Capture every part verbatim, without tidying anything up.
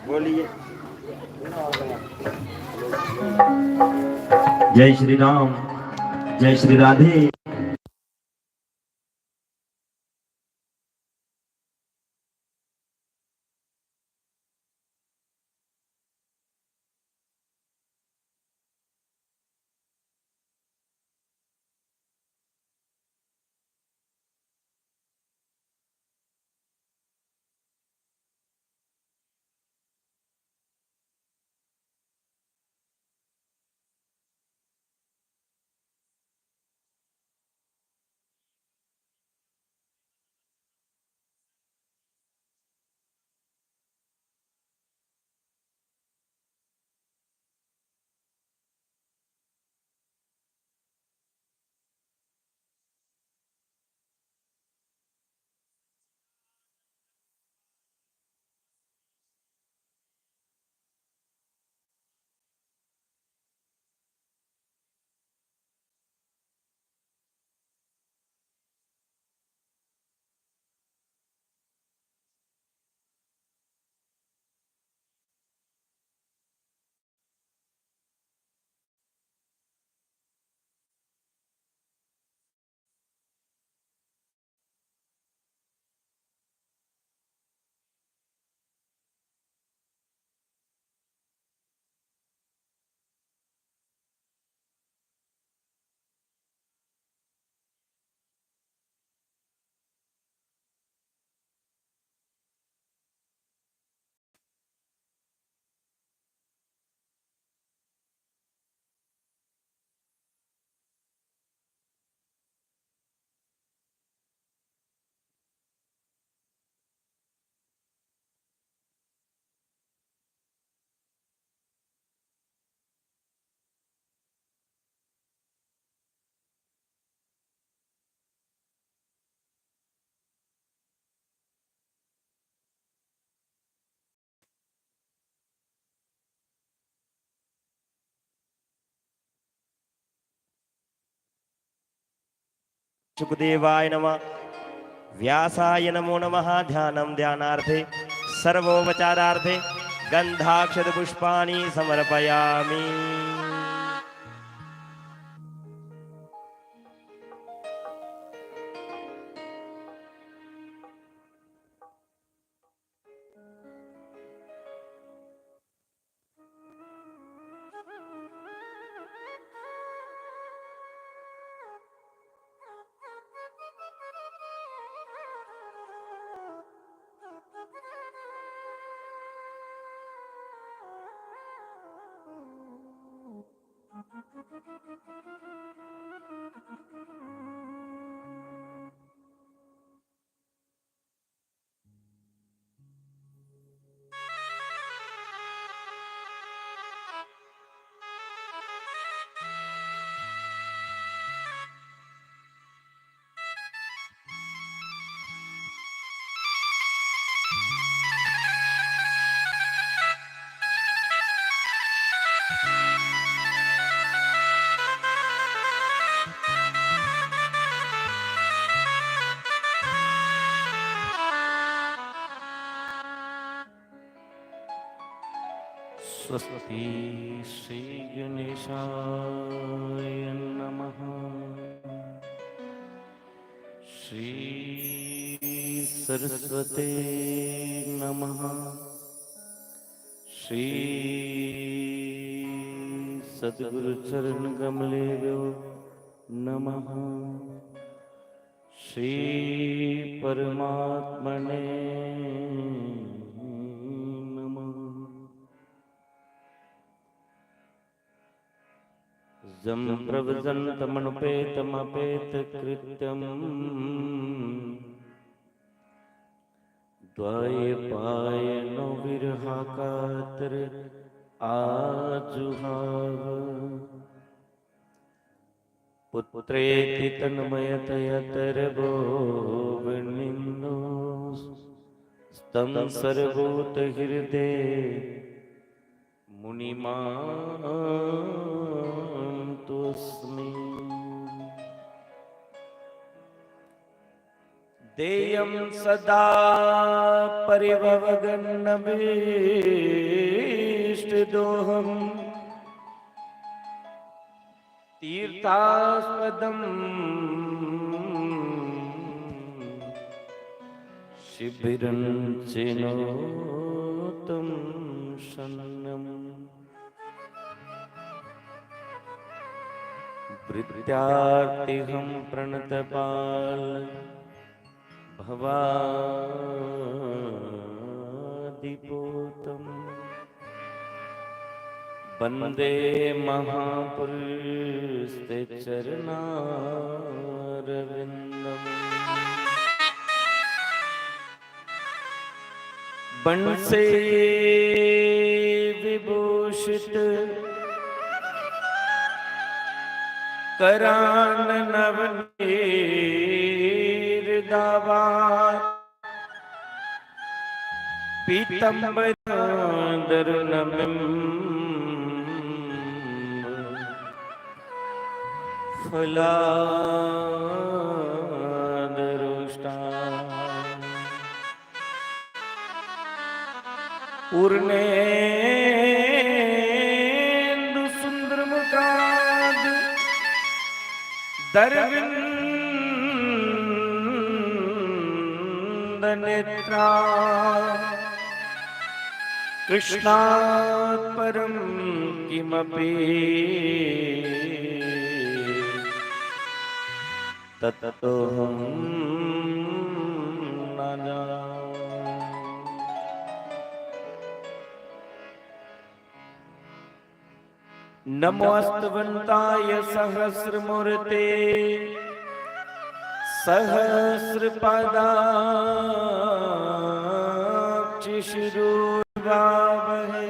बोलिए। जय श्री राम, जय श्री राधे। शुकदेवाय नमः। व्यासाय नमो नमः। ध्यानं ध्यानार्थे सर्वोपचारार्थे गन्धाक्षतपुष्पाणि समर्पयामि। स्वस्ति श्री गणेशाय नमः। श्री सरस्वते नमः। श्री सद्गुरु चरण कमलेभ्यो नमः। श्री परमात्मने नमः। जं प्रव्रजन्तमनुपेतमपेतकृत्यम्। द्वायपायनो विरहाकातर आजुहाव। पुत्रेति तन्मयतया तरवो विनिन्दो। स्तं सर्वभूतहृदे मुनिमान्तोऽस्मि। तेयं सदा परिभवघ्नमीष्टदोहम्। तीर्थास्पदं शिबिरं चिनोतं शन्नम्। वृत्यार्तिहं प्रणतपाल भवादिपोतम्। वन्दे महापुरुषते चरणारविन्दम्। बंसे विभूषित करान नवनीर दावा पीतम्बरादरुणबिम्ब फलादरोष्टा। पूर्णेन्दु सुन्दरमुखाद दरविन्द नेत्रा। कृष्णात् परं किमपि तत्त्वमहं न जानामि। नमोऽस्तवन्ताय सहस्रमूर्ते सहस्रपादाक्षिशिरोभावहे।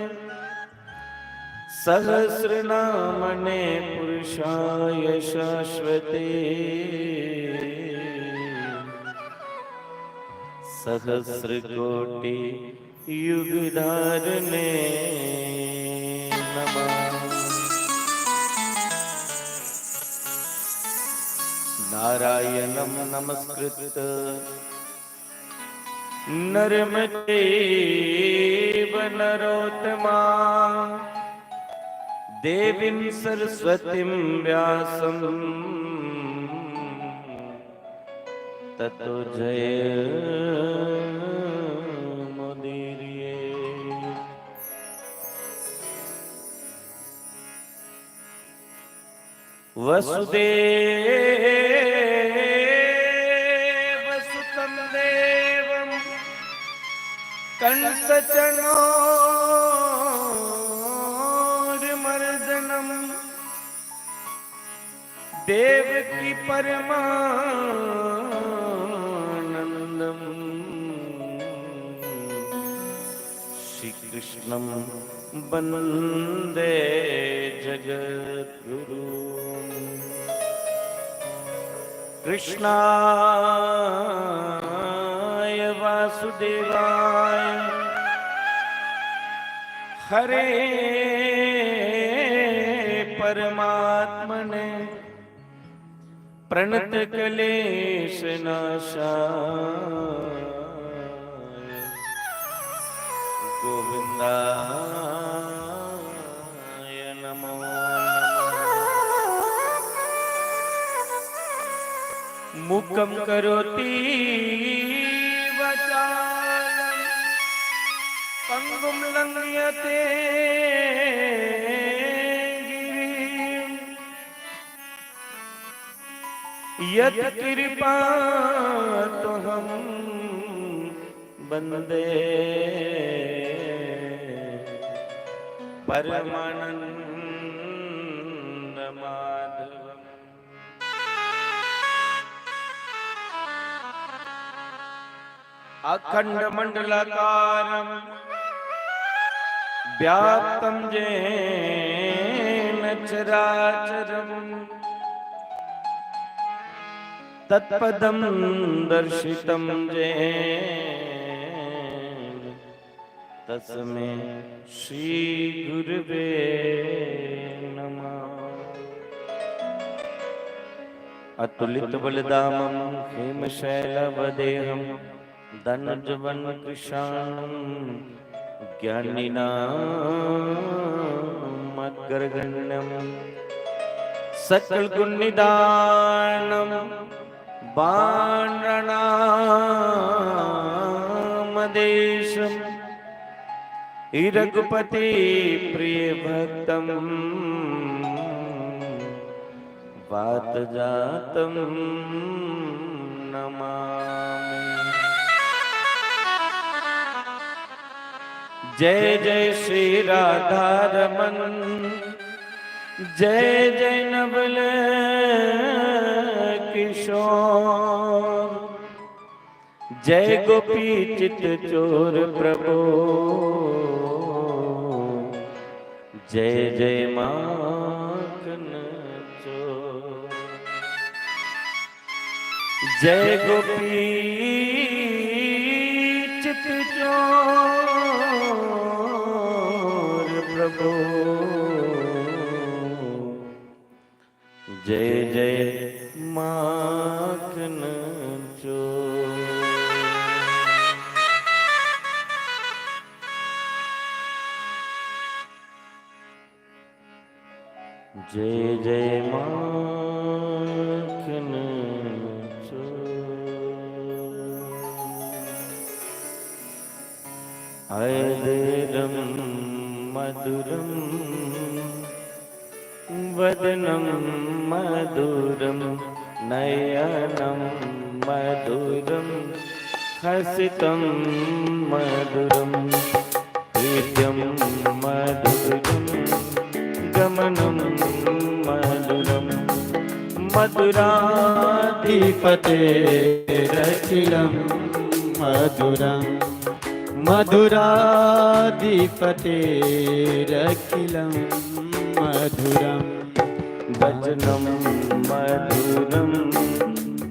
सहस्रनामने पुरुषाय शाश्वते सहस्रकोटि युगधारिणे नमः। नारायणं नमस्कृत्य नरं चैव नरोत्तमं। देवीं सरस्वतीं व्यासं ततो जयमुदीरयेत्। वसुदेवसुतं देवं कंसचाणूरमर्दनम्। देवकी परमानन्दम्। श्रीकृष्णं वन्दे जगद्गुरुम्। कृष्णाय वासुदेवाय हरे परमात्मने प्रणतक्लेशनाशाय गोविन्दाय नमो नमः। मूकं करोति वाचालं पङ्गुं लङ्घयते गिरिं। यत्कृपात्वहं वन्दे परमानन्दमाधवम्। अखण्डमण्डलाकारं व्याप्तं येन चराचरम्। तत्पदं दर्शितं येन तस्मै श्रीगुरवे नमः। अतुलितबलधामं हेमशैलवदेहं दनुजवनकृशानुं ज्ञानिनामग्रगण्यं सकलगुणनिधानं बाणनामदेशं रघुपतिप्रियभक्तं वातजातं नमामि। जय जय श्री राधारमण, जय जय नवल किशोर, जय गोपी चित चोर प्रभु, जय जय माखन चोर। जय गोपी चित चोर प्रभु, जय जय माखन चोर। जय जय माखन चोर। अधरम मधुरम वदनं मधुरं नयनं मधुरं हसितं मधुरं हृदयं मधुरं गमनं मधुरं मधुराधिपतेरखिलं मधुरं मधुराधिपतेरखिलं मधुरं वचनं मधुरं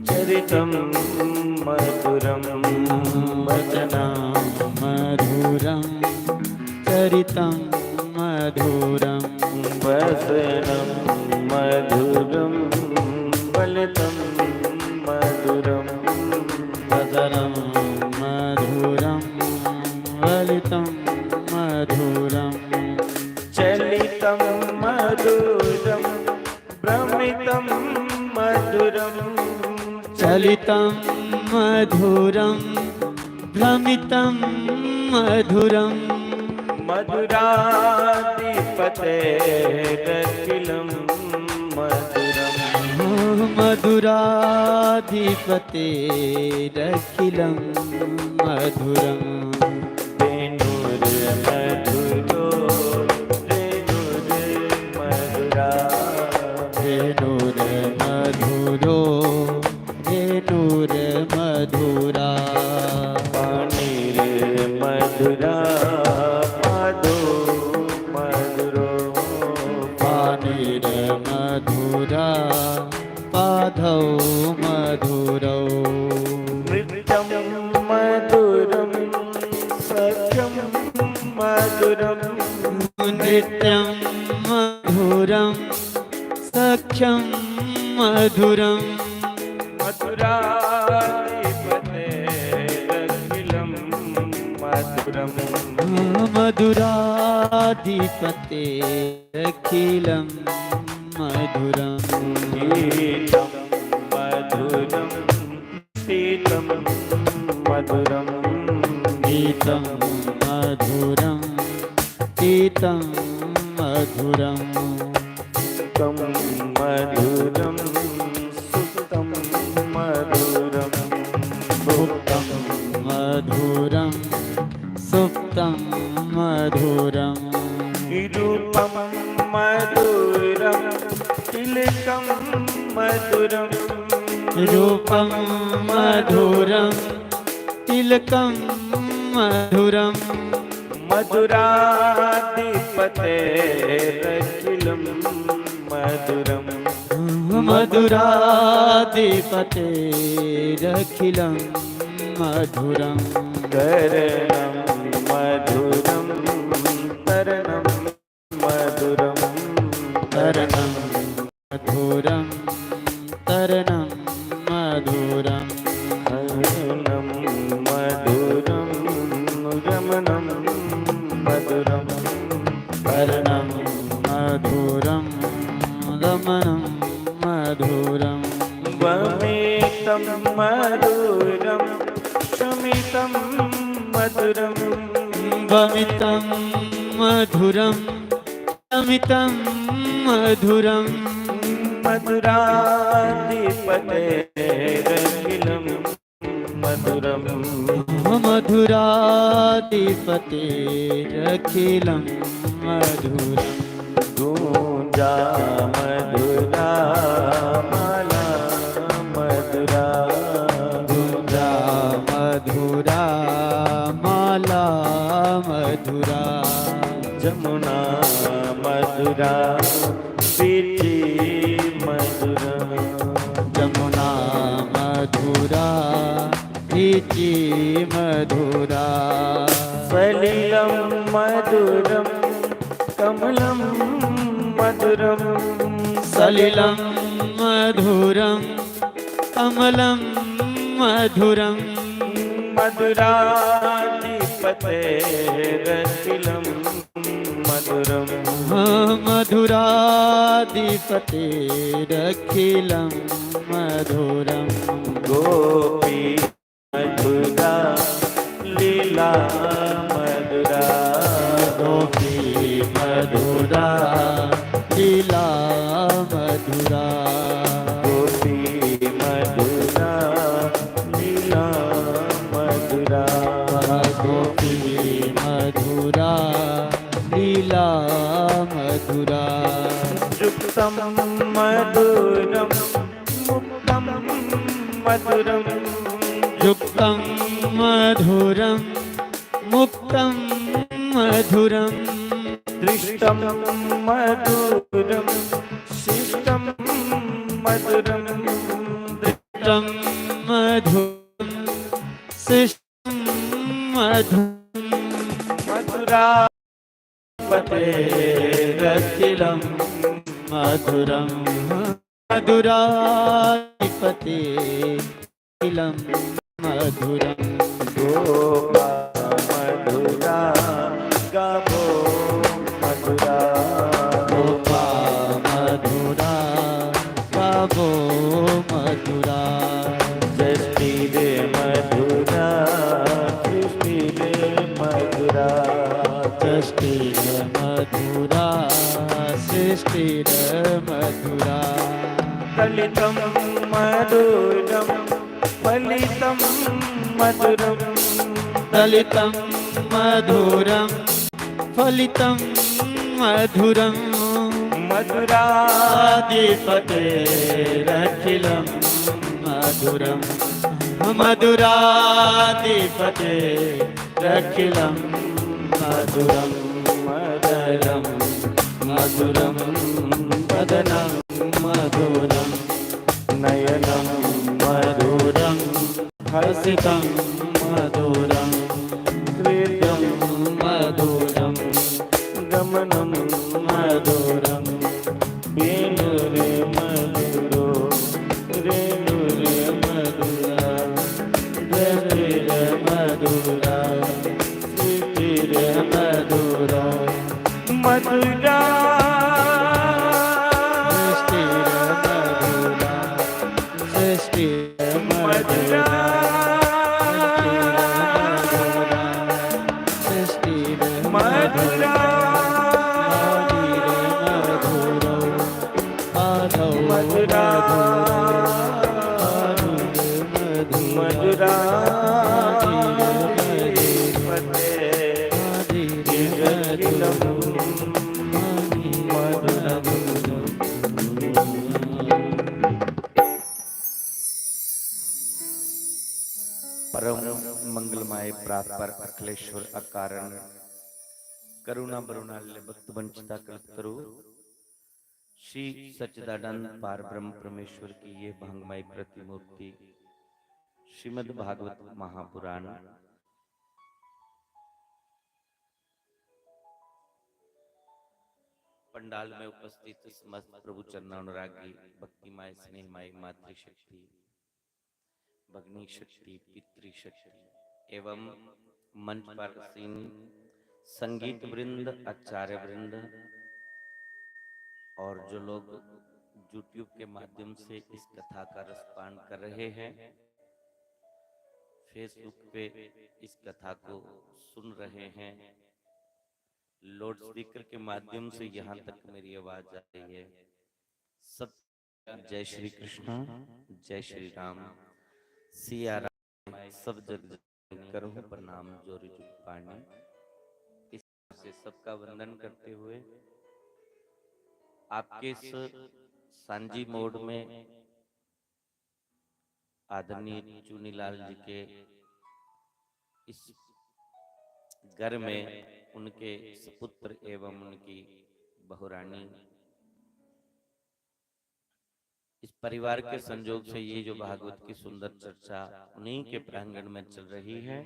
चरितं मधुरं वचनं मधुरं चरितं मधुरं वसनं मधुरं वलितं मधुरं वसनं मधुरं वलितं मधुरं चलितं मधुरं भ्रमितं मधुरं चलितं मधुरं भ्रमितं मधुरं मधुराधिपतेरखिलं मधुरं मधुराधिपतेरखिलं मधुरं वेणुर्मधुरो वेणुर्मधुरा वेणुर्मधुरो वेणुर्मधुरा पाणिर्मधुरा पादो मधुरो पाणिर्मधुरा पादौ मधुरौ नृत्यं मधुरं सख्यं मधुरं नृत्यं मधुरं सख्यं मधुरं मधुराधिपतेरखिलं मधुरं मधुराधिपतेरखिलं मधुरं गीतं मधुरं पीतं मधुरं गीतं मधुरं पीतं मधुरं सुप्तं मधुरं सुप्तं मधुरं भुक्तं मधुरं सुप्तं मधुरं रूपं मधुरं तिलकं मधुरं रूपं मधुरं तिलकं मधुरं मधुराधिपतेरखिलं मधुरं मधुराधिपतेरखिलं मधुरं तरणं मधुरं तरणं मधुरं तरणं मधुरं तरणं मधुरं शमितं मधुरं वमितं मधुरं शमितं मधुरं मधुराधिपतेरखिलं मधुरं मधुराधिपतेरखिलं मधुरं गूंजा मधुरा माला मधुरा गूंजा मधुरा माला मधुरा जमुना मधुरा बीची मधुरा जमुना मधुरा बीची मधुरा सलिलं मधुरं कमलं मधुरं सलिलं मधुरं कमलं मधुरं मधुराधिपतेरखिलं मधुरं मधुराधिपतेरखिलं मधुरं गोपी मधुरा लीला मधुरा गोपी मधुरा लीला मधुरा गोपी मधुरा लीला मधुरा गोपी मधुरा लीला मधुरा युक्तं मधुरं मुक्तं मधुरं युक्तं मधुरं मुक्तं मधुरं दृष्टं मधुरं शिष्टं मधुरं दृष्टं मधुरं शिष्टं मधुरं मधुरा पतेरखिलं मधुरं मधुराधिपतेरखिलं मधुरं गोपा मधुरा गावो मधुरा गोपा मधुरा गावो मधुरा सृष्टिरे मधुरा सृष्टिरे मधुरा सृष्टिरे मधुरा सृष्टिरे मधुरा कलितं मधुरं फलितं मधुरं दलितं मधुरं फलितं मधुरं मधुराधिपतेरखिलं मधुरं मधुराधिपतेरखिलं मधुरं मदनं मधुरं वदनं मधुरं नयनं मधुरं हसितं मधुरं हृदं मधुरं गमनं मधुरं वेणुरे मधुरो रेणुरे मधुरा दृष्टिरे मधुरा सृष्टिरे मधुरा मधुरा सृष्टिरे मधुरा सृष्टि मधुरा मधुरा मधुरा परम मंगलमय परात्पर अखिलेश्वर अकारण करुणा बरुणा आह्ले भक्त वंचिता कल्पतरु श्री सच्चिदानंद पार ब्रह्म परमेश्वर की ये भंगमय प्रतिमूर्ति श्रीमद् भागवत महापुराण पंडाल में उपस्थित समस्त प्रभु चरणानुरागी भक्तिमय स्नेहमय मातृशक्ति भगनी शक्ति पितृशक्ति एवं मंच पर आसीन संगीत वृंद आचार्य वृंद और जो लोग YouTube के माध्यम से इस कथा का रसपान कर रहे हैं फेसबुक पे इस कथा को सुन रहे हैं, लाउडस्पीकर के माध्यम से यहाँ तक मेरी आवाज आ रही है। सब जय श्री कृष्णा, जय श्री राम, सिया राम, सब जग जग करहु प्रणाम जोरि जुग पाणी। इस तरह से सबका वंदन करते हुए आपके इस सांझी मोड़ में आदरणीय चुनीलाल जी के इस घर में उनके सुपुत्र एवं उनकी बहुरानी, इस परिवार के संजोग से ये जो भागवत की सुंदर चर्चा उन्हीं के प्रांगण में चल रही है।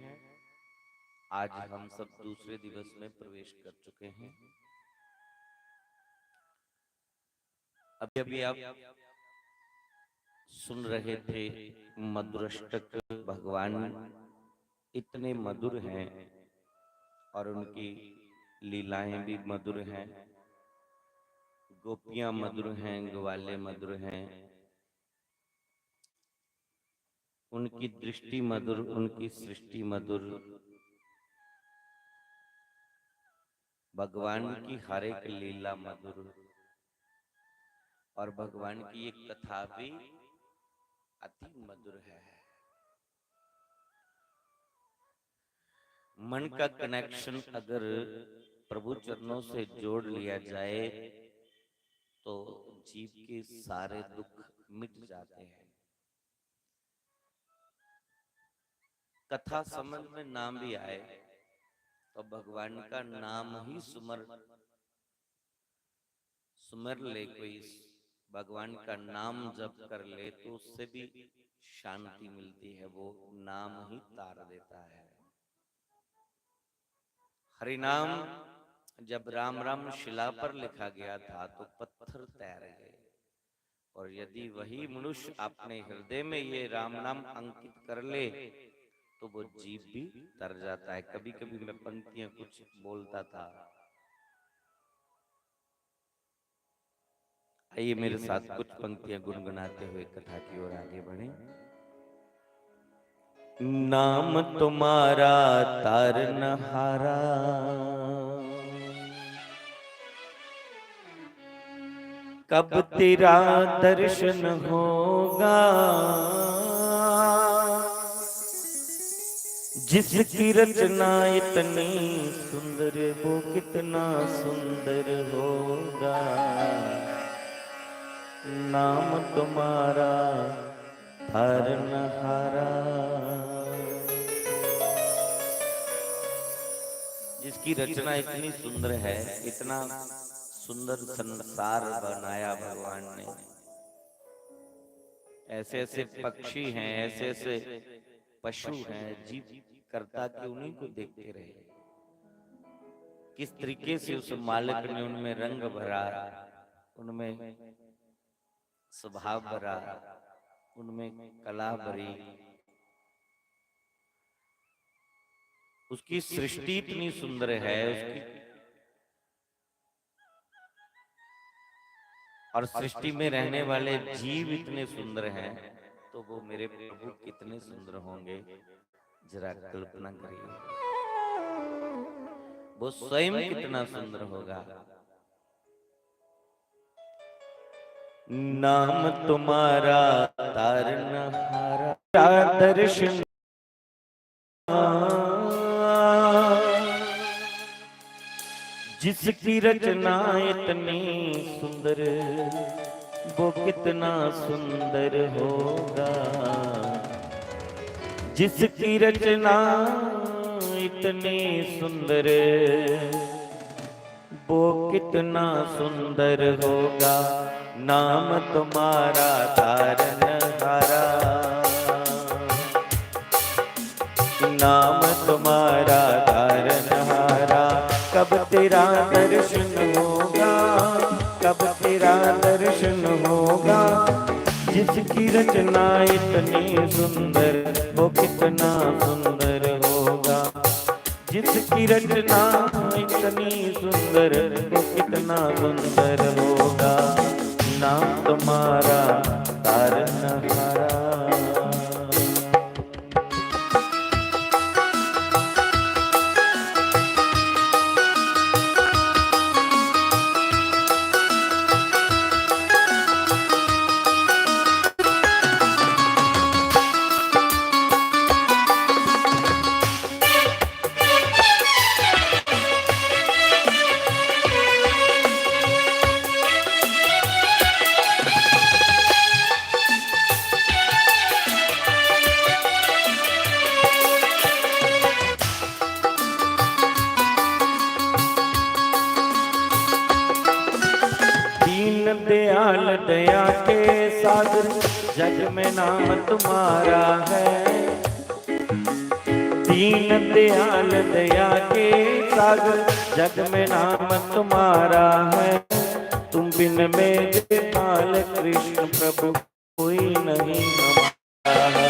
आज हम सब दूसरे दिवस में प्रवेश कर चुके हैं। अभी अभी आप सुन रहे थे मधुराष्टक। भगवान इतने मधुर हैं और उनकी लीलाएं भी मधुर हैं। गोपियां मधुर हैं, ग्वाले मधुर हैं, उनकी दृष्टि मधुर, उनकी सृष्टि मधुर, भगवान की हर एक लीला मधुर और भगवान की एक कथा भी अति मधुर है। मन का कनेक्शन अगर प्रभु चरणों से जोड़ लिया जाए तो जीव के सारे दुख मिट जाते हैं। कथा समझ में ना भी आए तो भगवान का नाम ही सुमर सुमर ले कोई, भगवान का नाम जप कर ले तो उससे भी शांति मिलती है, वो नाम ही तार देता है। हरिनाम जब राम राम शिला पर लिखा गया था तो पत्थर तैर गए, और यदि वही मनुष्य अपने हृदय में ये राम नाम अंकित कर ले तो वो जीव भी तर जाता है। कभी कभी मैं पंक्तियां कुछ बोलता था। आइए मेरे साथ कुछ पंक्तियां गुनगुनाते हुए कथा की ओर आगे बढ़ें। नाम तुम्हारा तारनहारा, कब तेरा दर्शन होगा। जिसकी रचना इतनी सुंदर, वो कितना सुंदर होगा। नाम तुम्हारा तारनहारा। जिसकी रचना इतनी सुंदर है, इतना सुंदर संसार बनाया भगवान ने, ऐसे ऐसे पक्षी हैं, ऐसे ऐसे पशु हैं, जीव करता कि उन्हीं को देखते रहे। किस तरीके से उस मालिक ने उनमें रंग भरा, उनमें स्वभाव भरा, उनमें कला भरी। उसकी सृष्टि इतनी सुंदर है, उसकी और सृष्टि में रहने वाले जीव इतने सुंदर हैं, तो वो मेरे प्रभु कितने सुंदर होंगे, जरा कल्पना करिए, वो स्वयं कितना सुंदर होगा। नाम तुम्हारा तारनहारा, दर्शन जिसकी रचना इतनी सुंदर, वो कितना सुंदर होगा। जिसकी रचना इतनी सुंदर, वो कितना सुंदर होगा। नाम तुम्हारा तारनहारा, नाम तुम्हारा तारनहारा। कब तेरा दर्शन होगा, कब तेरा दर्शन होगा। जिसकी रचना इतनी सुंदर, वो कितना सुंदर होगा। जिसकी रचना इतनी सुंदर, वो कितना सुंदर होगा। नाम तुम्हारा तारनहारा। दया के सागर, जग में नाम तुम्हारा है। दीन दयाल दया के सागर, जग में नाम तुम्हारा है। तुम बिन मेरे बाल कृष्ण प्रभु कोई नहीं हमारा है।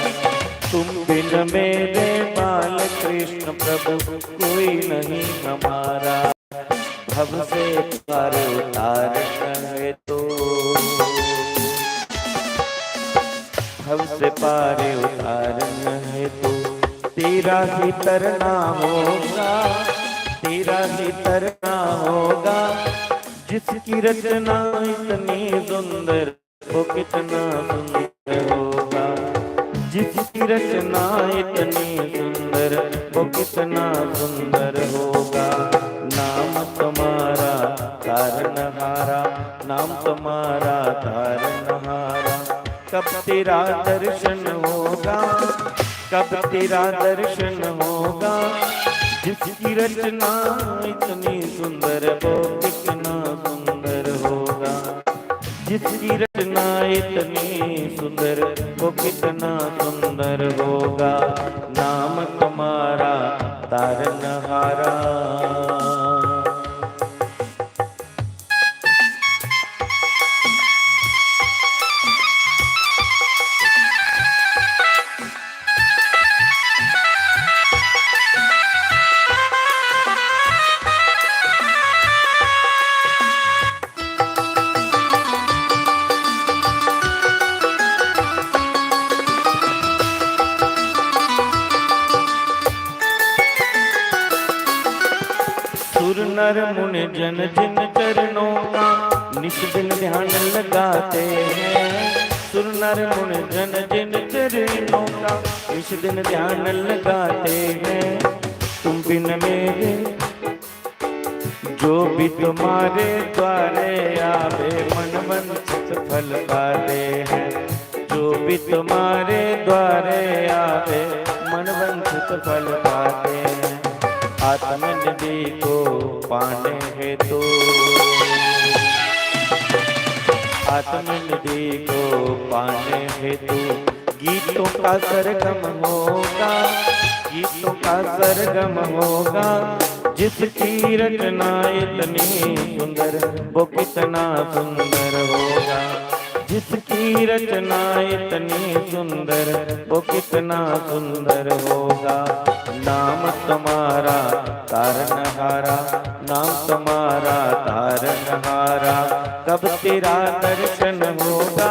तुम बिन मेरे बाल कृष्ण प्रभु कोई नहीं हमारा। भव से पार उतारन हेतु, भव से पार उतारन हेतु तेरा ही तरना होगा, तेरा ही तरना होगा। जिसकी रचना इतनी सुंदर, वो कितना सुंदर होगा। जिसकी रचना इतनी सुंदर, वो कितना सुंदर होगा। नाम तुम्हारा तारनहारा, नाम तुम्हारा तारनहारा। कब तेरा दर्शन होगा, कब तेरा दर्शन होगा। जिसकी रचना इतनी सुंदर, वो कितना सुंदर होगा। जिसकी रचना इतनी सुंदर, वो कितना सुंदर होगा। नाम तुम्हारा तारनहारा। सुर नर मुनि जन जिन चरणों का नित दिन ध्यान लगाते हैं। सुर नर मुनि जन जिन चरणों का नित दिन ध्यान लगाते हैं। तुम बिन मेरे जो भी तुम्हारे द्वारे आवे, मन वंचित फल पाते हैं। जो भी तुम्हारे द्वारे आवे, मन वंचित फल पाते हैं। आत्मनिधि को पाने हेतु, आत्मनिधि को पाने हेतु गीतों का सरगम होगा, गीतों का सरगम होगा। जिसकी रचना इतनी सुंदर, वो कितना सुंदर होगा। जिसकी रचना इतनी सुंदर, वो कितना सुंदर होगा। नाम तुम्हारा तारनहारा, नाम तुम्हारा तारनहारा। कब तेरा दर्शन होगा।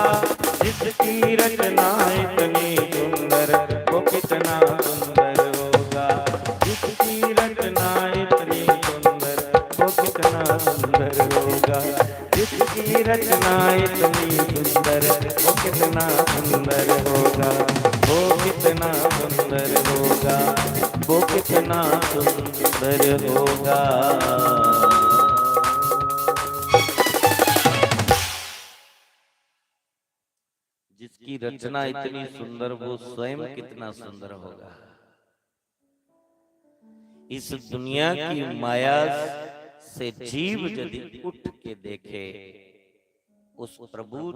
जिसकी रचना इतनी सुंदर, वो कितना सुंदर होगा। जिसकी रचना इतनी सुंदर, वो कितना सुंदर होगा। जिसकी रचना इतनी सुंदर, वो कितना सुंदर होगा। वो कितना सुंदर होगा। वो कितना सुंदर होगा। जिसकी रचना इतनी सुंदर, वो स्वयं कितना सुंदर होगा। इस दुनिया की माया से जीव यदि उठ के देखे, उस प्रभु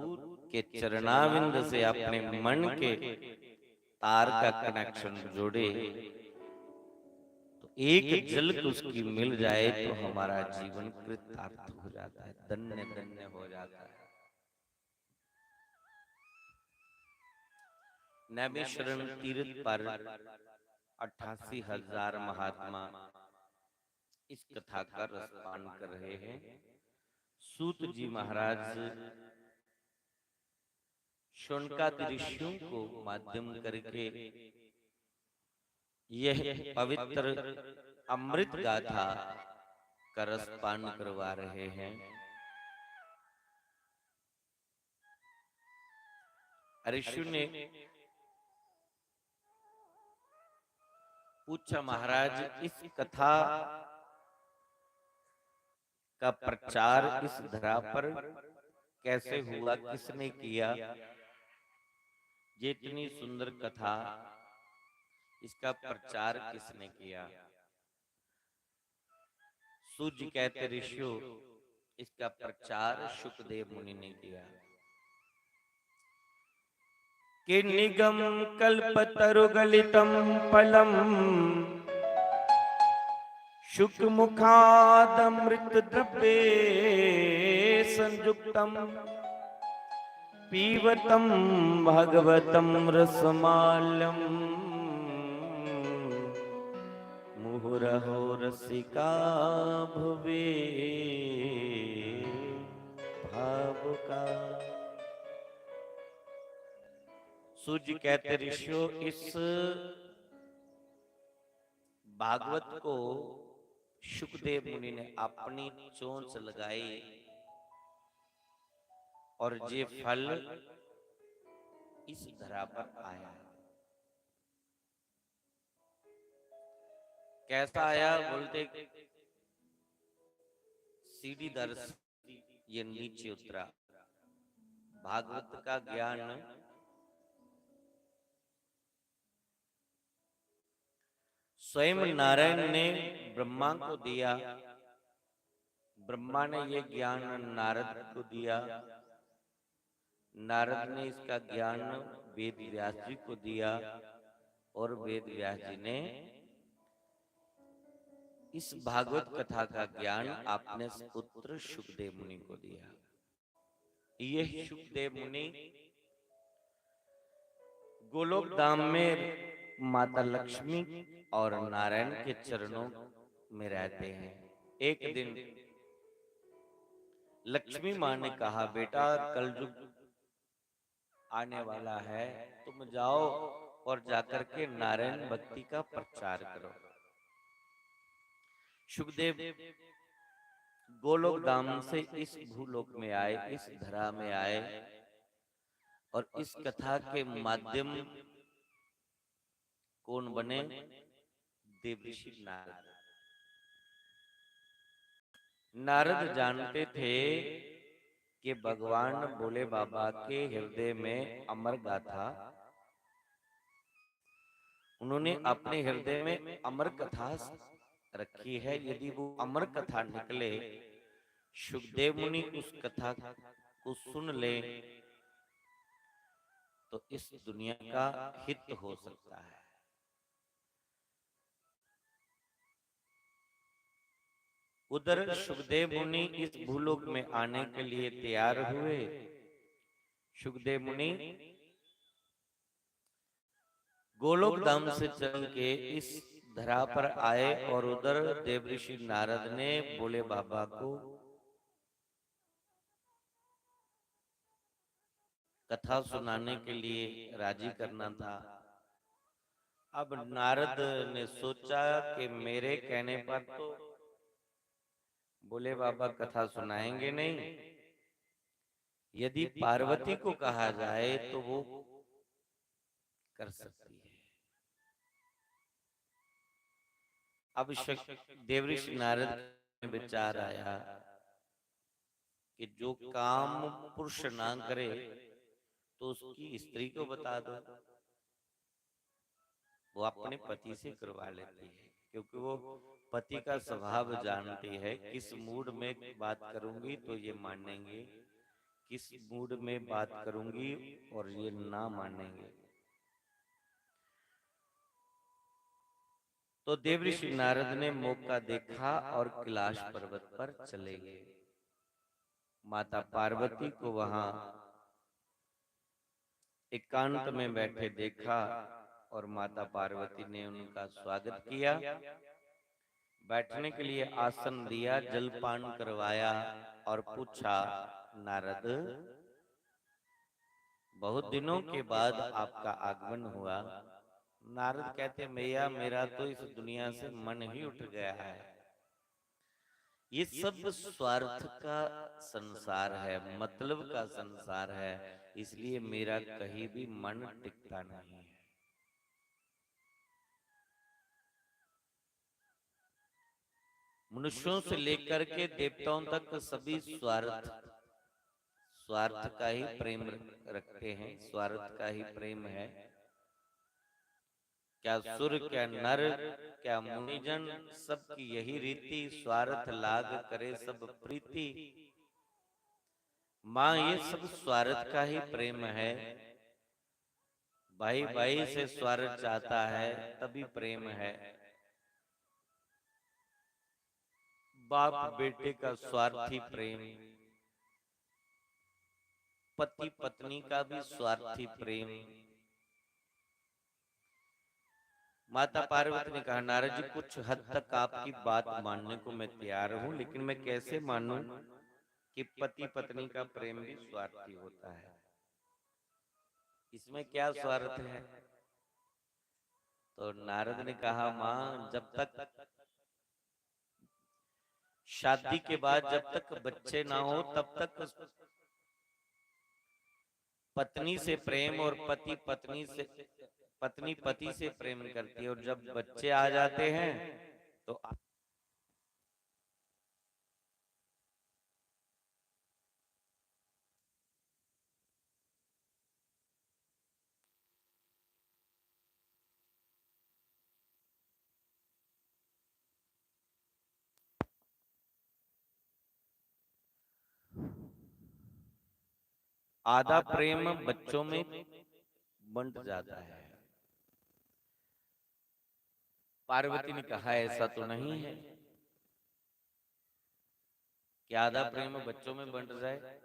के चरणाविंद से अपने मन के तार का कनेक्शन जोड़े, तो एक झलक उसकी मिल जाए तो हमारा जीवन कृतार्थ हो जाता है, धन्य धन्य हो जाता है। नैमिषारण्य तीर्थ पर अट्ठासी हजार महात्मा इस कथा का रसपान कर रहे हैं। सूत जी महाराज शौनकादि ऋषियों को माध्यम करके यह पवित्र अमृत गाथा का रसपान करवा रहे हैं। ऋषि ने पूछा, महाराज, इस कथा का प्रचार इस धरा पर कैसे हुआ, किसने किया? ये इतनी सुंदर कथा, इसका प्रचार किसने किया? सूत जी कहते, ऋषियों, इसका प्रचार शुकदेव मुनि ने किया। किन्निगं कल्पतरुगलितं फलं शुकमुखादमृतद्रव्ये संयुक्तं पीबतं भगवतं रसमालं मुहुरहो रसिका भुवि भावुका। सूत जी कहते, ऋषियों, इस भागवत को शुकदेव मुनि ने अपनी चोंच लगाई और ये फल इस धरा पर आया। कैसा आया बोलते, सीढ़ीदार से ये नीचे उतरा। भागवत का ज्ञान स्वयं नारायण ने ब्रह्मा को दिया, ब्रह्मा ने ये ज्ञान नारद को दिया, नारद ने इसका ज्ञान वेद व्यास जी को दिया और वेद व्यास जी ने इस भागवत कथा का ज्ञान अपने पुत्र शुकदेव मुनि को दिया। यह शुकदेव मुनि गोलोक धाम में माता लक्ष्मी और नारायण के चरणों में रहते हैं। एक दिन लक्ष्मी माँ ने कहा, बेटा, कलयुग आने वाला है, तुम जाओ और जाकर के नारायण भक्ति का प्रचार करो। शुकदेव गोलोक धाम से इस भूलोक में आए, इस धरा में आए और इस कथा के माध्यम कौन बने? देवर्षि नारद। नारद जानते थे कि भगवान भोले बाबा के हृदय में अमर गाथा, उन्होंने अपने हृदय में अमर कथा रखी है। यदि वो अमर कथा निकले, शुकदेव मुनि उस कथा को सुन ले, तो इस दुनिया का हित हो सकता है। उधर शुकदेव मुनि इस भूलोक में आने के लिए तैयार हुए। शुकदेव मुनि गोलोक धाम से चल के इस धरा पर आए और उधर देवर्षि नारद ने भोले बाबा को कथा सुनाने के लिए राजी करना था। अब नारद ने सोचा कि मेरे कहने पर तो भोले बाबा कथा सुनाएंगे नहीं, यदि पार्वती को कहा जाए तो वो कर सकती है। अब शक-, देवर्षि नारद में विचार आया कि जो काम पुरुष ना करे तो उसकी स्त्री को बता दो, वो अपने पति से करवा लेती है, क्योंकि वो पति का स्वभाव जानती है, किस मूड में बात करूंगी तो ये मानेंगे, किस मूड में बात करूंगी और ये ना मानेंगे। तो देवर्षि नारद ने मौका देखा और कैलाश पर्वत पर चले गए। माता पार्वती को वहां एकांत में बैठे देखा और माता पार्वती ने उनका स्वागत किया। बैठने के लिए आसन दिया, जलपान करवाया और पूछा, नारद, बहुत दिनों के बाद आपका आगमन हुआ। नारद कहते, मैया, मेरा तो इस दुनिया से मन ही उठ गया है। ये सब स्वार्थ का संसार है, मतलब का संसार है, इसलिए मेरा कहीं भी मन टिकता नहीं है। मनुष्यों से लेकर के देवताओं तक सभी स्वार्थ, स्वार्थ का ही प्रेम रखते हैं, स्वार्थ का ही प्रेम है। क्या सुर, क्या नर, क्या मुनिजन, सबकी यही रीति, स्वार्थ लाग करे सब प्रीति। माँ, ये सब स्वार्थ का ही प्रेम है। भाई भाई से स्वार्थ चाहता है, तभी प्रेम है। बाप बेटे का स्वार्थी प्रेम, पति पत्नी का भी स्वार्थी प्रेम। माता पार्वती ने कहा, नारद जी, कुछ हद तक आपकी बात मानने को मैं तैयार हूं, लेकिन मैं कैसे मानूं कि पति पत्नी का प्रेम भी स्वार्थी होता है? इसमें क्या स्वार्थ है? तो नारद ने कहा, मां, जब तक शादी के बाद जब तक बच्चे ना हो, तब तक पत्नी से प्रेम और पति पत्नी से, पत्नी पति से प्रेम करती है, और जब बच्चे आ जाते हैं तो आधा प्रेम बच्चों में बंट जाता है। पार्वती ने कहा, ऐसा तो नहीं है कि आधा प्रेम बच्चों में बंट जाए।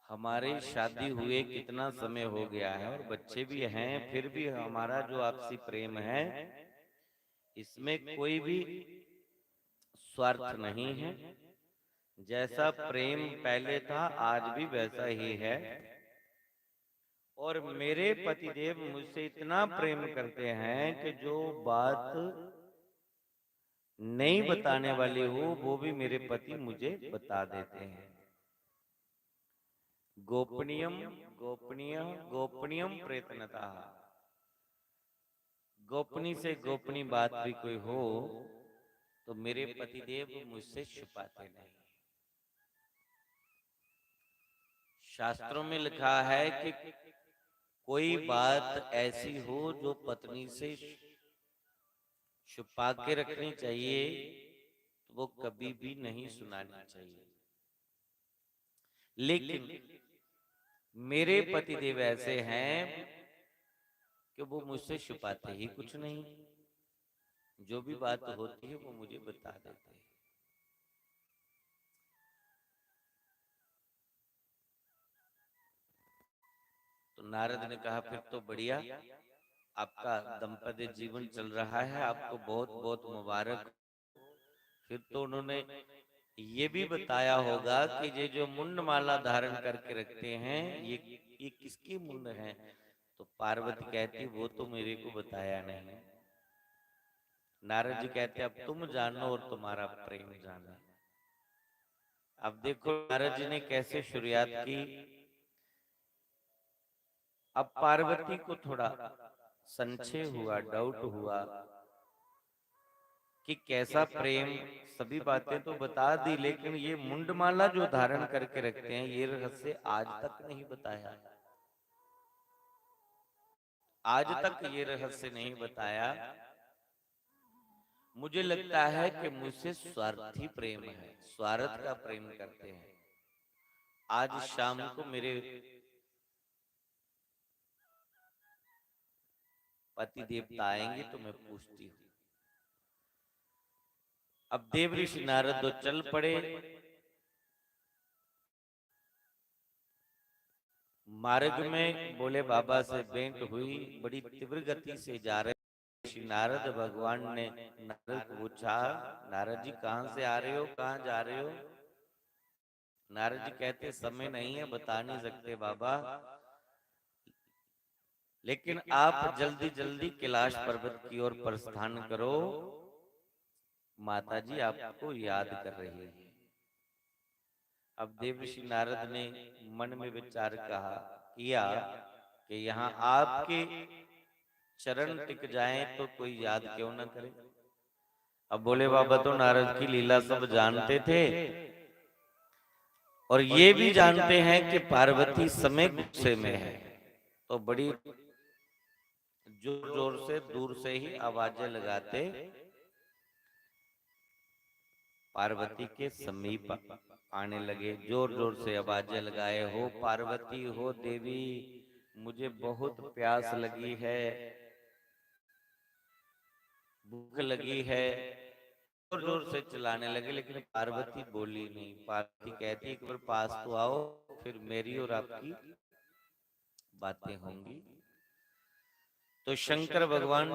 हमारी शादी हुए कितना समय हो गया है और बच्चे भी हैं, फिर भी हमारा जो आपसी प्रेम है, इसमें कोई भी स्वार्थ नहीं है। जैसा प्रेम पहले था, आज भी वैसा ही है। और मेरे पतिदेव मुझसे इतना प्रेम करते हैं कि जो बात नहीं बताने वाली हो, वो भी मेरे पति मुझे बता देते हैं। गोपनीयम, गोपनीय, गोपनीयम प्रयत्नता। गोपनीय से गोपनीय बात भी कोई हो, तो मेरे पतिदेव मुझसे छुपाते नहीं। शास्त्रों में लिखा है कि कोई बात ऐसी हो जो पत्नी से छुपा के रखनी चाहिए, तो वो कभी भी नहीं सुनानी चाहिए। लेकिन मेरे पतिदेव ऐसे हैं कि वो मुझसे छुपाते ही कुछ नहीं, जो भी बात होती है, वो मुझे बता देते हैं। तो नारद ने कहा, फिर तो बढ़िया, आपका दाम्पत्य जीवन चल रहा है, आपको बहुत बहुत मुबारक। फिर तो उन्होंने ये भी बताया होगा कि ये जो मुंडमाला धारण करके रखते हैं, ये, ये किसकी मुंड है? तो पार्वती कहती, वो तो मेरे को बताया नहीं। नारद जी कहते, अब तुम जानो और तुम्हारा प्रेम जाने। अब देखो, नारद जी ने कैसे शुरुआत की। अब पार्वती को थोड़ा संशय हुआ, डाउट हुआ कि कैसा प्रेम। सभी बातें तो बता दी, लेकिन ये मुंडमाला जो धारण करके रखते हैं, ये रहस्य आज तक नहीं बताया, आज तक ये रहस्य नहीं बताया। मुझे लगता है कि मुझसे स्वार्थी प्रेम है, स्वार्थ का प्रेम करते हैं। आज शाम को मेरे पति देवता आएंगे तो मैं पूछती हूँ। अब देव ऋषि नारद तो चल पड़े। मार्ग में भोले बाबा से भेंट हुई, बड़ी तीव्र गति से जा रहे श्री नारद भगवान ने नारद को पूछा, नारद जी, कहाँ से आ रहे हो, कहाँ जा रहे हो? नारद जी कहते, समय नहीं है, बता नहीं सकते बाबा, लेकिन आप जल्दी जल्दी कैलाश पर्वत की ओर प्रस्थान करो। माता जी आपको याद कर रही है। अब देवर्षि नारद ने मन में विचार कहा, किया कि यहाँ आपके चरण टिक जाएं तो कोई याद क्यों ना करे। अब भोले बाबा तो नारद की लीला सब जानते थे और ये भी जानते हैं कि पार्वती समय गुस्से में है, तो बड़ी जोर जोर से दूर से ही आवाजें लगाते, पार्वती के समीप आने लगे। जोर जोर से आवाजें लगाए, हो पार्वती, हो देवी, मुझे बहुत प्यास लगी है, भूख लगी है। जोर जोर से चिल्लाने लगे, लेकिन पार्वती बोली नहीं। पार्वती कहती, एक बार पास तो आओ, फिर मेरी और आपकी बातें होंगी। तो शंकर भगवान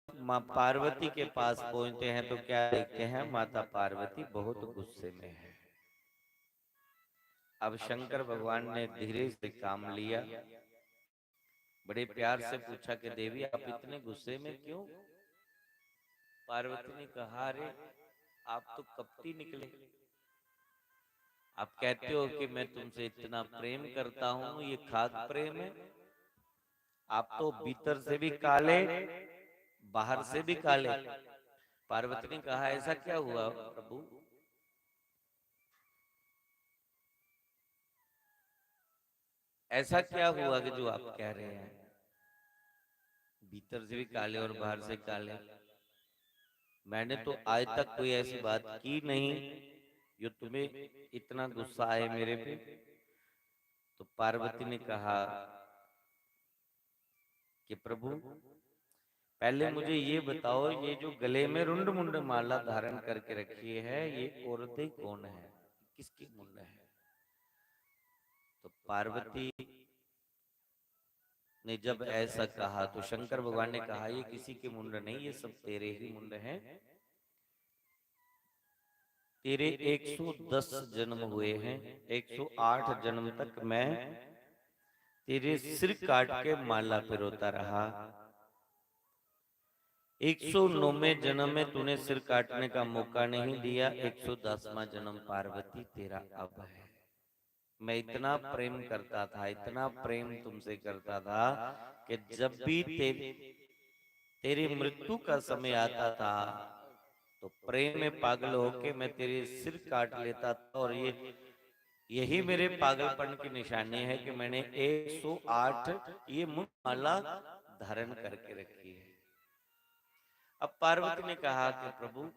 माँ पार्वती के पास पहुंचते हैं तो क्या देखते हैं, माता पार्वती बहुत गुस्से में है। अब शंकर भगवान ने धीरे से काम लिया, बड़े प्यार से पूछा कि देवी, आप इतने गुस्से में क्यों? पार्वती ने कहा, अरे, आप तो कपटी निकले। आप कहते हो कि मैं तुमसे इतना प्रेम करता हूं, ये खाक प्रेम है? आप तो भीतर से भी काले, बाहर से भी काले। पार्वती ने कहा, ऐसा क्या हुआ प्रभु? ऐसा क्या हुआ कि जो आप कह रहे हैं, भीतर से भी काले और बाहर से काले? मैंने तो आज तक कोई ऐसी बात की नहीं जो तुम्हें इतना गुस्सा आए मेरे पे। तो पार्वती ने कहा कि प्रभु, पहले मुझे ये बताओ, ये जो गले में रुंड मुंड माला धारण करके रखी है, ये औरतें कौन है, किसकी मुंड है? तो पार्वती ने जब ऐसा कहा तो शंकर भगवान ने कहा, ये किसी की मुंड नहीं, ये सब तेरे ही मुंड हैं। तेरे एक सौ दस जन्म हुए हैं, एक सौ आठ जन्म तक मैं तेरे सिर काट के माला पिरोता रहा। एक सौ नौवें जन्म में तूने सिर काटने का मौका नहीं दिया, एक सौ दसवां जन्म पार्वती तेरा अब है। मैं इतना प्रेम करता था, इतना प्रेम तुमसे करता था कि जब भी ते, तेरी मृत्यु का समय आता था तो प्रेम में पागल होके मैं तेरे सिर काट लेता था। और ये, यही मेरे पागलपन की निशानी है कि मैंने एक सौ आठ ये मुंड माला धारण करके रखी है। अब पार्वती ने कहा कि प्रभु,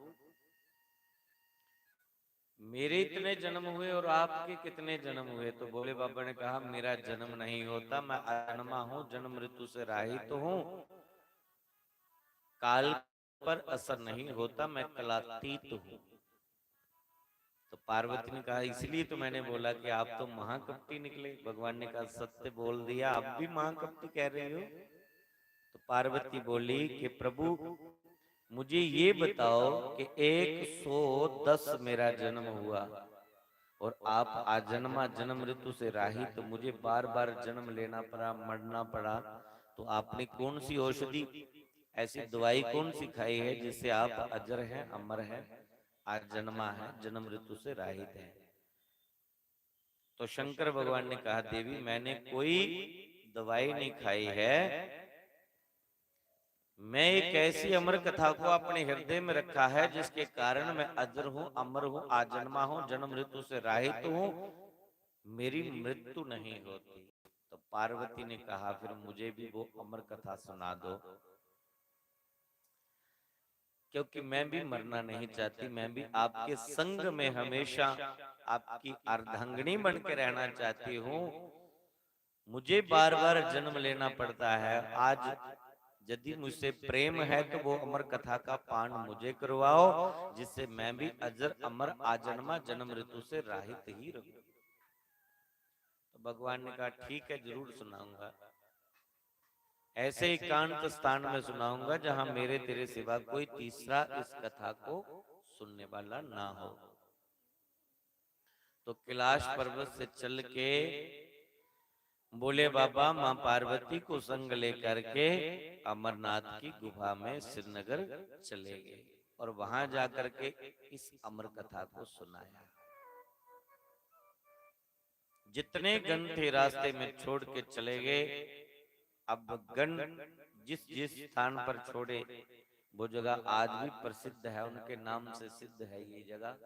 मेरे इतने जन्म हुए और आपके कितने जन्म हुए? तो भोले बाबा ने कहा, मेरा जन्म नहीं होता, मैं अजन्मा हूं, जन्म मृत्यु से रहित हूं, काल पर असर नहीं होता, मैं कालातीत हूं। तो पार्वती ने कहा, इसलिए तो मैंने बोला कि आप तो महाकपटी निकले। भगवान ने कहा, सत्य बोल दिया, आप भी महाकपटी कह रही हो। तो पार्वती बोली कि प्रभु, मुझे ये बताओ कि एक सौ दस मेरा जन्म हुआ और आप आजन्मा जन्म मृत्यु से रहित, तो मुझे बार बार जन्म लेना पड़ा, मरना पड़ा, तो आपने कौन सी औषधि, ऐसी दवाई कौन सी खाई है जिससे आप अजर हैं, अमर हैं, आजन्मा है, जन्म मृत्यु से रहित हैं? तो शंकर भगवान ने कहा, देवी, मैंने कोई दवाई नहीं खाई है, मैं एक ऐसी अमर कथा को अपने हृदय में रखा है जिसके कारण मैं अजर हूं, अमर हूं, आजन्मा हूं, जन्म मृत्यु से रहित हूं, मेरी मृत्यु नहीं होती। तो पार्वती ने कहा, फिर मुझे भी वो अमर कथा सुना दो, क्योंकि मैं भी मरना नहीं चाहती, मैं भी आपके संग में हमेशा आपकी अर्धांगिनी बन के रहना चाहती हूँ। मुझे बार बार जन्म लेना पड़ता है। आज यदि मुझसे प्रेम है तो वो अमर कथा का पान मुझे करवाओ, जिससे मैं भी अजर अमर आजन्मा जन्म मृत्यु से रहित ही रहूं। तो भगवान ने कहा, ठीक है, जरूर सुनाऊंगा। ऐसे एकांत स्थान में सुनाऊंगा जहां मेरे तेरे सिवा कोई तीसरा इस कथा को सुनने वाला ना हो। तो कैलाश पर्वत से चल के भोले बाबा मां पार्वती को संग लेकर के अमरनाथ की गुफा में श्रीनगर चले गए और वहां जाकर के इस अमर कथा को सुनाया। जितने गण थे रास्ते में छोड़ के चले गए। अब गण जिस जिस स्थान पर छोड़े, वो जगह आज भी प्रसिद्ध है, उनके नाम से सिद्ध है ये जगह।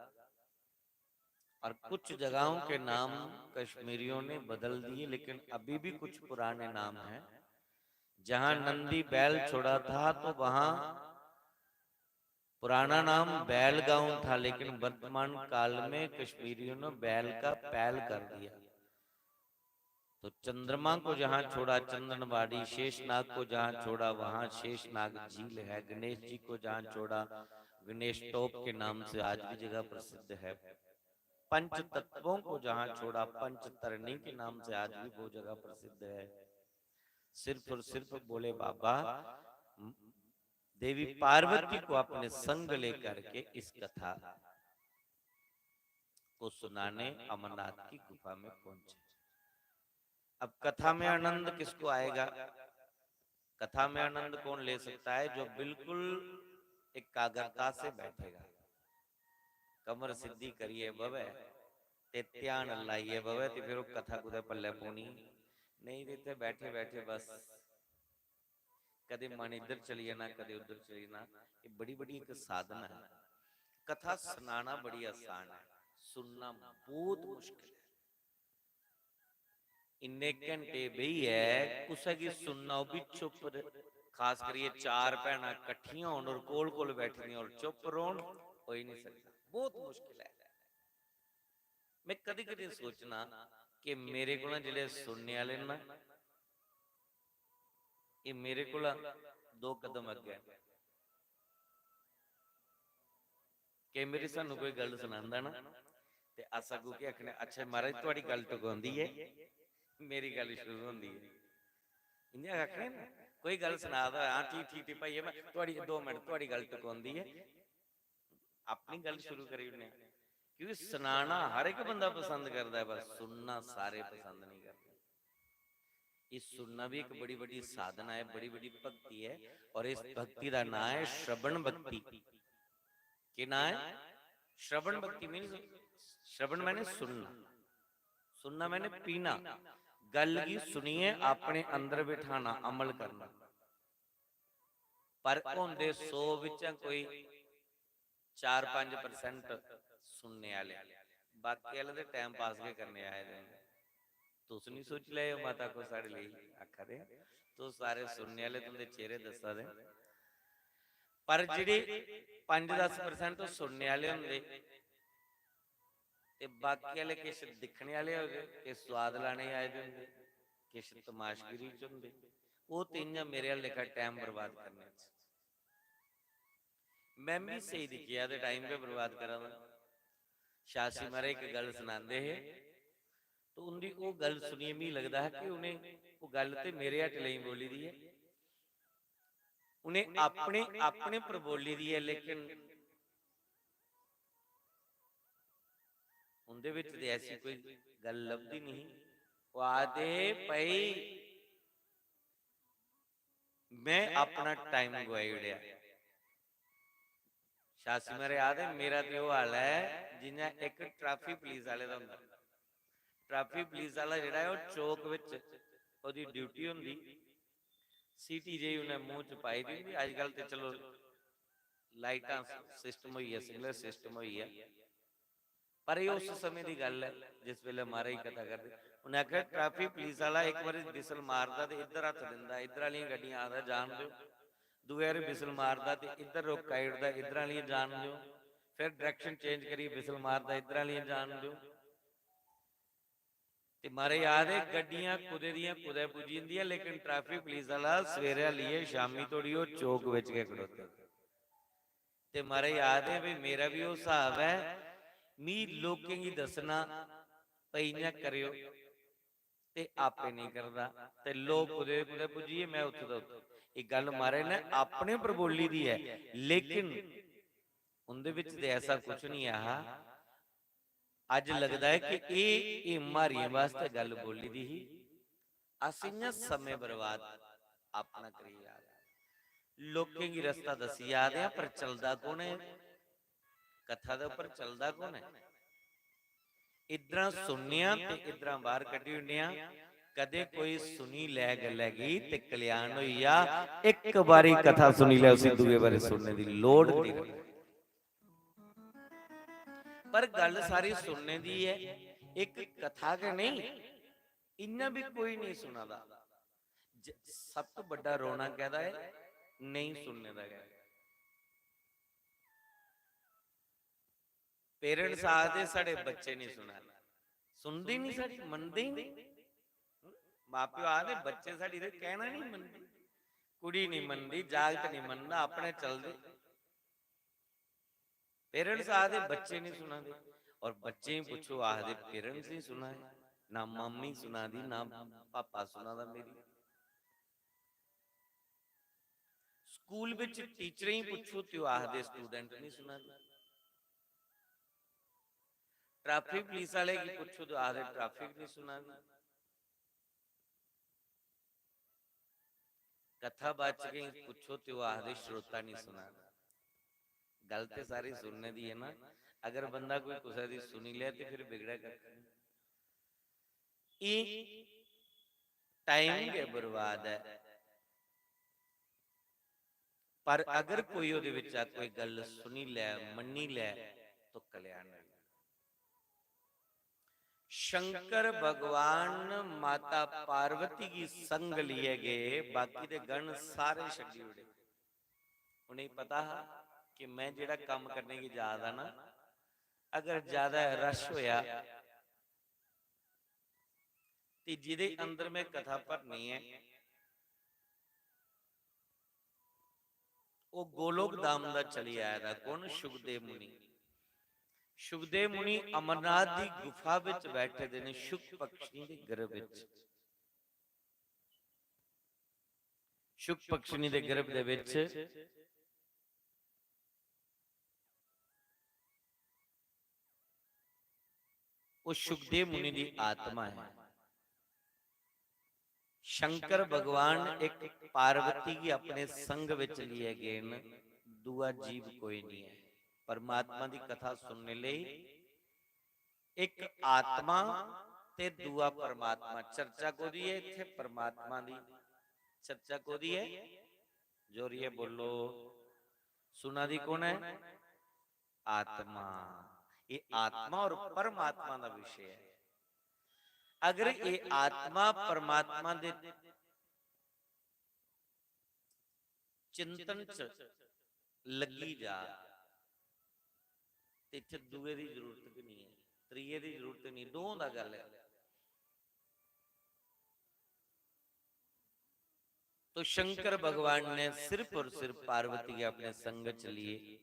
और कुछ जगहों के नाम कश्मीरियों ने बदल दिए, लेकिन अभी भी कुछ पुराने नाम हैं। जहां नंदी बैल छोड़ा था तो वहां पुराना नाम बैल गांव था, लेकिन वर्तमान काल में कश्मीरियों ने बैल का पैल कर दिया। तो चंद्रमा को जहाँ छोड़ा चंदनवाड़ी, शेषनाग को जहाँ छोड़ा वहाँ शेषनाग झील है, गणेश जी को जहाँ छोड़ा गणेश टोप के नाम से आज भी जगह प्रसिद्ध है। पंच तत्वों को जहाँ छोड़ा पंच तरणी के नाम से आज भी वो जगह प्रसिद्ध है। सिर्फ और सिर्फ बोले बाबा, देवी पार्वती को अपने संग लेकर के इस कथा को सुनाने अमरनाथ की गुफा में पहुंचे। अब कथा में आनंद किसको आएगा? कथा में आनंद कौन ले सकता है? जो बिल्कुल एकाग्रता से बैठेगा, कमर सिद्धि करिए बवे ते ध्यान लाइए बवे, ते फिर वो कथा कुतै पल्ले पौनी नहीं। ते इत्थै बैठे बैठे बस कदे मन इधर चली जाना, कदे उधर चली जाना। ये बड़ी बड़ी एक साधना है। कथा सुनाना बड़ी आसान है, सुनना बहुत मुश्किल है। इन्ने घंटे बेहियै कुसै गी सुनना, ओह् बी चुप र-, खास करियै चार भैनां कट्ठियां होन और कोल कोल बैठी दियां और चुप रौह्न, होई निं सकदा, बहुत मुश्किल ऐ। में कदें कदें सोचना कि मेरे कोला जेह्ड़े सुनने आह्ले न ना, एह् मेरे कोला दो कदम अग्गें न। केईं बारी सानूं कोई गल्ल सनांदा ना, ते अस अग्गों केह् आखने, "अच्छा महाराज, थुआढ़ी गल्ल टकोंदी ऐ, मेरी गल्ल शुरू होंदी ऐ।" इ'यां आखने ना, कोई गल्ल सना दा होऐ, "हां, ठीक, ठीक, ठीक भाई, में थुआढ़ी, दो मिंट, थुआढ़ी गल्ल टकोंदी ऐ।" अपनी गल्ल शुरू करी ओड़ने आं। क्योंकि सनाना हर एक बंदा पसंद करदा ऐ, पर सुनना सारे पसंद नहीं करदे। ये सुनना भी एक बड़ी बड़ी साधना है, बड़ी बड़ी भक्ति है। और इस भक्ति का नाम है श्रवण भक्ति। केह् नाम है? श्रवण भक्ति। मीन्स, श्रवण माने सुनना, सुनना माने पीना। गल्ल गी सुनियै अपने अंदर बिठाना, अमल करना। पर होंदे सौ बिच्चा कोई चार पंज percent सुनने आह्ले, बाकी आह्ले ते time pass गै करने आए दे न। तुस निं सोची लैएओ, माता को साढ़े लेई आखा दे, तुस सारे सुनने आह्ले, तुं'दे चेहरे दस्सा दे। पर जेह्ड़े पंज दस percent ओह् सुनने आह्ले होंदे ते बाकी आह्ले किश दिक्खने आह्ले होंदे, किश सोआद लैने आए दे होंदे, किश तमाशगिरी च होंदे, ओह् ते इ'यां मेरे आह्ला लेखा time बर्बाद करने च। में बी स्हेई दिक्खेआ ते time गै बर्बाद करा दा। शास्त्री महाराज इक गल्ल सनांदे हे, ते उं'दी ओह् गल्ल सुनियै मिगी लगदा हा कि उ'नें ओह् गल्ल ते मेरे हट लेई बोली दी ऐ। उ'नें अपने, अपने पर बोली दी ऐ, लेकिन उं'दे बिच ते ऐसी कोई गल्ल लभदी निं ही। ओह् आखदे हे, "भाई, में अपना time गुआई ओड़ेआ।" शास्त्री महाराज आखदे, "मेरा ते ओह् हाल ऐ जि'यां इक traffic police आह्ले दा होंदा।" Traffic police आह्ला जेह्ड़ा ऐ, ओह् चौक बिच ओह्दी duty होंदी, सीटी जेही उ'नें मूंह च पाई दी होंदी। अजकल ते चलो लाइटां system होई गेआ, signal system होई गेआ, पर एह् उस समें दी गल्ल ऐ जिस बेल्लै महाराज कथा करदे। उ'नें आखेआ, "Traffic police आह्ला इक बारी whistle मारदा ते इद्धर हत्थ दिंदा, इद्धर आह्लियां गड्डियां आखदा, 'जान देओ।' दूए बारी whistle मारदा ते इद्धर रोकाई ओड़दा, इद्धर आह्लियां, 'जान देओ।' फिर direction change करियै whistle मारदा, इद्धर आह्लियां, 'जान देओ।'" ते महाराज आखदे, गड्डियां कुदै दियां कुदै पुज्जी जंदियां, लेकिन traffic police आह्ला सवेरै लेइयै शामी धोड़ी ओह् चौक बिच गै खड़ोते। ते महाराज आखदे, "भाई, मेरा बी ओह् स्हाब ऐ, मी लोकें गी दस्सना, भाई, इ'यां करेओ, ते आपे नेईं करदा, ते लोक कुदै कुदै पुज्जी गे, में उत्थूं दा उत्थूं।" एह् गल्ल महाराज ने अपने पर बोली दी ऐ, लेकिन उं'दे बिच ते ऐसा कुछ निं ऐ हा। अज्ज लगदा ऐ कि एह्, एह् म्हारियें बास्तै गल्ल बोली दी ही। अस इ'यां समें बर्बाद अपना करी जा दे। लोकें गी रस्ता दस्सी जा दे आं, पर चलदा कु'न ऐ? कथा दे उप्पर चलदा कु'न ऐ? इद्धरा सुनने आं ते इद्धरा बाह्र कड्ढी ओड़ने आं। कदें कोई सुनी लै गल्लै गी ते कल्याण होई जा। इक बारी कथा सुनी लै, उसी दूए बारी सुनने दी लोड़ नेईं रौंह्दी। पर गल्ल सारी सुनने दी ऐ, इक कथा गै नेईं, इ'यां बी कोई नेईं सुना दा। ज-, सब तो बड्डा रोना कैह्दा ऐ? नेईं सुनने दा गै। Parents आखदे, "साढ़े बच्चे नेईं सुना दे, सुनदे निं, साढ़ी मनदे ही नेईं।" मां प्यो आखदे, "बच्चे साढ़ी ते कहना नहीं मनदे, कुड़ी नहीं मनदी, जागत नहीं मनदा, अपने चलदे।" पेरेंट्स आखदे, "बच्चे नहीं सुना दे।" और बच्चें गी पुच्छो, आखदे, "पेरेंट्स नहीं सुना दे, ना मम्मी सुना दी, ना पापा सुना दा मेरी।" स्कूल बिच टीचरें गी पुच्छो ते ओह् आखदे, "स्टूडेंट नहीं सुना दे।" ट्रैफिक पुलिस आह्ले गी पुच्छो ते आखदे, "ट्रैफिक नहीं सुना दी।" कथावाचकें गी पुच्छो ते ओह् आखदे, "श्रोता नहीं सुना दा।" गल्ल ते सारी सुनने दी ऐ ना। अगर बंदा कोई कुसै दी सुनी लै ते फिर बिगड़ै कक्ख नहीं। एह् टाइम गै बर्बाद ऐ। पर अगर कोई ओह्दे बिच्चा कोई गल्ल सुनी लै, मन्नी लै, तो कल्याण होई। शंकर भगवान माता पार्वती गी संग लेइयै गे, बाकी दे गण सारे छड्डी ओड़े। उ'नेंगी पता हा कि में जेह्ड़ा कम्म करने गी जा दा ना, अगर ज्यादा रश होया ते जेह्दे अंदर में कथा भरनी ऐ, ओह् गोलोक धाम दा चली आए दा। कौन? शुकदेव मुनि। शुकदेव मुनि अमरनाथ दी गुफा विच बैठे दे ने, शुक पक्षी दे गर्भ विच। शुक पक्षी दे गर्भ दे विच ओह् शुकदेव मुनि दी आत्मा है। शंकर भगवान इक पार्वती गी अपने संग विच लेइयै गे न, दूआ जीव कोई नहीं है। परमात्मा दी कथा सुनने लेई इक आत्मा ते दूआ परमात्मा। चर्चा कोदी है इत्थे? परमात्मा दी। चर्चा कोदी है? जोरिए बोलो। सुना दी कौन है? आत्मा। ये आत्मा और परमात्मा का विषय है। अगर ये आत्मा परमात्मा दे चिंतन च लगी जा, ते इत्थे दूए दी जरूरत भी नहीं है, त्रिये दी जरूरत नहीं, दों दा गल है। तो शंकर भगवान ने सिर्फ और सिर्फ पार्वती के अपने संग च लिए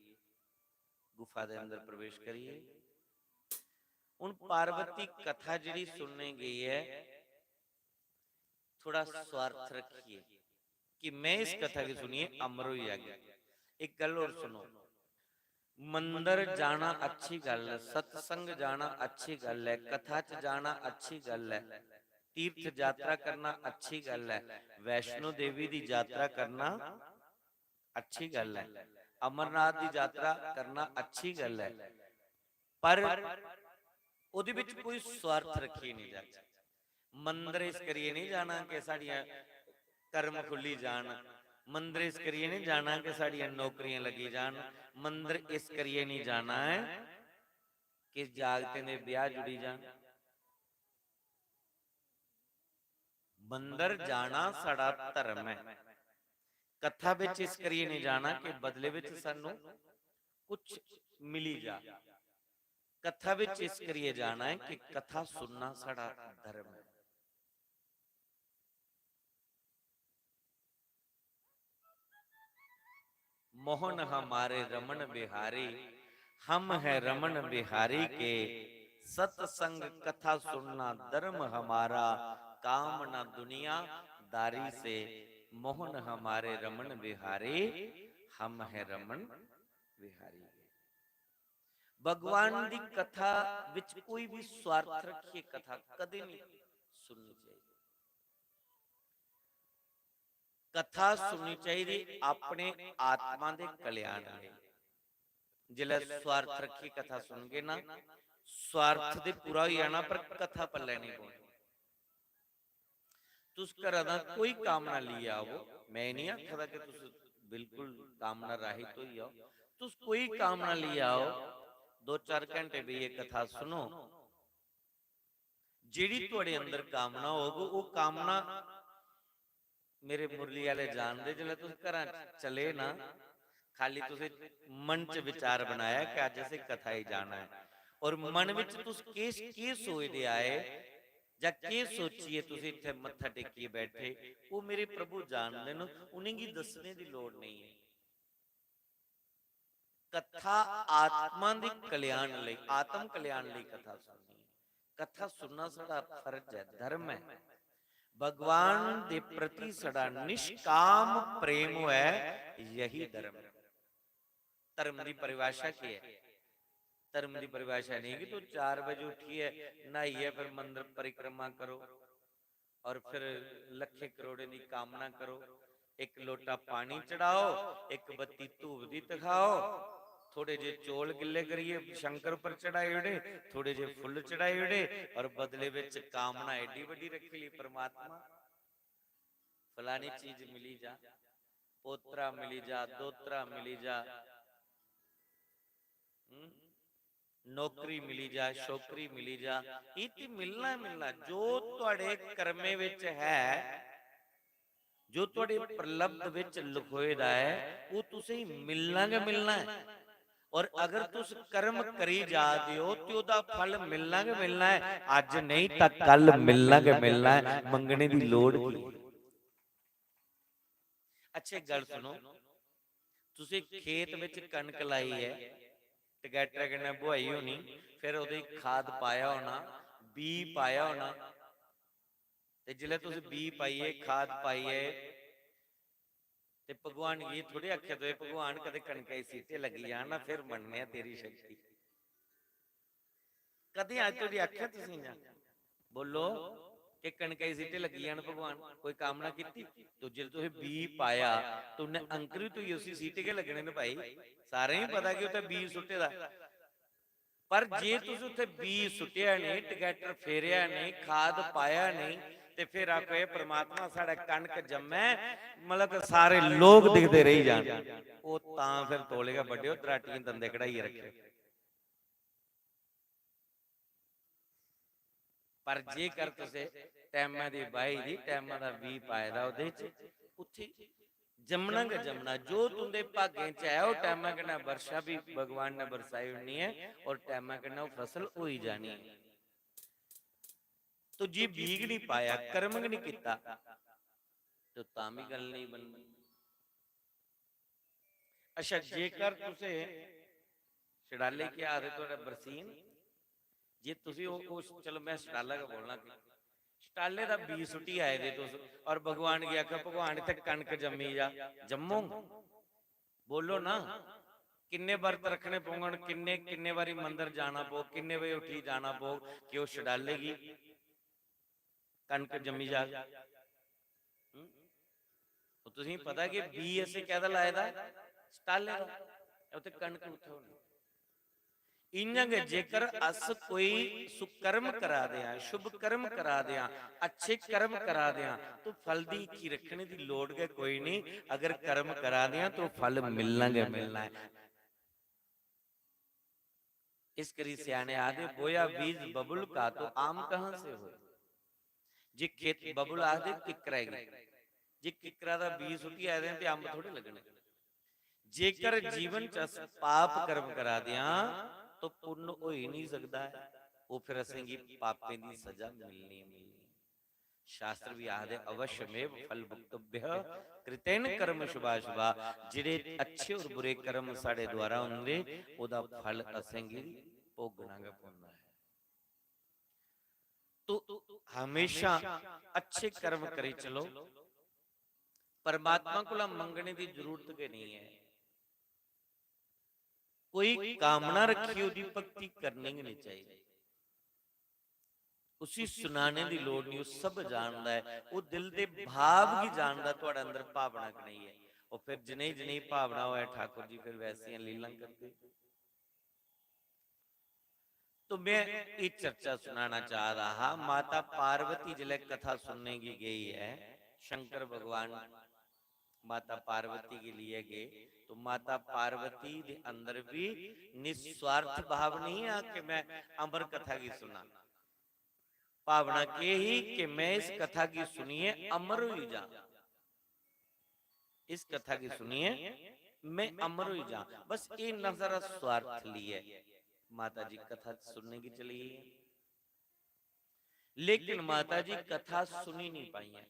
गुफा के अंदर प्रवेश करिए। हुण पार्वती कथा जिहड़ी सुनने गई है, थोड़ा स्वार्थ रखिए कि मैं इस कथा की सुनिए अमर हो जाएगी। एक गल और सुनो, मंदर जाना अच्छी गल है, सत्संग जाना अच्छी गल है, कथा च जाना अच्छी गल है, तीर्थ यात्रा करना अच्छी गल है, वैष्णो देवी दी यात्रा करना अच्छी गल है, अमरनाथ दी यात्रा करना अच्छी गल है, पर ओहदे विच कोई स्वार्थ रखिए नहीं जाए। मंदर इस करिए नहीं जाना कि साढ़ियां कर्म खुल्ली जान, मंदर इस करिए नहीं जाना कि साढ़ियां नौकरियां लगी जान, मंदर इस करिए नहीं जाना है कि जागतें दे ब्याह जुड़ी जान। मंदर जाना साढ़ा धर्म है। कथा विच इस करिए नहीं जाना कि बदले विच सानू कुछ मिली जा। कथा विच इस करिए जाना है कि कथा सुनना साढ़ा धर्म है। मोहन हमारे रमन बिहारी, हम हैं रमन बिहारी के। सत्संग कथा सुनना धर्म हमारा, काम ना दुनियादारी से। मोहन हमारे रमन बिहारी, हम हैं रमन बिहारी के। भगवान दी कथा विच कोई भी स्वार्थ रखिए कथा कदे नहीं सुननी चाहिए। कथा सुननी चाहिए अपने आत्मा दे कल्याण लेई। जिसलै स्वार्थ रखिए कथा सुनगे ना, स्वार्थ ते पूरा होई जाना, पर कथा पल्लै नहीं पौनी। तुस घरा दा कोई कामना लेई आओ, मैं नहीं आखा दा कि तुस बिल्कुल कामना रहित होई जाओ। तुस कोई कामना लेई आओ, दो चार घंटे बेहियै कथा सुनो, जेह्ड़ी थुआढ़े अंदर कामना होग, ओह् कामना, मेरे मुरली आह्ले जानदे, जिसलै तुस घरा चले ना, खाली तुसें मन च विचार बनाया कि अज्ज असें कथा ही जाना है, और मन विच तुस केह्, केह् सोचदे आए, जां केह् सोचियै तुस इत्थै मत्था टेकियै बैठे, ओह् मेरे प्रभु जानदे न, उ'नेंगी दस्सने दी लोड़ नेईं ऐ। कथा आत्मा दे कल्याण लेई, आत्म कल्याण लेई कथा सुननी ऐ। कथा सुनना साढ़ा फर्ज ऐ, धर्म ऐ। भगवान दे प्रति साढ़ा निष्काम प्रेम होऐ, यही धर्म ऐ। धर्म दी परिभाषा केह् ऐ? धर्म दी परिभाषा नेईं कि तू चार बजे उट्ठियै, न्हाइयै, फिर मंदर परिक्रमा करो और फिर लक्खें करोड़ें दी कामना करो। इक लोटा पानी चढ़ाओ, इक बत्ती धूप दी तखाओ, थोड़े जे चौल गिल्ले करियै शंकर पर चढ़ाई ओड़े, थोड़े जे फुल्ल चढ़ाई ओड़े और बदले बिच कामना एड्डी बड्डी रखी लेई, परमात्मा, फलानी चीज मिली जा, पोतरा मिली जा, दोतरा मिली जा, हम्म? नौकरी मिली जा, छोकरी मिली जा, एह् ते मिलना ही मिलना। जो तुआढ़े कर्में बिच है, जो तुआढ़े प्रलब्ध बिच लखोए दा ऐ, ओह् तुसेंगी मिलना गै मिलना ऐ। और अगर तुस कर्म करी जा दे ओ, ते ओह्दा फल मिलना गै मिलना ऐ। अज्ज नेईं तां कल मिलना गै मिलना ऐ। मंगने दी लोड़ की? अच्छा, इक गल्ल सुनो, तुसें खेत बिच कनक लाई ऐ, ट्रैक्टरै कन्नै बुहाई होनी, फिर ओह्दे च खाद पाया होना, बीऽ पाया होना, ते जिसलै तुस बीऽ पाइयै, खाद पाइयै, ते भगवान गी थोड़े आखेआ, "तुस भगवान, कदें कनकै गी सीटे लग्गी जान ना, फिर मन्नने आं तेरी शक्ति।" कदें अज्ज धोड़ी आखेआ तुसें इ'यां? बोलो कि कनकै गी सीटे लग्गी जान भगवान, कोई कामना कीती? तो जिसलै तुसें बीऽ पाया, तो उन्नै अंकुरित होइयै उसी सीटे गै लग्गने न भाई। सारें गी पता कि उत्थै बीऽ सुट्टे दा। पर जे तुस उत्थै बीऽ सुट्टेआ नेईं, ट्रैक्टर फेरेआ नेईं, खाद पाया नेईं, ते फिर आखो, "एह् परमात्मा, साढ़ै कनक जम्मै, मतलब कि सारे लोक दिखदे रेही जान।" ओह् तां फिर तौले गै बड्डेओ, दराटियें दंदे कढाइयै रक्खेओ। पर जेकर तुसें टैमा दी बाही दी, टैमा दा बीऽ पाए दा ओह्दे च, उत्थै जम्मना गै जम्मना। जो तुं'दे भागें च ऐ, ओह् टैमा कन्नै बर्षा बी भगवान ने बरसाई ओड़नी ऐ और टैमा कन्नै ओह् फसल होई जानी ऐ। तो जे बीऽ गै निं पाया, कर्म गै निं कीता, तो तां बी गल्ल नेईं बननी। अच्छा, जेकर तुसें छड़ाले, केह् आखदे थुआढ़े बरसीन, जे तुसें ओह्, ओह्, चलो, में छड़ाला गै बोलना कि छड़ाले दा बीऽ सुट्टी आए दे तुस और भगवान गी आखो, "भगवान, इत्थै कनक जम्मी जा," जम्मोग? बोलो ना, किन्ने बर्त रक्खने पौङन, किन्ने, किन्ने बारी मंदर जाना पौग, किन्ने बजे उट्ठियै जाना पौग कि ओह् छड़ाले गी कनक जम्मी जाग। हम्म? ओह् तुसेंगी पता कि बीऽ असें कैह्दा लाए दा? छटाले दा। उत्थै कनक उत्थै होनी। इ'यां गै जेकर अस कोई सुकर्म करा दे आं, शुभ कर्म करा दे आं, अच्छे कर्म करा दे आं, तो फल दी हीखी रक्खने दी लोड़ गै कोई नहीं। अगर कर्म करा दे आं, तो फल मिलना गै मिलना ऐ। इस करी स्याने आखदे, "बोया बीज बबुल का, तो आम कहाँ से होए?" जे खेत, बबुल आखदे किक्करै गी, जे किक्करा दा बीज सुट्टी आए दे ते अम्ब थोड़े लग्गने। जेकर जीवन च अस पाप कर्म करा दे आं, तो पुन्न होई नहीं सकदा ऐ। ओह् फिर असेंगी पापें दी सजा मिलनी, मिलनी। शास्त्र भी आखदे, "अवश्यमेव फल भुक्तव्य कृतेन कर्म शुभाशुभा।" जेह्ड़े अच्छे और बुरे कर्म साढ़े द्वारा होंदे, ओह्दा फल असेंगी भोगना गै पौंदा ऐ। तो हमेशा अच्छे कर्म करी चलो, परमात्मा कोला मंगने दी जरूरत गै नहीं ऐ। कोई कामना रखी, ओह्दी भक्ति करनी गै नहीं चाहिदी। उसी सुनाने दी लोड़ नहीं, ओह् सब जानदा ऐ, ओह् दिल दे भाव गी जानदा, थुआढ़े अंदर भावना कनेही ऐ। ओह् फिर जनेही जनेही भावना होऐ, ठाकुर जी फिर वैसियां लीलां करदे। तो मैं एह् चर्चा सुनाना चाह रहा हा, माता पार्वती जिसलै कथा सुनने गी गई ऐ, शंकर भगवान माता पार्वती गी लेइयै गे, तो माता पार्वती दे अंदर भी निस्वार्थ भाव नहीं आ कि मैं अमर कथा गी सुना। भावना केह् ही कि मैं इस कथा गी सुनियै अमर होई जां, इस कथा गी सुनियै मैं अमर होई जां। बस इन्ना सारा स्वार्थ लेइयै माता जी कथा सुनने गी चली गेई। लेकिन माता जी कथा सुनी नहीं पाइयां।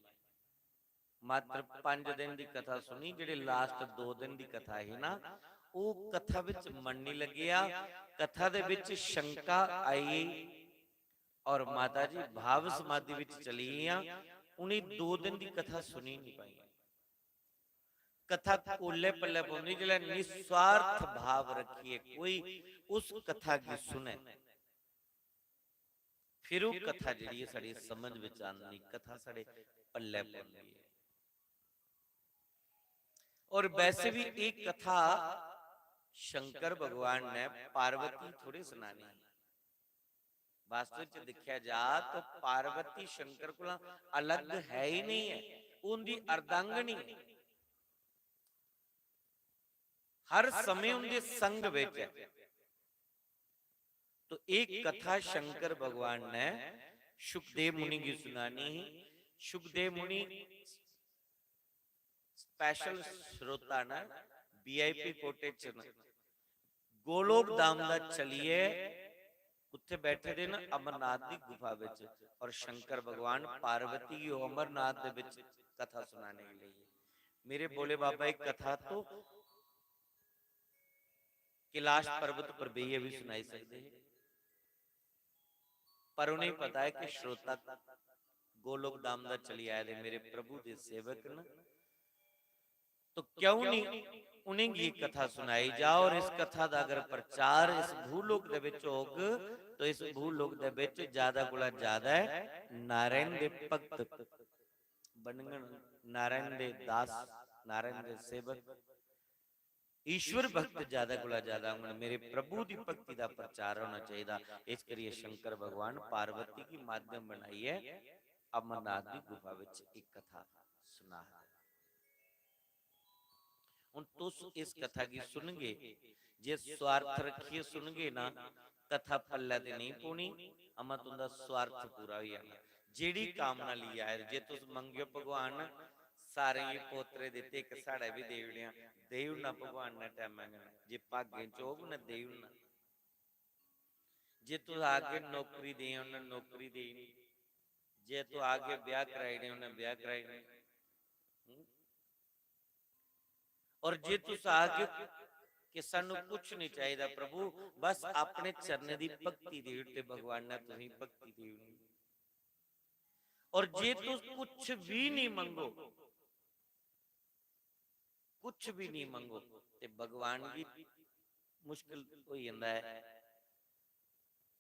मात्र पंज दिन दी कथा सुनी, जेह्ड़े लास्ट दो दिन दी कथा ही ना, ओह् कथा बिच मन नहीं लग्गेआ। कथा दे बिच शंका आई और माता जी भाव समाधि बिच चली गेइयां। उ'नें दो दिन दी कथा सुनी नहीं पाइयां। कथा कोले पल्ले पौंदी जिसलै निस्वार्थ भाव रखियै कोई उस कथा गी सुने, फिर ओह् कथा जेह्ड़ी ऐ साढ़ी समझ बिच आंदी, कथा साढ़े पल्ले पौंदी ऐ। और वैसे भी एह् कथा शंकर भगवान ने पार्वती थोड़ी सुनानी है। वास्तव च दिक्खेआ जा तो पार्वती शंकर कोला अलग है ही नहीं है, उंदी अर्धांगनी है। हर समय उंदे संग विच है। तो एक कथा शंकर भगवान ने शुकदेव मुनि की सुनानी ही। शुकदेव मुनि स्पेशल श्रोता न, वीआईपी कोटे च न। गोलोक धाम दा चलिए उत्थे बैठे दे न अमरनाथ दी गुफा विच, और शंकर भगवान पार्वती गी अमरनाथ दे विच कथा सुनाने के लिए। मेरे भोले बाबा, एक कथा तो कैलाश पर्वत पर बेहियै भी सुनाई सकते हैं, पर उन्हें पता है कि श्रोता गोलोक धाम दा चली आए दे मेरे प्रभु दे सेवक न, तो क्यों नहीं उन्हें ये कथा सुनाई जा। और इस कथा का अगर प्रचार इस भूलोक दे विच होग, तो इस भूलोक दे विच ज्यादा कोला ज्यादा नारायण दे भक्त बनगन, नारायण दे दास, नारायण दे सेवक, ईश्वर भक्त ज्यादा कोला ज्यादा होंगन। मेरे प्रभु दी भक्ति दा प्रचार होना चाहिदा। इस करियै शंकर भगवान पार्वती गी माध्यम बनाइयै अमरनाथ दी गुफा विच एक कथा सुना। हुन तुस इस कथा गी सुनगे, जे स्वार्थ रखियै सुनगे ना, कथा पल्लै ते नेईं पौनी, अमा तुंदा स्वार्थ पूरा होई जाना। जेह्ड़ी कामना लेई आए, जे तुस मंगेओ भगवान सारें गी पोतरे दित्ते, इक साढ़े बी देई ओड़ेआं, देई ओड़ना भगवान ने टैमै कन्नै, जे भागें च होग उन्नै देई ओड़ना। जे तुस आखगे नौकरी दें, उन्नै नौकरी देई ओड़नी। जे तुस आखगे ब्याह कराई ओड़ें, उन्नै ब्याह कराई ओड़ना। हूं? और जे तुस आखगे कि सानू कुछ नहीं चाहिदा प्रभु, बस अपने चरणें दी भक्ति देई ओड़ ते भगवान ने तुसेंगी भक्ति देई ओड़नी। और जे तुस कुछ भी नहीं मंगो, कुछ भी नहीं मंगो, ते भगवान गी मुश्किल होई जंदा है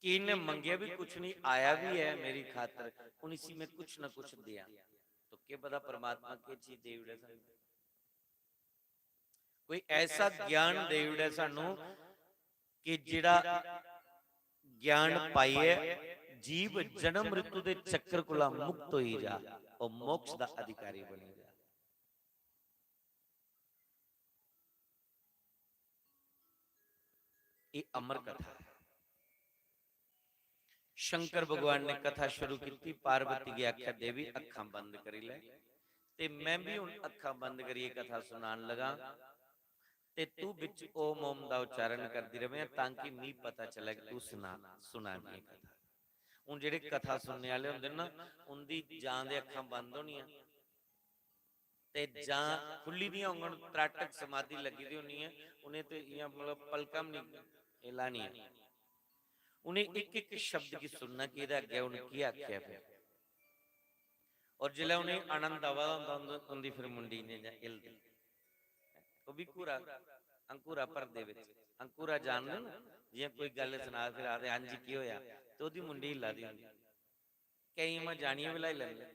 कि इन्हें मंगेआ भी कुछ नहीं, आया भी है मेरी खातर, हुन इसी मैं कुछ ना कुछ देआं। तो केह् पता परमात्मा केह् चीज देई ओड़े सानू। कोई ऐसा ज्ञान देई ओड़े सानू कि जेह्ड़ा ज्ञान पाइयै जीव जन्म मृत्यु दे चक्कर कोला मुक्त होई जा, ओह् मोक्ष दा अधिकारी बनी जा। ये अमर कथा है। शंकर भगवान ने कथा शुरू की, पार्वती गी आख्या, "देवी, अखां बंद करी ले।" ते मैं भी हुन अखां बंद करियै कथा सुनान लगा, ते तू बिच ओम ओम दा उच्चारण करदी रवें, तां कि मी पता चले कि तू सुना, सुना दी है कथा। हुन जेह्ड़े कथा सुनने आह्ले होंदे ना, उंदी जां ते अखां बंद होनियां, ते जां खु'ल्ली दियां होङन, त्राटक समाधि लग्गी दी होनी ऐ, उ'नें ते इ'यां मतलब पलकां बी निं हिलानियां। उ'नें इक-इक शब्द गी सुनना कि एह्दे अग्गें उ'नें केह् आखेआ फिर। और जिसलै उ'नें आनंद आवा दा होंदा, उं'दी, उं'दी फिर मुंडी इ'यां, इ'यां हिलदी। ओह् बी घूरा, अंकूरा भरदे बिच। अंकूरा जानदे न, जि'यां कोई गल्ल सना, फिर आखदे, "हां जी, केह् होआ?" ते ओह्दी मुंडी हिल्ला दी होंदी। केईं उ'आं जानियै बी ल्हाई लैंदे।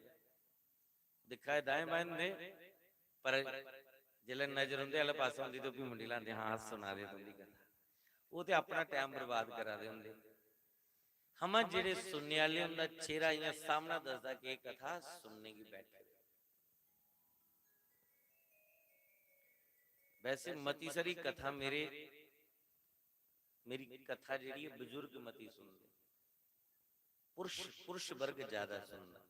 दिक्खा दे दाएं बाएं दे, पर जिसलै नजर उं'दे आह्ले पासै होंदी ते ओह् बी मुंडी ल्हांदे, "हां, अस सुना दे तुं'दी कथा।" ओह् ते अपना टैम बर्बाद करा दे होंदे। हमा जेह्ड़े सुनने आह्ले, उं'दा चेहरा इ'यां सामना दसदा कि एह् कथा सुनने गी बैठे दे। वैसे मती सारी कथा मेरे, मेरी कथा जेह्ड़ी ऐ, बजुर्ग मती सुनदे। पुरुष, पुरुष वर्ग ज्यादा सुनदा।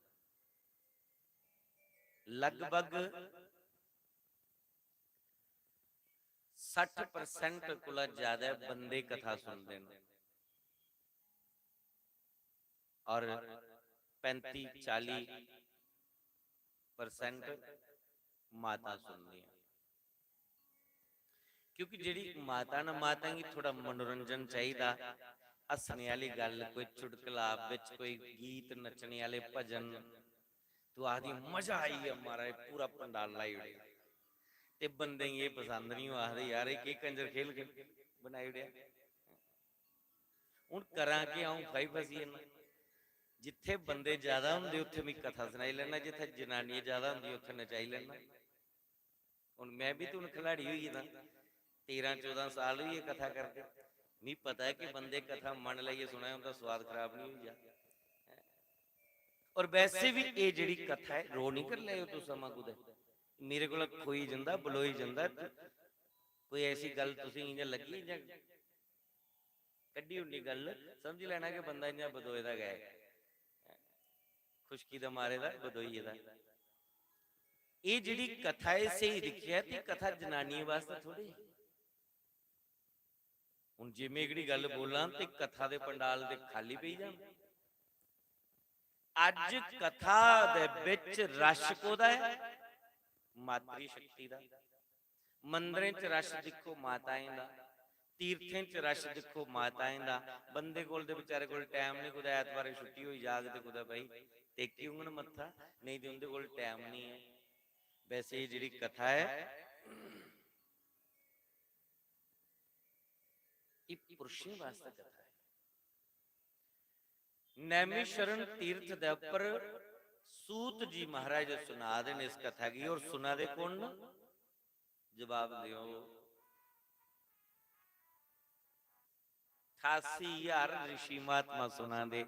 लगभग सट्ठ परसेंट कोला ज्यादा बंदे कथा सुनदे न और पैंती चाली परसेंट माता सुनदियां। क्योंकि जेह्ड़ी माता न, माता गी थोह्ड़ा मनोरंजन चाहिदा, हस्सने आह्ली गल्ल, कोई चुटकला, बिच कोई गीत, नच्चने आह्ले भजन। तूं आखदी, "मजा आई गेआ महाराज, पूरा पंडाल लाई ओड़ेआ।" ते बंदे गी एह् पसंद निं, ओह् आखदे, "यार, एह् केह् कंजर खेल बनाई ओड़ेआ।" हून करां केह्, अ'ऊं फसी फसी जन्ना। जित्थै बंदे ज्यादा होंदे, उत्थै में कथा सनाई लैन्ना, जित्थै जनानियां ज्यादा होंदियां, उत्थै नचाई लैन्ना। हून में बी ते हून खिलाड़ी होई गेदा, तेरां चौदां साल होई गे कथा करदे। मी पता ऐ कि बंदे कथा मन लाइयै सुना दे, उं'दा स्वाद खराब निं होई जा। और वैसे बी एह् जेह्ड़ी कथा ऐ, रो निं करी लैएओ तुस समां कुतै। मेरे कोला खोई जंदा, बलोई जंदा। कोई ऐसी गल्ल तुसें गी इ'यां लग्गी, इ'यां कड्ढी ओड़नी गल्ल, समझी लैना कि बंदा इ'यां बदोए दा गै ऐ, खुशकी दे मारे दा बदोई गेदा। एह् जेह्ड़ी कथा ऐ, स्हेई दिक्खेआ ते कथा जनानियें बास्तै थोह्ड़ी। हून जे में एह्कड़ी गल्ल बोलां ते कथा दे पंडाल ते खाल्ली पेई जान। अज्ज कथा दे बिच रश कोह्दा ऐ? मातृ शक्ति दा। मंदरें च रश दिक्खो माताएं दा, तीर्थें च रश दिक्खो माताएं दा। बंदे कोल ते बेचारे कोल टैम निं, कुतै ऐतवारें छुट्टी होई जाग ते कुतै भाई टेकी होङन मत्था, नेईं ते उं'दे कोल टैम निं ऐ। वैसे एह् जेह्ड़ी कथा ऐ, एह् पुरुषें बास्तै कथा ऐ। नैमिषारण्य तीर्थ दे उप्पर सूत जी महाराज सुना दे न इस कथा गी, और सुना दे कु'न न? जवाब देओ। ठासी ज्हार ऋषि महात्मा सुना दे,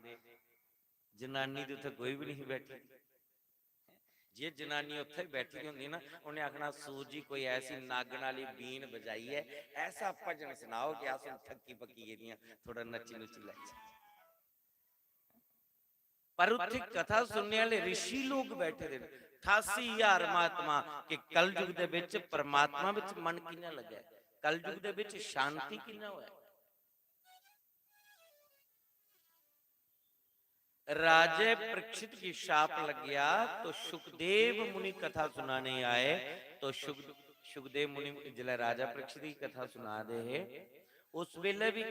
जनानी ते उत्थै कोई बी नहीं बैठी। जे जनानी उत्थै बैठी दी होंदी ना, उ'नें आखना, "सूत जी, कोई ऐसी नागन आह्ली बीन बजाइयै ऐसा भजन सनाओ कि अस हून थक्की पक्की गेदियां, थोह्ड़ा नच्ची नुच्ची लैचै।" पर उत्थै कथा सुनने आह्ले ऋषि लोक बैठे दे न, ठासी ज्हार महात्मा। कि कलयुग दे बिच परमात्मा बिच मन कि'यां लग्गै, कलयुग दे बिच शांति कि'यां होऐ। राजे परीक्षित गी शाप लग गया, तो सुखदेव मुनि कथा सुनाने आए। तो सुख, सुखदेव मुनि जिसलै राजा परीक्षित गी कथा सुना दे हे, उस बेल्लै बी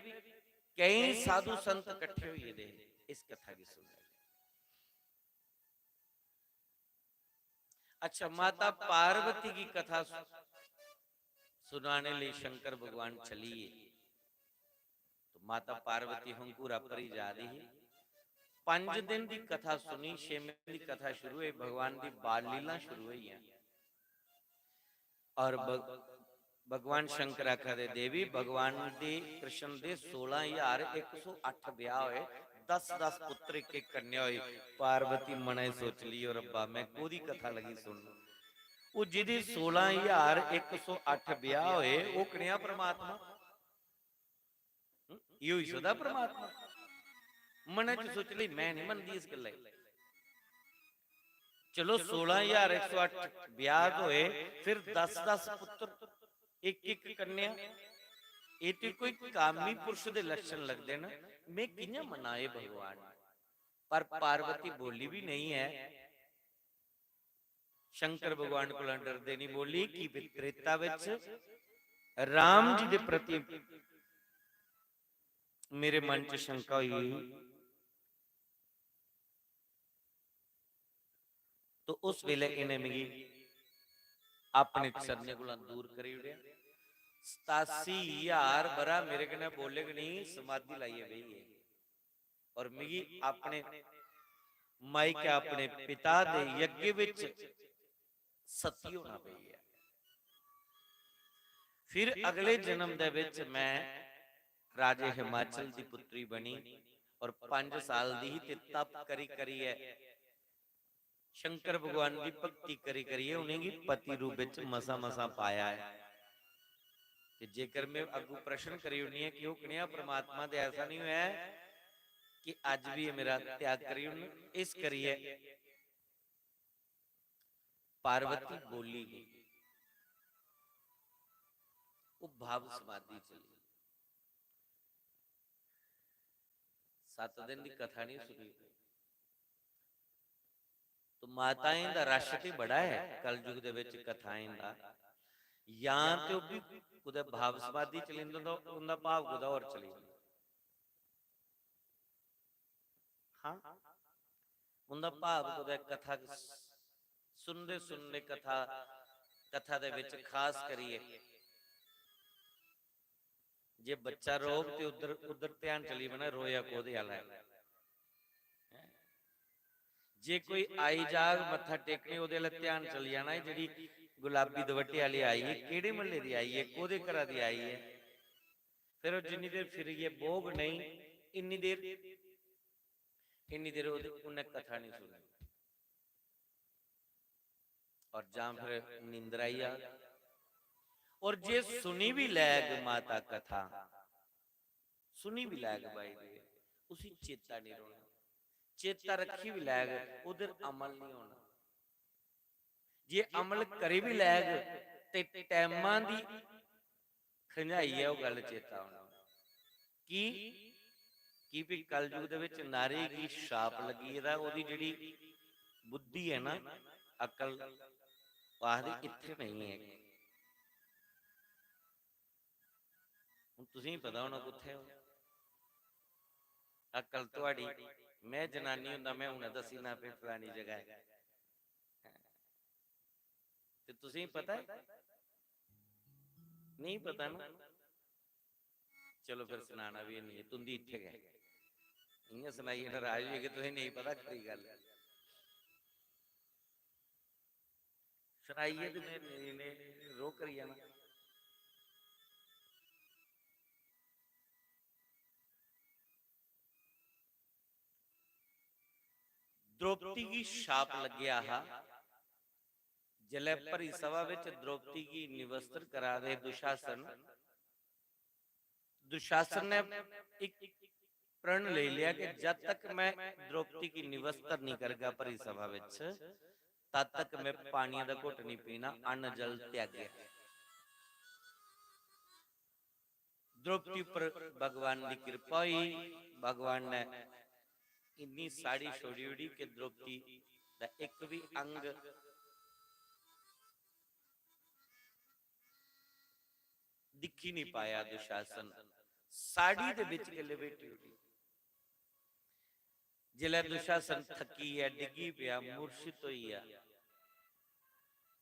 केईं साधु संत कट्ठे होई गेदे हे इस कथा गी सुनने। अच्छा, माता पार्वती की कथा सु-, सुनाने लिए शंकर भगवान चलिए। तो माता पार्वती हंगूरा भरी जा रही है। पंज दिन दी कथा सुनी, छेमें दिन दी कथा शुरू हुई, भगवान दी बाल लीला शुरू हुई है। और भग-, भगवान शंकर आखा दे, "देवी, भगवान दे, कृष्ण दे सोलां ज्हार इक सौ अट्ठ ब्याह होए, दस दस पुत्र, इक इक कन्या होई।" पार्वती मनै च सोची ली, "ओ रब्बा, मैं कोह्दी कथा लगी सुनन?" ओह् जेह्दे सोलां ज्हार इक सौ अट्ठ ब्याह होए, ओह् कनेहा परमात्मा? हं? एह् होई सकदा परमात्मा? मनै च सोची ली, "मैं नहीं मनदी इस गल्लै गी।" चलो, सोलां ज्हार इक सौ अट्ठ ब्याह होए, फिर दस दस पुत्र, इक इक कन्या, एह् ते कोई कामी पुरुष दे लक्षण लगदे न। मैं कि'यां मन्नां एह् भगवान? पर पार्वती बोली भी नहीं ऐ। शंकर भगवान कोला डरदे नहीं बोली, कि त्रेता बिच राम जी दे प्रति मेरे मन च शंका होई। तो उस वेले इ'नें मिगी अपने चरणें कोला दूर करी ओड़ेआ। सतासी ज्हार बरा मेरे कन्नै बोले गै नहीं, समाधि लाइयै बेही गे। और मिगी अपने मायके, अपने पिता दे यज्ञ विच सती होना पेई ऐ। फिर अगले जन्म दे विच मैं राजे हिमाचल दी पुत्री बनी और पंज साल दी ही ते तप करी करियै शंकर भगवान दी भक्ति करी करियै उ'नेंगी पति रूप विच मसां मसां पाया ऐ। ते जेकर मैं अग्गू प्रश्न करी ओड़नी ऐ कि ओह् कनेहा परमात्मा, ते ऐसा नहीं होया ऐ कि अज्ज भी एह् मेरा त्याग करी ओड़न। इस करियै पार्वती बोली नहीं, ओह् भाव समाधि चली। सत्त दिन दी कथा नहीं सुनी। तो माताएं दा रश ते बड़ा ऐ कलयुग दे बिच कथाएं दा, जां ते ओह् बी कुतै भाव समाधि चली जंदा, उं'दा भाव कुतै होर चली जंदा। हां, उं'दा भाव कुतै कथा सुनदे सुनदे कथा, कथा दे बिच खास करियै जे बच्चा रोग ते उद्धर, उद्धर ध्यान चली जाना, रोया कोह्दे आह्ला ऐ। जे कोई आई जाग मत्था टेकने, ओह्दे आह्ला ध्यान चली जाना, एह् जेह्ड़ी गुलाबी दपट्टे आह्ली आई ऐ, केह्ड़े म्हल्ले दी आई ऐ, कोह्दे घरा दी आई ऐ। फिर ओह् जिन्नी देर फिरियै बौह्ग नेईं, इन्नी देर, इन्नी देर ओह्दे, उन्नै कथा नेईं सुननी। और जां फिर नींदर आई जाग। और जे सुनी बी लैग माता कथा, सुनी बी लैग बाई दी, उसी चेता नेईं रौह्ना। चेता रक्खी बी लैग, उद्धर अमल नेईं होना। जे अमल करी बी लैग ते टैमां दी खंजाई ऐ ओह् गल्ल चेता औनी। की? की भी कलयुग दे विच नारी गी शाप लग्गी गेदा, ओह्दी जेह्ड़ी बुद्धि ऐ ना, अकल, ओह् आखदे इत्थै नेईं ऐ। हून तुसेंगी पता होना कुत्थै ओ। अकल थुआढ़ी, में जनानी होंदा, में हुनै दस्सी ना पे फलानी जगह ऐ। ते तुसेंगी पता ऐ? नेईं पता ना? चलो फिर सनाना बी नहीं, तुंदी इत्थै गै। इ'यां सनाइयै नाराज होई गे, तुसेंगी नेईं पता, खरी गल्ल ऐ। सनाइयै ते फिर इ'नें रोह् करी जाना। द्रौपदी गी शाप लग्गेआ हा, जिसलै भरी सभा बिच द्रौपदी गी निवस्त्र करा दे दुशासन, दुशासन ने इक प्रण लेई लेआ कि जद तक मैं द्रौपदी गी निवस्त्र नहीं करगा भरी सभा विच, तद तक मैं पानियै दा घुट नहीं पीना, अन्न जल त्यागेआ। द्रौपदी उप्पर भगवान दी किरपा होई, भगवान ने इन्नी साड़ी छोड़ी ओड़ी कि द्रौपदी दा इक भी अंग दिक्खी नहीं पाया दुशासन, साड़ी दे बिच गै लपेटी ओड़ी। जिसलै दुशासन थक्की गेआ, डिग्गी पेआ, मूर्छित होई गेआ,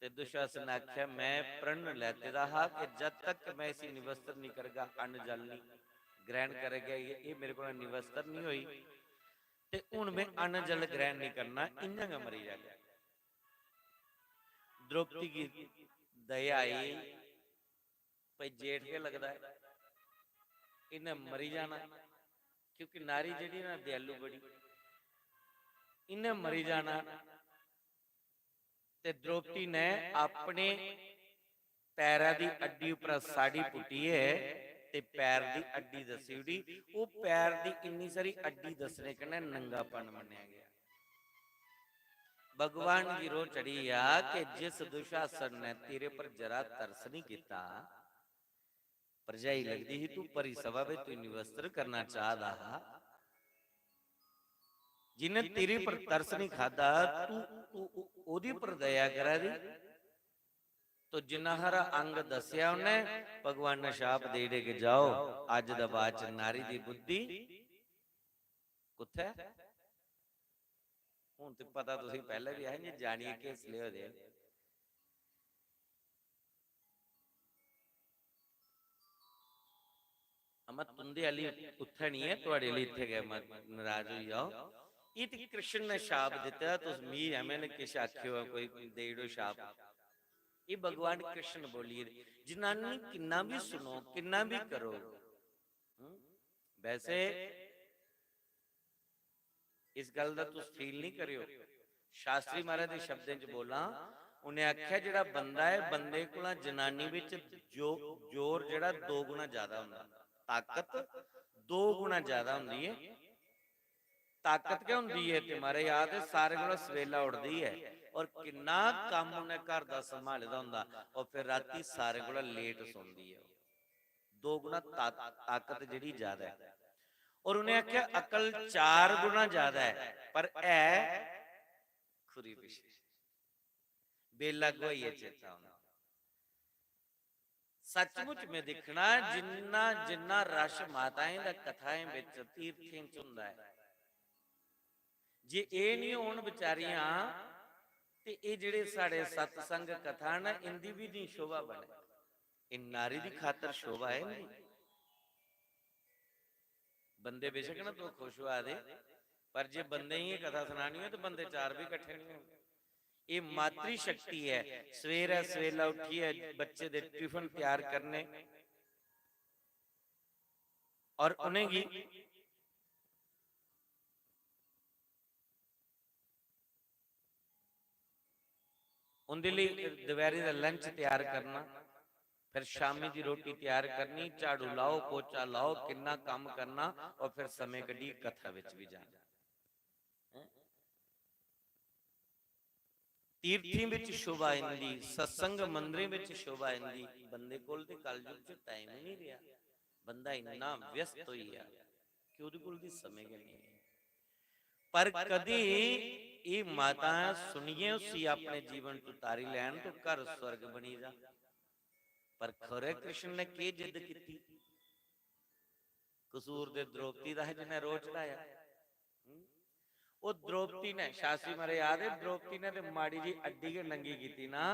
ते दुशासन ने आखेआ, "मैं प्रण लैते दा हा कि जद तक मैं इसी निवस्त्र नहीं करगा, अन्न जल नहीं ग्रहण करगा, ये, ये मेरे कोला निवस्त्र नहीं होई, ते हुन मैं अन्न जल ग्रहण नहीं करना, इ'यां गै मरी जागा।" द्रौपदी गी दया आई, भाई जेठ गै लगदा ऐ, इ'न्नै मरी जाना, क्योंकि नारी जेह्ड़ी ना दयालु बड़ी, इ'न्नै मरी जाना। ते द्रौपदी ने अपने पैरा दी अड्डी उप्परा साड़ी पुट्टियै ते पैर दी अड्डी दस्सी ओड़ी। ओह् पैर दी इन्नी सारी अड्डी दस्सने कन्नै नंगापन मन्नेआ गेआ। भगवान गी रोह् चढ़ी गेआ कि जिस दुशासन ने तेरे पर जरा तरस नहीं कीता, भरजाई लगदी ही, तू भरी सभा बिच तू निवस्त्र करना चाहदा हा, जिन्ने तेरे पर तरस नहीं खादा, तू, तू ओ-, ओदी पर दया करा दी। तो जिन्ना हारा अंग दस्सेआ उन्ने, भगवान ने शाप देई ओड़े कि जाओ, अज्ज दे बाद च नारी दी बुद्धि कुत्थै? हुन ते पता तुसें पैह्लें बी ऐ, इ'यां जानियै केस ले होए दे। अमा तुं'दे आह्ली उत्थै निं ऐ, थुआढ़े आह्ली इत्थै गै, मत नराज होई जाओ। एह् ते कृष्ण ने शाप दित्ते दा, तुस मी एह् किश आखेओ, कोई देई ओड़ो शाप। एह् भगवान कृष्ण बोलियै, जनानी किन्ना बी सुनो, किन्ना बी करो, हं? वैसे इस गल्ल दा तुस feel निं करेओ। शास्त्री महाराज दे शब्दें च बोलां, उ'नें आखेआ, जेह्ड़ा बंदा ऐ, बंदे कोला जनानी बिच जो-, जोर जेह्ड़ा दो गुणा जैदा होंदा, ताकत दो गुणा जैदा होंदी ऐ। ताकत गै होंदी ऐ ते महाराज आखदे सारें कोला सवेला उठदी ऐ, और किन्ना कम्म उ'नें घर दा संभाले दा होंदा, और फिर रातीं सारें कोला late सौंदी ऐ। दो गुणा ता-, ताकत जेह्ड़ी ज्यादा ऐ। और उ'नें आखेआ, अकल चार गुणा ज्यादा ऐ, पर है खुरी पिच्छे बेला गुआइयै चेता औंदा। सचमुच में दिक्खना, जिन्ना, जिन्ना रश माताएं दा कथाएं बिच, तीर्थें च होंदा ऐ, जे एह् निं होन बचारियां, ते एह् जेह्ड़े साढ़े सत्संग कथा न, इं'दी बी निं शोभा बने। एह् नारी दी खातर शोभा ऐ इं'दी। बंदे बेशक ना दो खुश होआ दे, पर जे बंदे गी एह् कथा सनानी होऐ, ते बंदे चार बी कट्ठे निं होंदे। एह् मातृ शक्ति ऐ। सवेरै सवेला उट्ठियै बच्चे दे टिफिन त्यार करने और उ'नेंगी उं'दे लेई दपैह्री दा lunch त्यार करना, फिर शामी दी रोटी त्यार करनी, झाड़ू लाओ, पोचा लाओ, किन्ना कम्म करना, और फिर समें कड्ढियै कथा बिच बी जाना। हैं? तीर्थें बिच शोभा इंदी, सत्संग मंदरें बिच शोभा इंदी। बंदे कोल ते कलयुग च time ही नहीं रेहा, बंदा इन्ना व्यस्त होई गेआ कि ओह्दे कोल ते समें गै नहीं। पर कदी एह् मातां सुनियै उसी अपने जीवन च उतारी लैन तो घर स्वर्ग बनी जा। पर खरै कृष्ण ने केह् जिद्द कीती? कसूर ते द्रौपदी दा हा जिन्नै रोह् चढ़ाया। हम्म? ओह् द्रौपदी ने, शास्त्री महाराज आखदे, द्रौपदी ने ते माड़ी जी अड्डी गै नंगी कीती ना।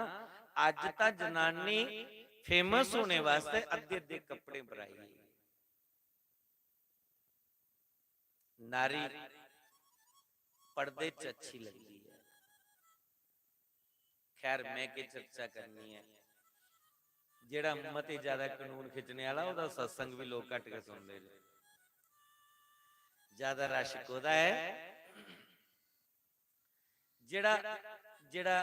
अज्ज तां जनानी famous होने वास्तै अद्धे अद्धे कपड़े पराई। नारी पर्दे च अच्छी लगदी ऐ। खैर, में केह् चर्चा करनी ऐ, जेह्ड़ा मते ज्यादा कानून खिच्चने आह्ला, ओह्दा सत्संग बी लोक घट्ट गै सुनदे न। ज्यादा रश कोह्दा ऐ? जेह्ड़ा, जेह्ड़ा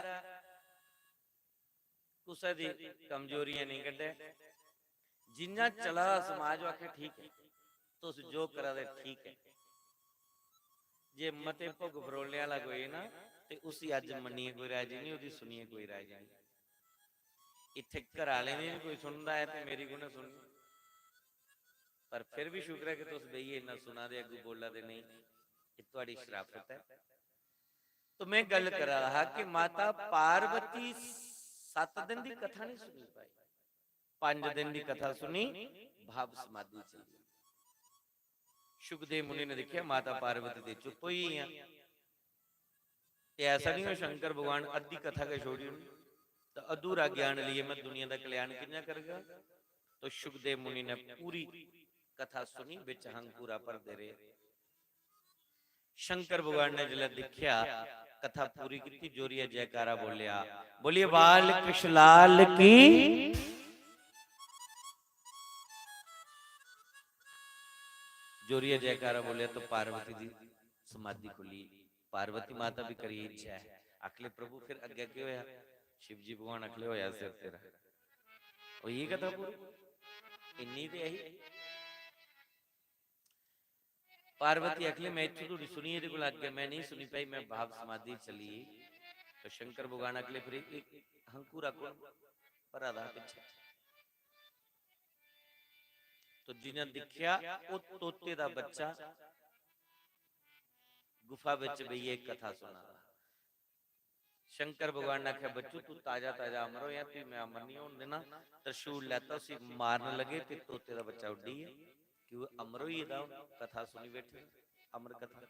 कुसै दी कमजोरियां नेईं कड्ढै। जि'यां चला दा समाज, ओह् आखै, "ठीक ऐ, तुस जो करा दे ठीक ऐ।" जे मते भुग्ग फरोलने आह्ला कोई ना, ते उसी अज्ज मन्नियै कोई राजी निं, ओह्दी सुनियै कोई राजी निं। इत्थै घरै आह्लें दी बी कोई सुनदा ऐ ते मेरी कु'न सुननी? पर फिर बी शुक्र ऐ कि तुस बेहियै इन्ना सुना दे, अग्गूं बोला दे नेईं। एह् थुआढ़ी शराफत ऐ। तो में गल्ल करा दा हा कि माता पार्वती सत्त दिन दी कथा नहीं सुनी पाई, पंज दिन दी कथा सुनी, भाव समाधि चली। शुकदेव मुनि ने दिक्खेआ, माता पार्वती ते चुप होई गेइयां। ते ऐसा नहीं हो शंकर भगवान अद्धी कथा गै छोड़ी ओड़न, तो अधूरा ज्ञान लेइयै मैं दुनिया दा कल्याण कि'यां करगा? तो शुकदेव मुनि ने पूरी कथा सुनी, बिच हंकूरा भरदे रेह्। शंकर भगवान ने जिसलै दिक्खेआ, कथा पूरी कीती, जोरियै जयकारा बोलेआ, "बोलिए बाल कृष्ण लाल की।" जोरियै जयकारा बोलेआ तो पार्वती दी समाधि खुली। पार्वती माता भी करी इच्छा है, आखले, "प्रभु, फिर अग्गें केह् होया?" शिव जी भगवान आखले, "होया सिर तेरा।" होई गेई कथा पूरी, इन्नी ते ऐ ही। पार्वती आखली, "मैं इत्थों धोड़ी सुनी, एह्दे कोला अग्गें मैं नहीं सुनी पाई, मैं भाव समाधि चली।" तो शंकर भगवान आखले, "फिर एक, एक हंकूरा कौन भरा दा हा पिच्छे?" तो जि'यां दिक्खेआ, ओह् तोते दा बच्चा गुफा बिच बेहियै कथा सुना दा। शंकर भगवान ने आखेआ, "बच्चू, तू ताजा ताजा अमर होया, तुगी मैं अमर नहीं होन देना।" त्रिशूल लैता, उसी मारन लगे ते तोते दा बच्चा उड्डी गेआ, कि ओह् अमर होई गेदा, हून कथा सुनी बैठे, अमर कथा।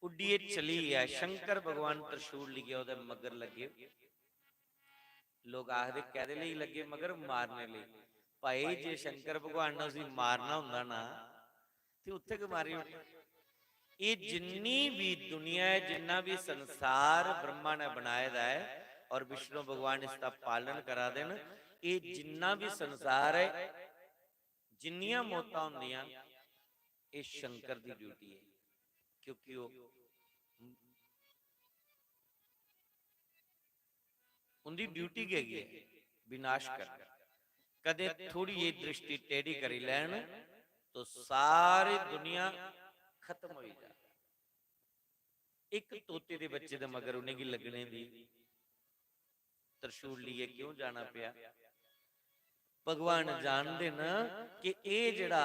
उड्डियै चली गेआ। शंकर भगवान त्रिशूल लेइयै ओह्दे मगर लग्गे। लोक आखदे, "कैह्दे लेई लग्गे मगर?" मारने लेई। भाई, जे शंकर भगवान ने उसी मारना होंदा ना, ते उत्थै गै मारी ओड़ना। एह् जिन्नी बी दुनिया ऐ, जिन्ना बी संसार ब्रह्मा ने बनाए दा ऐ और विष्णु भगवान इसदा पालन करा दे न, एह् जिन्ना बी संसार ऐ, जिन्नियां मौतां होंदियां, एह् शंकर दी ड्यूटी ऐ, क्योंकि ओह् उंदी ड्यूटी गै इ'यै ऐ, विनाश करना। कदे थोड़ी जेही दृष्टि टेढ़ी करी लैन तो सारी दुनिया खत्म होई जा। इक तोते दे बच्चे दे मगर उ'नेंगी लग्गने दी, त्रिशूल लेइयै क्यों जाना पेआ? भगवान जानदे न कि एह् जेह्ड़ा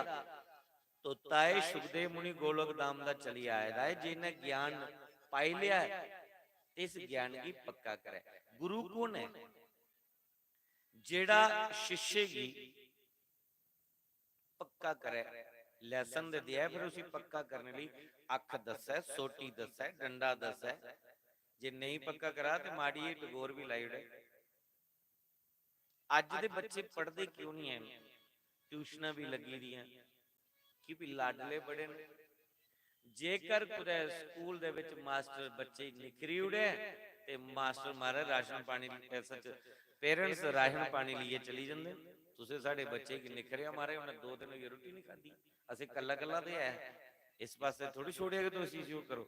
तोता ऐ, शुकदेव मुनि गोलोक धाम दा चली आए दा ऐ, जिन्नै ज्ञान पाई लेआ ऐ, ते इस ज्ञान गी पक्का करै। गुरु कौन ऐ? जेह्ड़ा शिष्य गी पक्का करै, lesson ते देऐ, फिर उसी पक्का करने लेई अक्ख दस्सै, सोटी दस्सै, डंडा दस्सै। जे नेईं पक्का करा ते माड़ी जेही टगोर बी लाई ओड़ै। अज्ज दे बच्चे पढ़दे क्यों निं हैन? ट्यूशनां बी लग्गी दियां, की भी लाडले बड़े न। जेकर कुतै स्कूल दे बिच मास्टर बच्चे गी निखरी ओड़े ते मास्टर, महाराज, राशन पानी, सच, parents राशन पानी लेइयै चली जंदे। तुसें साढ़े बच्चे गी निखरेआ, महाराज, उ'नें दो दिन होई गे रुट्टी निं खाद्धी, असें कल्ला कल्ला ते ऐ, इस पासै थोड़ी छोड़ेआ कि तुस इसी ओह् करो।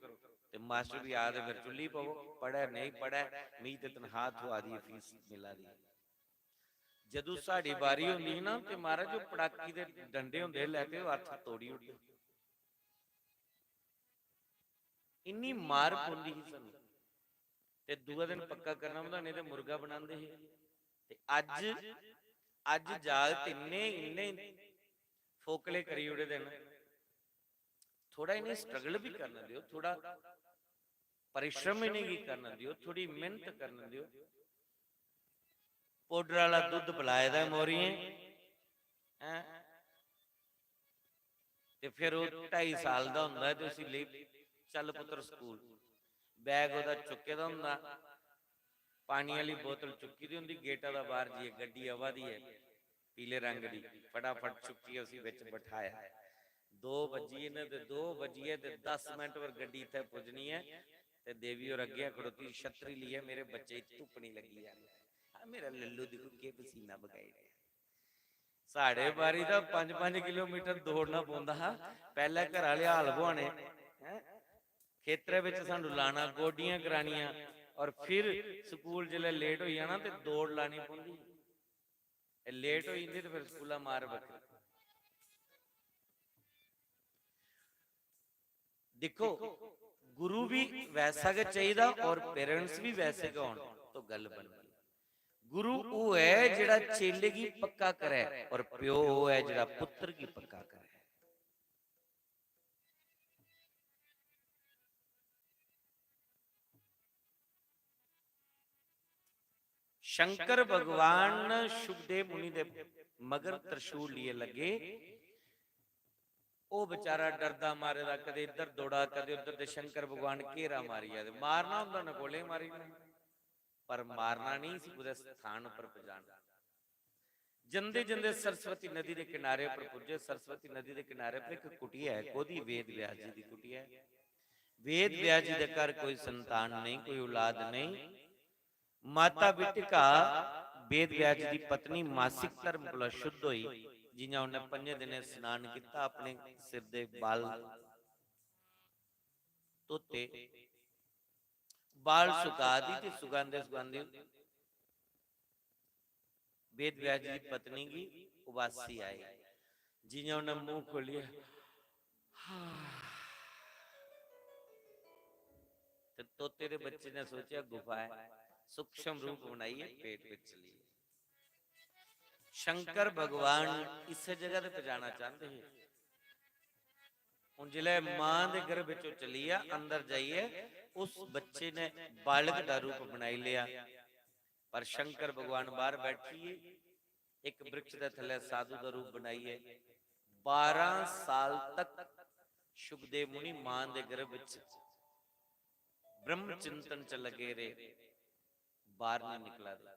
ते मास्टर बी आखदे, "फिर चुल्ली पवो, पढ़ै नेईं पढ़ै, मिगी ते तनखाह् थ्होआ दी ऐ, फीस मिला दी ऐ।" जदूं साढ़ी बारी होंदी ही ना, ते महाराज, जो पटाकी दे डंडे होंदे हे लैते, ओह् हत्थ तोड़ी ओड़दे। इन्नी मार पौंदी ही सानूं। ते दूए दिन पक्का करना पौंदा, नेईं ते मुर्गा बनांदे हे। ते अज्ज, अज्ज जागत इन्ने, इन्ने फोकले करी ओड़े दे न। थोड़ा इ'नें struggle बी करन देओ, थोड़ा परिश्रम इ'नेंगी करन देओ, थोड़ी मेहनत करन देओ। Powder आह्ला दुद्ध पलाए दा ऐ मौरियें, हैं? ते फिर ओह् ढाई साल दा होंदा ऐ ते उसी लेई, "चल पुत्तर स्कूल।" Bag ओह्दा चुक्के दा होंदा, पानी आह्ली बोतल चुक्की दी होंदी, गेटा दा बाह्र जाइयै गड्डी आवा दी ऐ पीले रंग दी, फटाफट चुक्कियै उसी बिच बठाया। दो बज्जी गे न ते दो बज्जियै ते दस मिंट पर गड्डी इत्थै पुज्जनी ऐ ते देवी होर अग्गें खड़ोती, छतरी लेइयै, "मेरे बच्चे गी धुप्प निं लग्गी जानी।" हां, मेरा लल्लू दिक्खो केह् पसीना बगाई ओड़ेआ। साढ़े बारी तां पंज पंज किलोमीटर दौड़ना पौंदा हा। पैह्लें घरा आह्ले हल बुहाने, हैं? खेतरै बिच सानूं लाना, गोड्डियां करानियां, और फिर स्कूल जिसलै late होई जाना ते दौड़ लानी पौंदी। एह् late होई जंदे ते फिर स्कूला मार बक्खरी। दिक्खो, गुरु बी वैसा गै चाहिदा और parents बी वैसे गै होन तो गल्ल बनदी। गुरु ओह् ऐ जेह्ड़ा चेले गी पक्का करै और प्यो ओह् ऐ जेह्ड़ा पुत्तर गी पक्का करै। शंकर भगवान शुकदेव मुनि दे मगर त्रिशूल लिए लगे। ओह् बेचारा डरदा मारे दा, कदे इद्धर दौड़ा, कदे उद्धर, ते शंकर भगवान घेरा मारी जा, ते मारना होंदा उ'नें गोले मारी ओड़ना, पर मारना नहीं, इसी कुतै स्थान उप्पर पजाना। जंदे जंदे सरस्वती नदी दे किनारे पर पुज्जे। सरस्वती नदी दे किनारे पर इक कुटिया ऐ, कोह्दी? वेद व्यास जी दी कुटिया ऐ। वेद व्यास जी दे घर कोई संतान नहीं, कोई औलाद नहीं। माता बिटिका वेद व्यास जी दी पत्नी मासिक धर्म कोला शुद्ध होई, जियां उन्हें पंजे दिनें स्नान कीता, अपने सिर दे बाल धोते, बाल सुका दी ते सुकांदे सुकांदे वेद व्यास जी दी पत्नी गी उबासी आई। जियां उन्हें मुंह खोलिया, ते तोते दे बच्चे ने सोचेआ गुफा ऐ, सूक्ष्म रूप बनाइयै पेट बिच चली। शंकर भगवान इस जगह ते पजाना चाहते हे। हून जिसलै मां दे गर्भ चों चली आ, अंदर जाइयै उस बच्चे ने बालक दा रूप बनाई लिया। पर शंकर भगवान बाहर बैठिए इक वृक्ष दे थल्ले साधु दा रूप बनाइए बारह साल तक सुखदेव मुनि मां दे गर्भ च ब्रह्म चिंतन च लगे रहे, बाहर नहीं निकला दे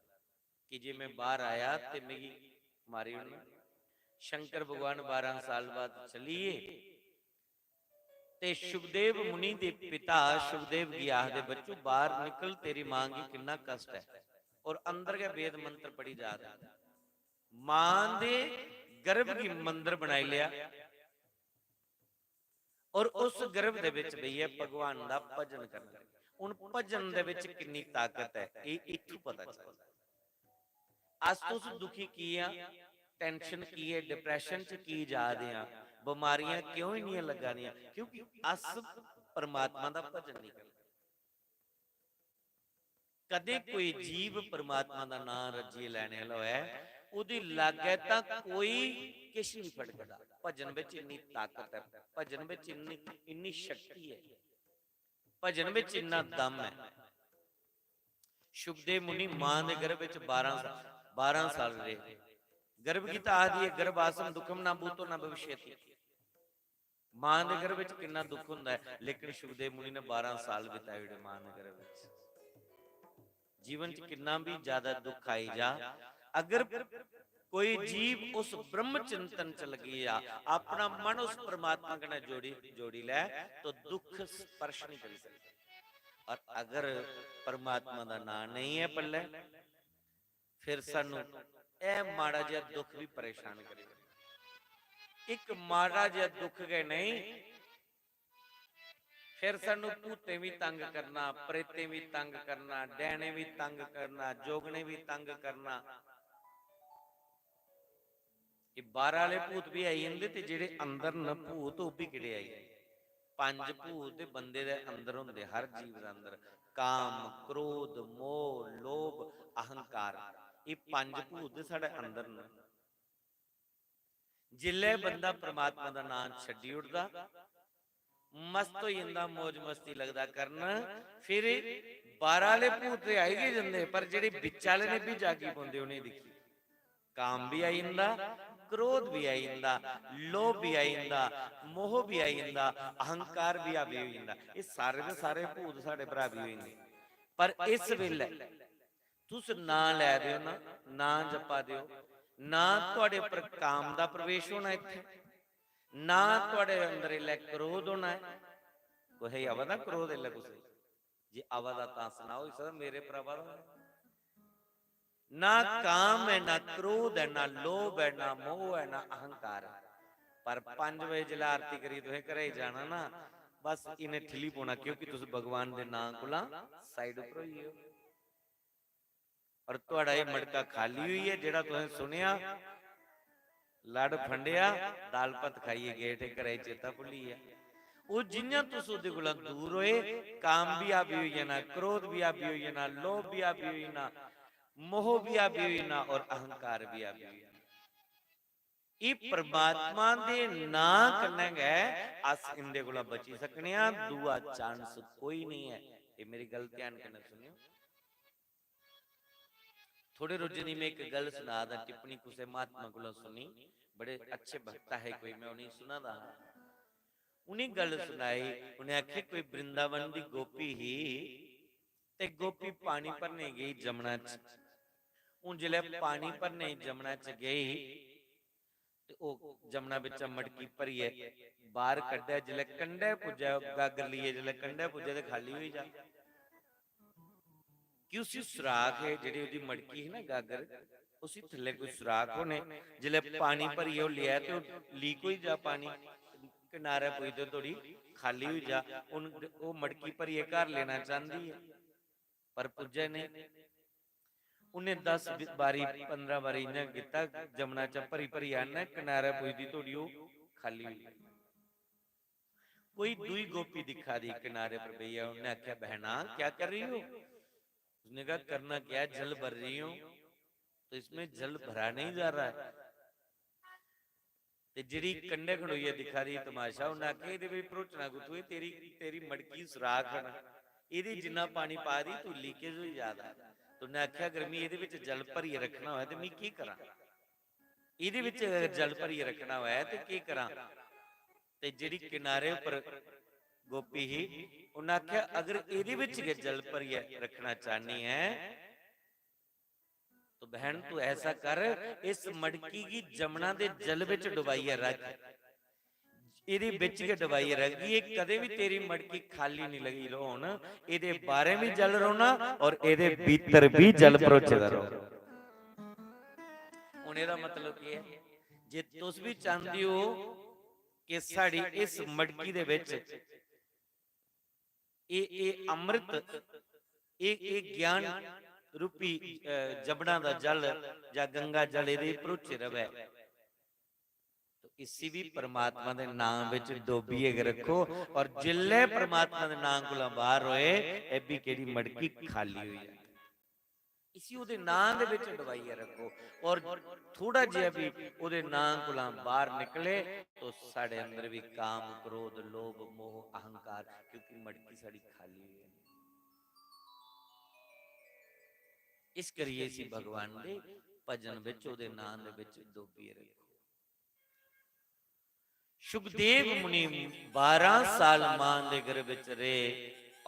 कि जे मैं बाहर आया ते मिगी मारी ओड़ना। शंकर भगवान बारह साल बाद चलिए ते सुखदेव मुनि दे पिता सुखदेव गी आखदे, "बच्चू, बाहर निकल, तेरी मां गी किन्ना कष्ट है।" और अंदर गै वेद मंत्र पढ़ी जा रहा। मां दे गर्भ गी मंदिर बनाई लिया और उस गर्भ दे विच बेहियै भगवान दा भजन करना। हुन भजन दे विच किन्नी ताकत है, एह् इत्थों पता चलदा। अस तुस दुखी की आं, tension की ऐ, depression च की जा दे आं, बमारियां क्यों इन्नियां लग्गा दियां? क्योंकि अस परमात्मा दा भजन नहीं करदे। कदे कोई जीव परमात्मा दा नां रज्जियै लैने आह्ला होऐ, ओह्दे लागै तां कोई किश नहीं फटकदा। भजन बिच इन्नी ताकत ऐ, भजन बिच इन्नी, इन्नी शक्ति ऐ। भजन बिच इन्ना दम ऐ। शुभदेव मुनि मां दे गर्भ विच बारां साल, बारां साल रेह्। गर्भ गीता आखदी ऐ, "गर्भासम दुखम ना भूतो ना भविष्यति।" मां दे गर्भ विच किन्ना दुख हुंदा ऐ, लेकिन शुभदेव मुनि ने बारां साल बिताए ओड़े मां दे गर्भ विच। जीवन च किन्ना भी ज्यादा दुख आई जा, अगर कोई जीव उस ब्रह्म चिंतन च लगी जा, अपना मन उस परमात्मा कन्नै जोड़ी, जोड़ी लै, तो दुख स्पर्श नहीं करी सकदा। और अगर परमात्मा दा नां नहीं है पल्ले, फिर सानू ए माड़ा जिहा दुख भी परेशान करी ओड़दा। इक माड़ा जिहा दुख गै नहीं, फिर सानू भूतें भी तंग करना, प्रेतें भी तंग करना, डैने भी तंग करना, जोगने भी तंग करना। ये बाहर आह्ले भूत भी आई जंदे ते जेह्ड़े अंदर न भूत, ओह् भी केह्ड़े आई जंदे। पंज भूत ते बंदे दे अंदर होंदे, हर जीव दे अंदर। काम, क्रोध, मोह, लोभ, अहंकार, ये पंज भूत ते साढ़े अंदर न। जिसलै बंदा परमात्मा दा नां छड्डी ओड़दा, मस्त होई जंदा, मौज मस्ती लगदा करन, फिर बाहर आह्ले भूत ते आई गै जंदे, पर जेह्ड़े बिच आह्ले ने भी जागी पौंदे उ'नेंगी दिक्खी। काम भी आई जंदा, क्रोध भी आई जंदा, लोभ भी आई जंदा, मोह भी आई जंदा, अहंकार भी हावी होई जंदा। एह् सारे दे सारे भूत साढ़े पर हावी होई जंदे। पर इस बेल्लै तुस नां लै दे ओ ना, नां जपा दे ओ, ना थुआढ़े उप्पर काम दा प्रवेश होना इत्थै, ना थुआढ़े अंदर इसलै क्रोध होना ऐ। कुसै गी आवा दा क्रोध इसलै कुसै गी? जे आवा दा तां सनाओ, होई सकदा मेरे पर आवा दा होऐ। ना काम ऐ, ना क्रोध ऐ, ना लोभ ऐ, ना मोह ऐ, ना अहंकार ऐ। पर पंज बजे जिसलै आरती करियै तुसें घरै गी जाना ना, बस इ'नें ठिल्ली पौना, क्योंकि तुस भगवान दे नां कोला side उप्पर होई गे ओ। और थुआढ़ा एह् मटका खाली होई गेआ, जेह्ड़ा तुसें सुनेआ, लड़ फंडेआ, दाल भत्त खाइयै गे उठी, घरै च चेता भुल्ली गेआ। ओह् जि'यां तुस ओह्दे कोला दूर होए, काम बी हावी होई जाना, क्रोध बी हावी होई जाना, लोभ बी हावी होई जाना, मोह बी हावी होई जाना और अहंकार बी हावी होई जाना। एह् परमात्मा दे नां कन्नै गै अस इंदे कोला बची सकने आं, दूआ chance कोई निं ऐ। एह् मेरी गल्ल ध्यान कन्नै सुनेओ। थोड़े रोजें दी में इक गल्ल सना दा, टिप्पणी कुसै महात्मा कोला सुनी, बड़े अच्छे वक्ता हे कोई, में उ'नेंगी सुना दा हा। उ'नें गल्ल सनाई, उ'नें आखेआ कोई वृंदावन दी गोपी ही ते गोपी पानी भरने गेई जमुना च। हून जिसलै पानी भरने जमुना च गेई ते ओह् जमुना बिच्चा मटकी भरियै बाहर कड्ढै, जिसलै कंढै पुज्जै, गागर लेइयै जिसलै कंढै पुज्जै ते खाल्ली होई जा। कि उसी सुराख ऐ, जेह्ड़ी ओह्दी मटकी ही ना गागर, उसी थल्लै कोई सुराख होने, जिसलै पानी भरियै ओह् लेआ ते ओह् leak होई जा पानी, कनारै पुजदे धोड़ी खाल्ली होई जा। हून ओह् मटकी भरियै घर लेना चांह्दी ऐ, पर पुज्जै नेईं। उ'न्नै दस बी-, बारी, पंदरां बारी इ'यां कीता, जमुना चा भरी भरी आह्नै, कनारै पुजदी धोड़ी ओह् खाल्ली होई गेई। कोई दूई गोपी दिक्खा दी कनारे पर बेहियै, उ'न्नै आखेआ, "बहना, क्या कर रही हो?" उसने कहा, "करना क्या है, जल भर रही हूँ।" तो इसमें जल भरा नहीं जा रहा है। ते जेह्ड़ी कंढै खड़ोइयै दिक्खा दी तमाशा, उ'न्नै आखेआ, "एह्दे बिच भरोचना कुत्थूं ऐ? तेरी, तेरी मटकी सुराख ऐ ना, एह्दे जिन्ना पानी पा दी, तूं leakage होई जा दा।" ते उ'न्नै आखेआ, "अगर मी एह्दे बिच जल भरियै रक्खना होऐ ते मी केह् करां? एह्दे बिच अगर जल भरियै रक्खना होऐ ते केह् करां?" ते जेह्ड़ी किनारे उप्पर गोपी ही, उ'न्नै आखेआ, "अगर एह्दे बिच गै जल भरियै रक्खना चाह्न्नी ऐ, तो बहन, तू ऐसा कर, इस मटकी गी जमुना दे जल बिच डुबाइयै रख। एह्दे बिच गै डुबाइयै रखगी, एह् कदें बी तेरी मटकी खाल्ली निं लगी रौह्न। एह्दे बाह्रें बी जल रौह्ना और एह्दे भीतर बी जल भरोचे दा रौह्ना।" हून एह्दा मतलब केह् ऐ? जे तुस बी चांह्दे ओ कि साढ़ी इस मटकी दे बिच एह्, एह् अमृत, एह्, एह् ज्ञान रूपी, अ, जबड़ा दा जल जां गंगा जल एह्दे च भरोचे र'वै। तो इसी बी परमात्मा दे नाम बिच डोबियै गै रक्खो, और जिसलै परमात्मा दे नाम कोला बाहर होए, एह् बी केह्ड़ी मटकी खाली होई जाए। इसी ओह्दे नां दे बिच डुबाइयै रक्खो, और थोड़ा जेहा बी ओह्दे नां कोला बाहर निकले, तो साढ़े अंदर बी काम, क्रोध, लोभ, मोह, अहंकार, क्योंकि मटकी साढ़ी खाली होई जानी। इस करियै इसी भगवान दे भजन बिच, ओह्दे नां दे बिच डोबियै रक्खो। सुखदेव मुनि बारां साल मां दे गर्भ च रेह्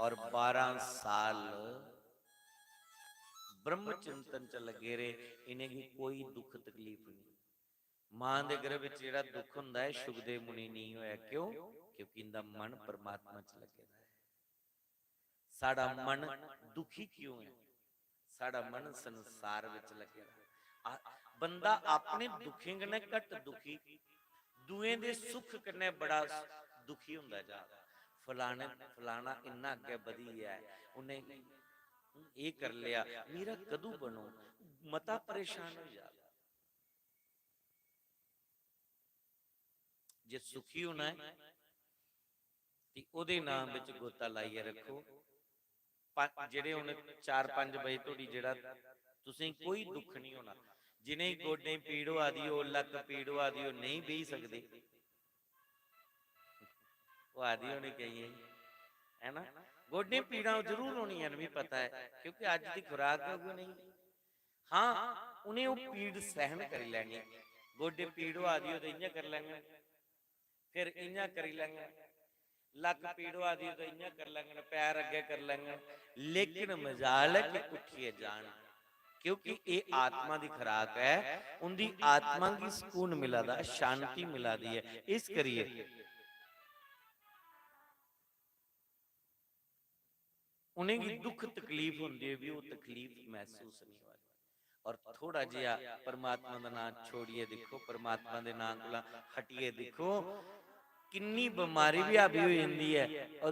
और बारां साल ब्रह्म चिंतन च लगे रेह्। इ'नेंगी कोई दुख तकलीफ नहीं। मां दे गर्भ च जेह्ड़ा दुख हुंदा ऐ, सुखदेव मुनि नहीं होया। क्यों? क्योंकि इंदा मन परमात्मा च लगे दा ऐ। साढ़ा मन दुखी क्यों है? साढ़ा मन संसार विच लग्गे दा। आ, बंदा अपने दुखें कन्नै घट दुखी, दुएं दे सुख कन्नै बड़ा दुखी हुंदा जा। फलाने, फलाना इन्ना अग्गै बधी गेआ ऐ, उन्नै एह् कर लिया, मेरा कदूं बनोग? मता परेशान होई जा। जे सुखी होना ऐ ते ओह्दे नाम बिच गोता लाइयै रक्खो। प-, जेह्ड़े हुन चार पंज बजे धोड़ी जेह्ड़ा तुसें कोई दुख नहीं होना। जिनें गोडें पीड़ होआ दी हो, लक्क पीड़ होआ दी हो, नेईं बेही सकदे, होआ दी होनी केइयें गी, है ना? गोडें पीड़ां जरूर होनियां न, मिगी पता ऐ, क्योंकि अज्ज दी खुराक गै उ'ऐ नेही। हाँ, उ'नें ओह् पीड़ सैहन करी लैनी। गोडे पीड़ होआ दी हो ते इ'यां करी लैङन, फिर इ'यां करी लैङन, लक्क पीड़ होआ दी हो ते इ'यां करी लैङन, पैर अग्गें करी लैङन, लेकिन मजाल ऐ कि उट्ठियै जान, क्योंकि एह् आत्मा दी खुराक ऐ, उं'दी आत्मा गी सकून मिला दा, शांति मिला दी ऐ। इस करियै उ'नेंगी दुख तकलीफ होंदी होई बी ओह् तकलीफ मसूस नहीं होआ दी। और थोड़ा जिहा परमात्मा दा नां छोड़ियै दिक्खो, परमात्मा दे नां कोला हटियै दिक्खो, किन्नी बमारी बी हावी होई जंदी ऐ और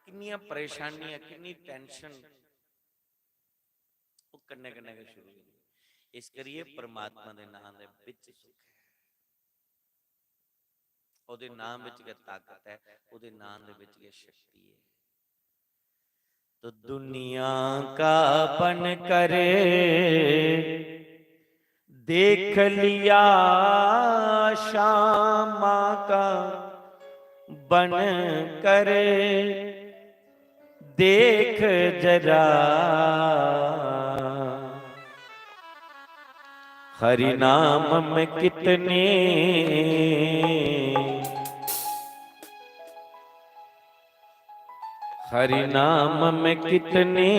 किन्नियां परेशानियां, किन्नी tension ओह् कन्नै कन्नै गै शुरू होई जंदी। इस करियै परमात्मा दे नां दे बिच सुख ऐ। ओह्दे नाम बिच गै ताकत ऐ, ओह्दे नाम दे बिच गै शक्ति ऐ। तो दुनिया का बनकर देख लिया श्यामा का, बनकर देख जरा, हरि नाम में कितनी, हरि नाम में कितनी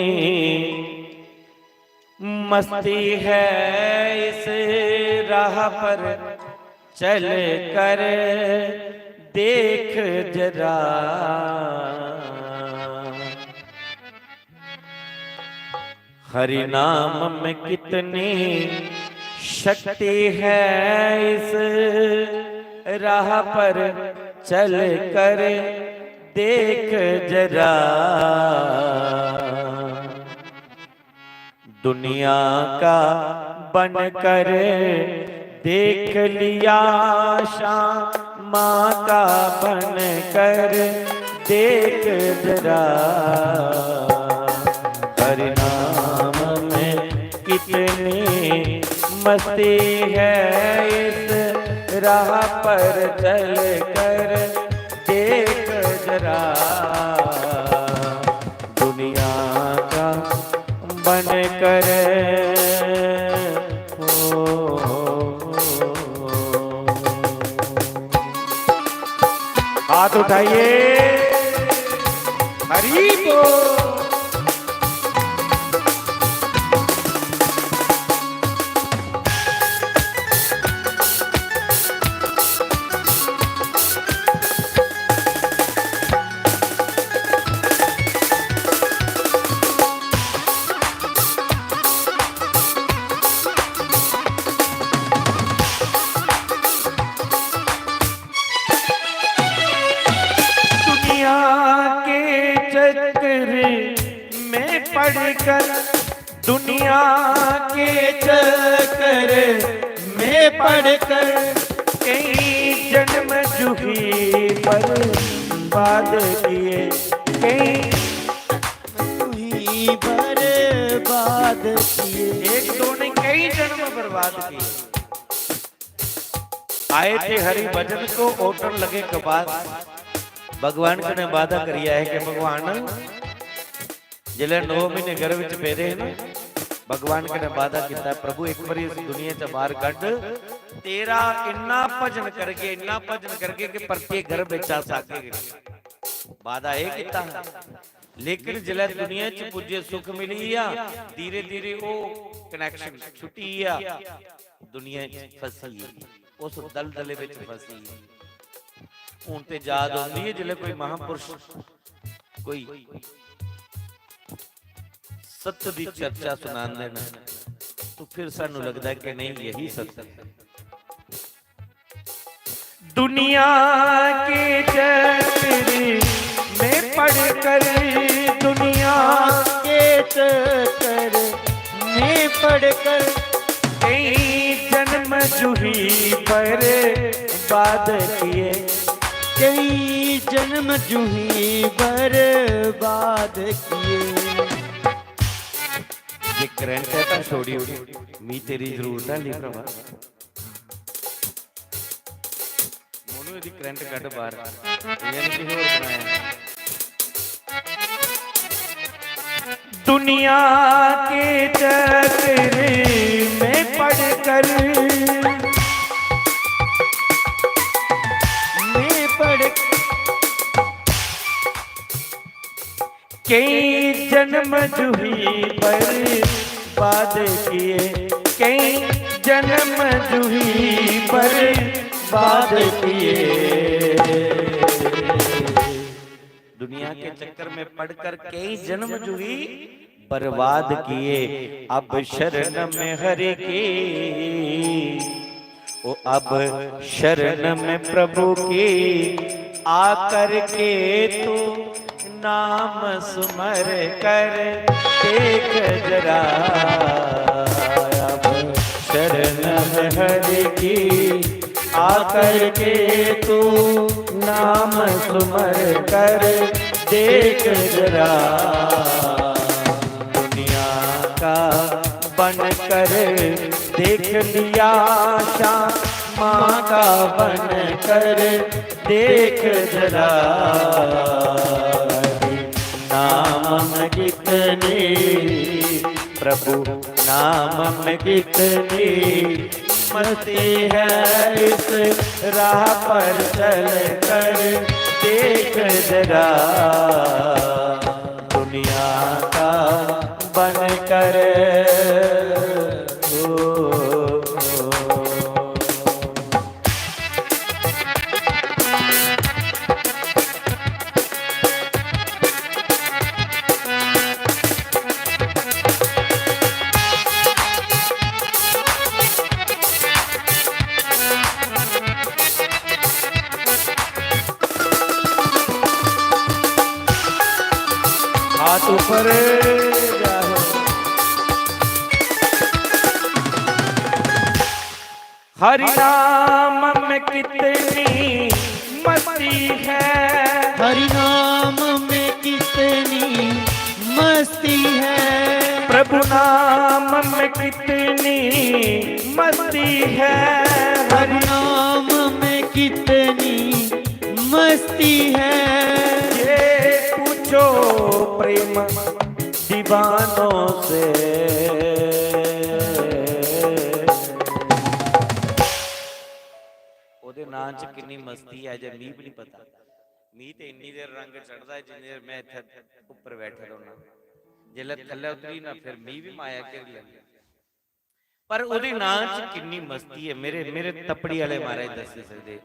मस्ती है, इस राह पर चल कर देख जरा। हरि नाम में कितनी शक्ति है, इस राह पर चल कर देख जरा। दुनिया का बनकर देख लिया, श्यामा का बनकर देख जरा। हरि नाम में कितनी मस्ती है, इस राह पर चल कर देख जरा। दुनिया का बनकर, ओ, हाथ उठाइए, हरि बोल। दुनिया के चक्कर में पड़कर, दुनिया के चक्कर में पड़कर कई जन्म जूही बर्बाद किए, कई जूही बर्बाद किए। एक दो नहीं, कई जन्म बर्बाद किए। आए थे हरि भजन को, ओटन लगे कपास। भगवान कने वादा करिया है कि भगवान, जिसलै नौ महीने गर्भ च पेदे हे ना, भगवान कन्नै वादा कीता, "प्रभु, इक बारी इस दुनिया च बाहर कड्ढ, तेरा इन्ना भजन करगे, इन्ना भजन करगे कि परतियै गर्भ बिच अस आगे गै नहीं।" वादा एह् कीता हा। लेकिन जिसलै दुनिया च पुज्जे, सुख मिली गेआ, धीरे-धीरे ओह् connection छुट्टी गेआ, दुनिया च फसी गे, उस दलदले बिच फसी गे। हून ते याद औंदी ऐ जिसलै कोई महापुरुष कोई सत्य दी चर्चा सुनांदे न, तो फिर सानू लगदा है कि नहीं, यही सत्य है। दुनिया के चक्कर में पड़कर, दुनिया के चक्कर में पड़कर कई जन्म जूही बर्बाद किए, कई जन्म जूही बर्बाद किए। जे करंट है तां छोड़ी ओड़, मी तेरी जरूरत है नहीं भरावा। मोनू, एह्दी करंट कड्ढ बाहर, इ'यां निं किश होर बनाया। दुनिया के चक्कर में पड़कर, में पड़, कई जन्म जूही बर्बाद किए, कई जन्म जूही बर्बाद किए। दुनिया के चक्कर में पड़कर कई जन्म जूही बर्बाद किए, अब शरण में हरि की, ओ अब शरण में प्रभु की आकर के तू नाम सुमर कर देख जरा। अब शरण में हरि की आकर के तू नाम सुमर कर देख जरा। दुनिया का बनकर देख लिया श्यामा का बनकर देख जरा। नाम में कितनी प्रभु, नाम में कितनी मस्ती है, इस राह पर चल कर देख जरा। दुनिया का बनकर, ओ, ओ, ओ। हाथ ऊपर जाओ। हरि नाम में कितनी मस्ती है, हरि नाम में कितनी मस्ती है, प्रभु नाम में कितनी मस्ती है, हरि नाम में कितनी मस्ती है। ये पूछो प्रेम दीवानों से। ओह्दे नां च किन्नी मस्ती ऐ, जे मी बी निं पता। मी ते इन्नी देर रंग चढ़दा ऐ, जिन्नी देर में इत्थै उप्पर बैठे रौह्ना। जेल्लै थल्लै उतरी ना, फिर मी बी माया घेरी लैंदी। पर ओह्दे नां च किन्नी मस्ती ऐ, मेरे, मेरे तपड़ी आह्ले महाराज दस्सी सकदे,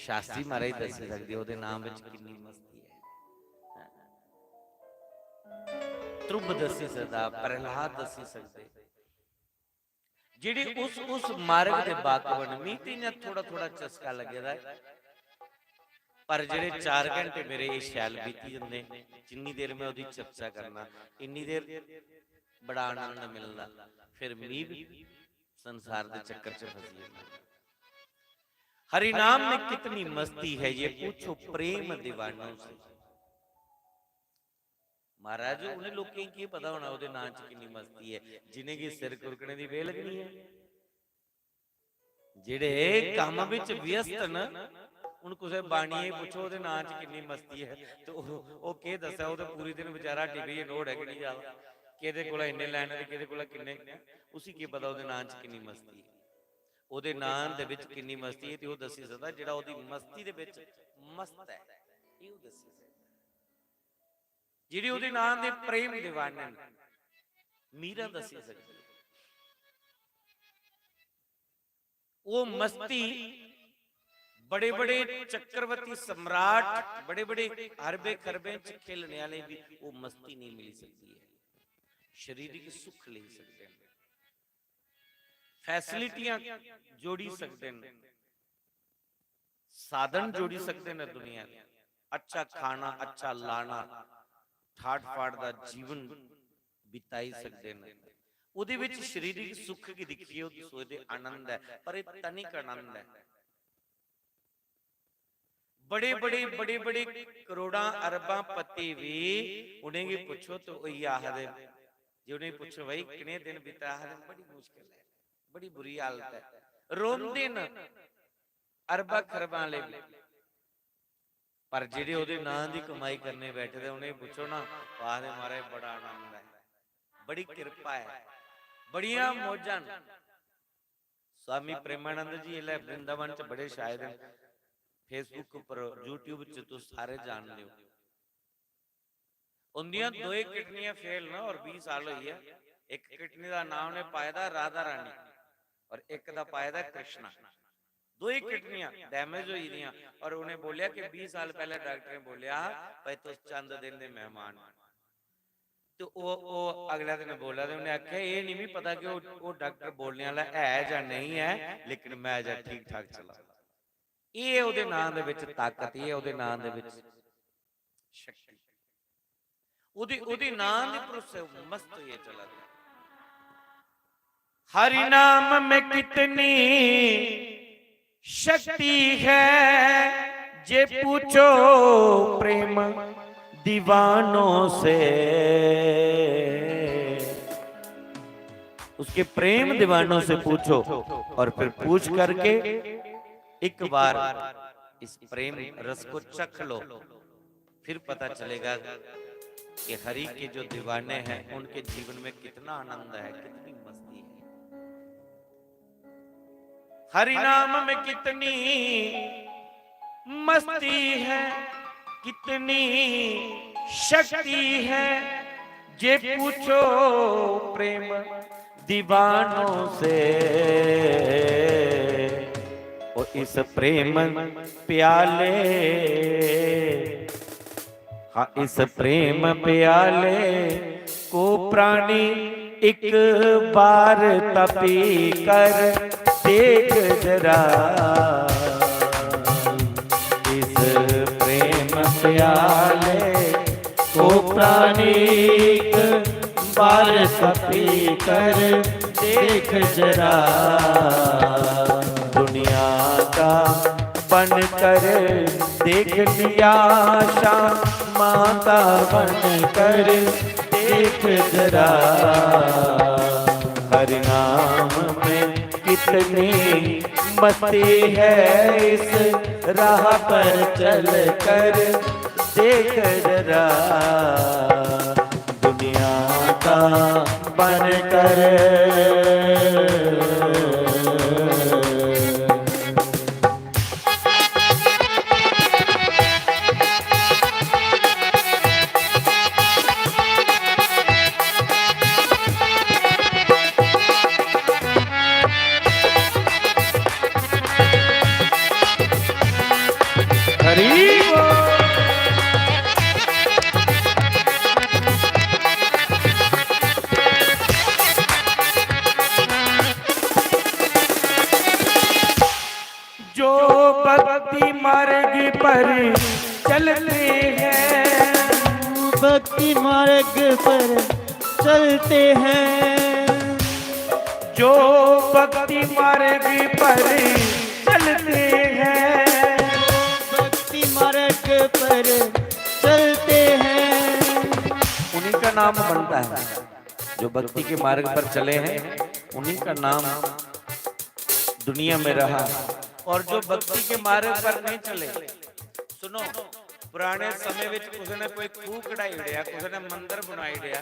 शास्त्री महाराज दस्सी सकदे, ओह्दे नां बिच किन्नी मस्ती ऐ। ध्रुव दस्सी सकदा, प्रहलाद दस्सी सकदे, जेह्ड़े उस, उस मार्ग दे बाकफ न। मी ते इ'यां थोह्ड़ा, थोह्ड़ा चस्का लग्गे दा ऐ, पर जेह्ड़े चार घैंटे मेरे एह् शैल बीती जंदे, जिन्नी देर में ओह्दी चर्चा करना, इन्नी देर बड़ा आनंद मिलदा। फिर मी बी संसार दे चक्कर च फसी जन्ना। हरि नाम में कितनी मस्ती है, ये पूछो प्रेम दीवानों से। महाराज, उ'नें लोकें गी केह् पता होना ओह्दे नां च किन्नी मस्ती ऐ, जिनेंगी सिर कुरकने दी बेह्ल गै निं ऐ। जेह्ड़े कम्म बिच व्यस्त न, हून कुसै बानिये गी पुच्छो ओह्दे नां च किन्नी मस्ती ऐ, ते ओह्, ओह् केह् दस्सै, ओह् ते पूरी दिन बेचारा टीवी नोड़ ऐ कि निं ज्यादा। केह्दे कोला इन्ने लैने ते केह्दे कोला किन्ने, उसी केह् पता ओह्दे नांऽ च किन्नी मस्ती ऐ। ओह्दे नांऽ दे बिच किन्नी मस्ती ऐ ते ओह् दस्सी सकदा जेह्ड़ा ओह्दी मस्ती दे बिच मस्त ऐ, एह् ओह् दस्सी सकदा। जेह्ड़े ओह्दे नांऽ दे प्रेम दीवाने न, मीरा दस्सी सकदी ऐ। ओह् मस्ती बड़े बड़े चक्रवर्ती सम्राट, बड़े बड़े अरबे खरबे च खेलने आह्ले बी ओह् मस्ती नेईं मिली सकदी ऐ। शरीरक सुख लेई सकदे न, फैसिलिटियां जोड़ी सकदे न, साधन जोड़ी सकदे न दुनिया दे, अच्छा खाना, अच्छा लाना, ठाट फाट दा जीवन बिताई सकदे न। ओह्दे विच शरीरक सुख गी दिक्खियै ओह् सोचदे आनंद ऐ, पर एह् तनिक आनंद ऐ। बड़े बड़े बड़े बड़े करोड़ां अरबां पति बी उ'नेंगी पुच्छो ते ओह् इ'यै आखदे, जे उ'नेंगी पुच्छो, "भाई, किन्ने दिन बीता?" आखदे, "बड़ी मुश्किल ऐ, बड़ी बुरी हालत ऐ।" रोंदे न अरबां खरबां आह्ले बी। पर जेह्ड़े ओह्दे नांऽ दी कमाई करने बैठे दे, उ'नेंगी पुच्छो ना, ओह् आखदे, "महाराज, बड़ा आनंद ऐ, बड़ी किरपा ऐ, बड़ियां मौजां न।" स्वामी प्रेमानंद जी इसलै वृंदावन च बड़े छाए दे न। Facebook उप्पर, YouTube च तुस सारे जानदे ओ। उंदियां दोए किडनियां फेल न और बीह् साल होई गेआ। इक किडनी दा नांऽ उ'नें पाए दा राधा रानी और इक दा पाए दा कृष्णा। दोए किडनियां डैमेज होई दियां और उ'नें बोलेआ कि बीह् साल पैह्ले डाक्टरें बोलेआ हा, "भाई, तुस चंद दिन दे मेहमान ओ।" ते ओह्, ओह् अगले दिन बोला दे, उ'नें आखेआ, "एह् निं मी पता कि ओह्, ओह् डाक्टर बोलने आह्ला है जां नेईं ऐ, लेकिन में अजें ठीक ठाक चला दा।" एह् ओह्दे नांऽ दे बिच ताकत, एह् ओह्दे नांऽ दे बिच शक्ति। ओह्दी, ओह्दे नांऽ दे भरोसे ओह् मस्त होइयै चला दे। हरि नाम में कितनी शक्ति है, जे पूछो प्रेम दीवानों से। उसके प्रेम दीवानों से पूछो और फिर पूछ करके एक बार इस प्रेम रस को चख लो, फिर पता चलेगा कि हरि के जो दीवाने हैं, उनके जीवन में कितना आनंद है, कितनी मस्ती है। हरि नाम में कितनी मस्ती है, कितनी शक्ति है, जे पूछो प्रेम दीवानों से। ओ इस प्रेम प्याले, हाँ, इस प्रेम प्याले को प्राणी एक बार तपी कर देख जरा। इस प्रेम प्याले को प्राणी एक बार तपी कर देख जरा। दुनिया का बनकर देख लिया आशा माता बनकर देख जरा। हरि नाम में कितनी मस्ती है, इस राह पर चल कर देख जरा। दुनिया का बनकर हरि बोल। जो भक्ति मार्ग पर चलते हैं, भक्ति मार्ग पर चलते हैं, जो भक्ति मार्ग पर चलते हैं, भक्ति मार्ग पर चलते हैं, उन्हीं का नाम बनता है। जो भक्ति के मार्ग पर चले हैं, उन्हीं का नाम दुनिया में रहा। और जो भक्ति के मार्ग पर नहीं चले, सुनो, पुराने समय विच कुसै ने कोई खूह कढाई ओड़ेआ, कुसै ने मंदर बनाई ओड़ेआ,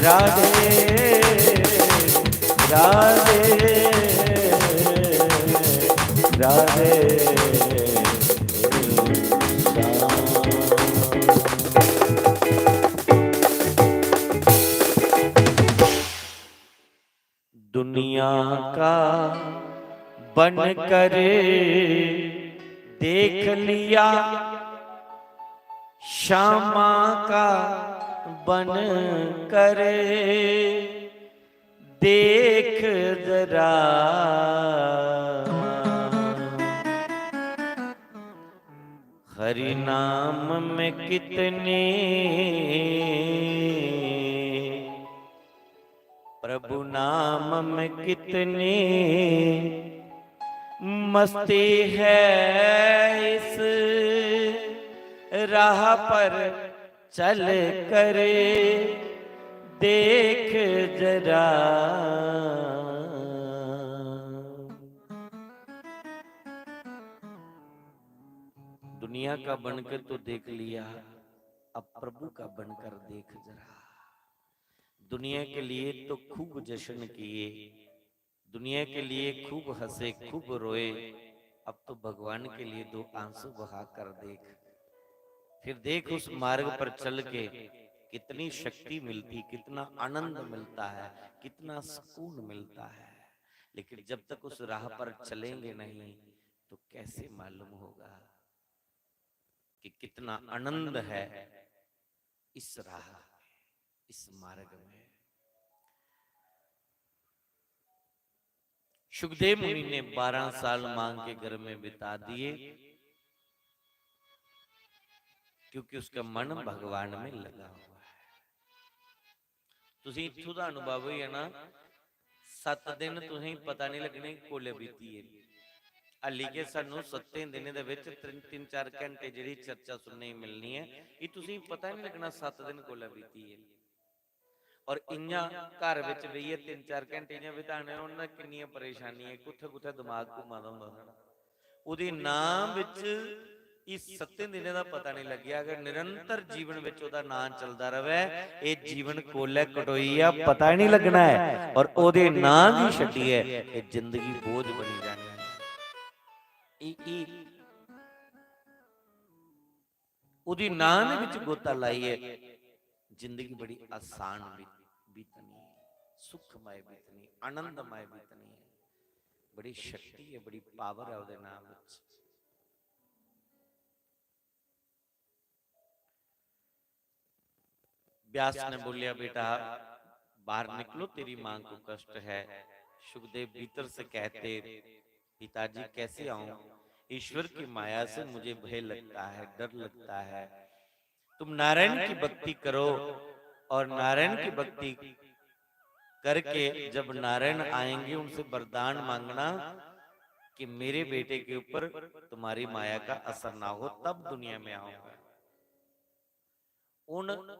राधे राधे राधे श्याम। दुनिया का बन कर देख लिया, श्यामा का बन कर देख जरा। हरि नाम में कितनी, प्रभु नाम में कितनी मस्ती है, इस राह पर चल कर देख जरा। दुनिया का बनकर तो देख लिया, अब प्रभु का बनकर देख जरा। दुनिया के लिए तो खूब जश्न किए, दुनिया के लिए खूब हंसे, खूब रोए, अब तो भगवान के लिए दो आंसू बहा कर देख। फिर देख, उस मार्ग पर चल के कितनी शक्ति मिलती, कितना आनंद मिलता है, कितना सुकून मिलता है। लेकिन जब तक उस राह पर चलेंगे नहीं, तो कैसे मालूम होगा कि कितना आनंद है इस राह में, इस मार्ग में? सुखदेव मुनि ने बारह साल मां के गर्भ में बिता दिए, क्योंकि उसका मन भगवान में लगा हुआ है। ਤੁਸੀਂ ਇੱਥੋਂ ਦਾ ਅਨੁਭਵ ਹੋਈ ਹੈ ਨਾ, ਸੱਤ ਦਿਨ ਤੁਸੀਂ ਪਤਾ ਨਹੀਂ ਲੱਗਣੇ ਕੋਲੇ ਬੀਤੀ ਹੈ। ਹਲੀ ਕੇ ਸਾਨੂੰ ਸੱਤੇ ਦਿਨੇ ਦੇ ਵਿੱਚ ਤਿੰਨ, ਤਿੰਨ ਚਾਰ ਘੰਟੇ ਜਿਹੜੀ ਚਰਚਾ ਸੁਣਨੇ ਨੂੰ ਮਿਲਣੀ ਹੈ, ਇਹ ਤੁਸੀਂ ਪਤਾ ਨਹੀਂ ਲੱਗਣਾ ਸੱਤ ਦਿਨ ਕੋਲੇ ਬੀਤੀ ਹੈ। ਔਰ ਇੰਨਾ ਘਰ ਵਿੱਚ ਬਈਏ ਤਿੰਨ ਚਾਰ ਘੰਟੇ ਜਾਂ ਬਿਤਾਣੇ, ਉਹਨਾਂ ਕਿੰਨੀਆਂ ਪਰੇਸ਼ਾਨੀਆਂ, ਕਿੱਥੇ ਕਿੱਥੇ ਦਿਮਾਗ ਘੁੰਮਾਦਾ ਹੁੰਦਾ ਸਾਡਾ। ਉਹਦੇ ਨਾਂ ਵਿੱਚ ਇਸ ਸੱਤੇ ਦਿਨੇ ਦਾ ਪਤਾ ਨਹੀਂ ਲੱਗਿਆ। ਅਗਰ ਨਿਰੰਤਰ ਜੀਵਨ ਵਿੱਚ ਉਹਦਾ ਨਾਂ ਚੱਲਦਾ ਰਵੇ, ਇਹ ਜੀਵਨ ਕੋਲੇ ਕਟੋਈ ਆ, ਪਤਾ ਹੀ ਨਹੀਂ ਲੱਗਣਾ ਹੈ। ਔਰ ਉਹਦੇ ਨਾਂ ਵੀ ਛੱਡੀਏ, ਇਹ ਜ਼ਿੰਦਗੀ ਬੋਝ ਬਣੀ ਜਾਣੀ ਹੈ। ਇਹ ਇਹ ਉਹਦੀ ਨਾਂ ਦੇ ਵਿੱਚ ਗੋਤਾ ਲਾਈਏ, ਜ਼ਿੰਦਗੀ ਬੜੀ ਆਸਾਨ ਬੀ- ਬੀਤਣੀ ਹੈ, ਸੁਖਮय ਬੀਤਣੀ, ਆਨੰਦਮय ਬੀਤਣੀ ਹੈ। ਬੜੀ ਸ਼ਕਤੀ ਹੈ, ਬੜੀ ਪਾਵਰ ਹੈ ਉਹਦੇ ਨਾਮ ਵਿੱਚ। व्यास ने बोलिया, बेटा, बाहर निकलो, तेरी मां को कष्ट है। सुखदेव भीतर से कहते, पिताजी, कैसे आऊं? ईश्वर की माया से मुझे भय लगता है, डर लगता है। तुम नारायण की भक्ति करो और नारायण की भक्ति करके जब नारायण आएंगे, उनसे वरदान मांगना कि मेरे बेटे के ऊपर तुम्हारी माया का असर ना हो, तब दुनिया में आऊंगा। उन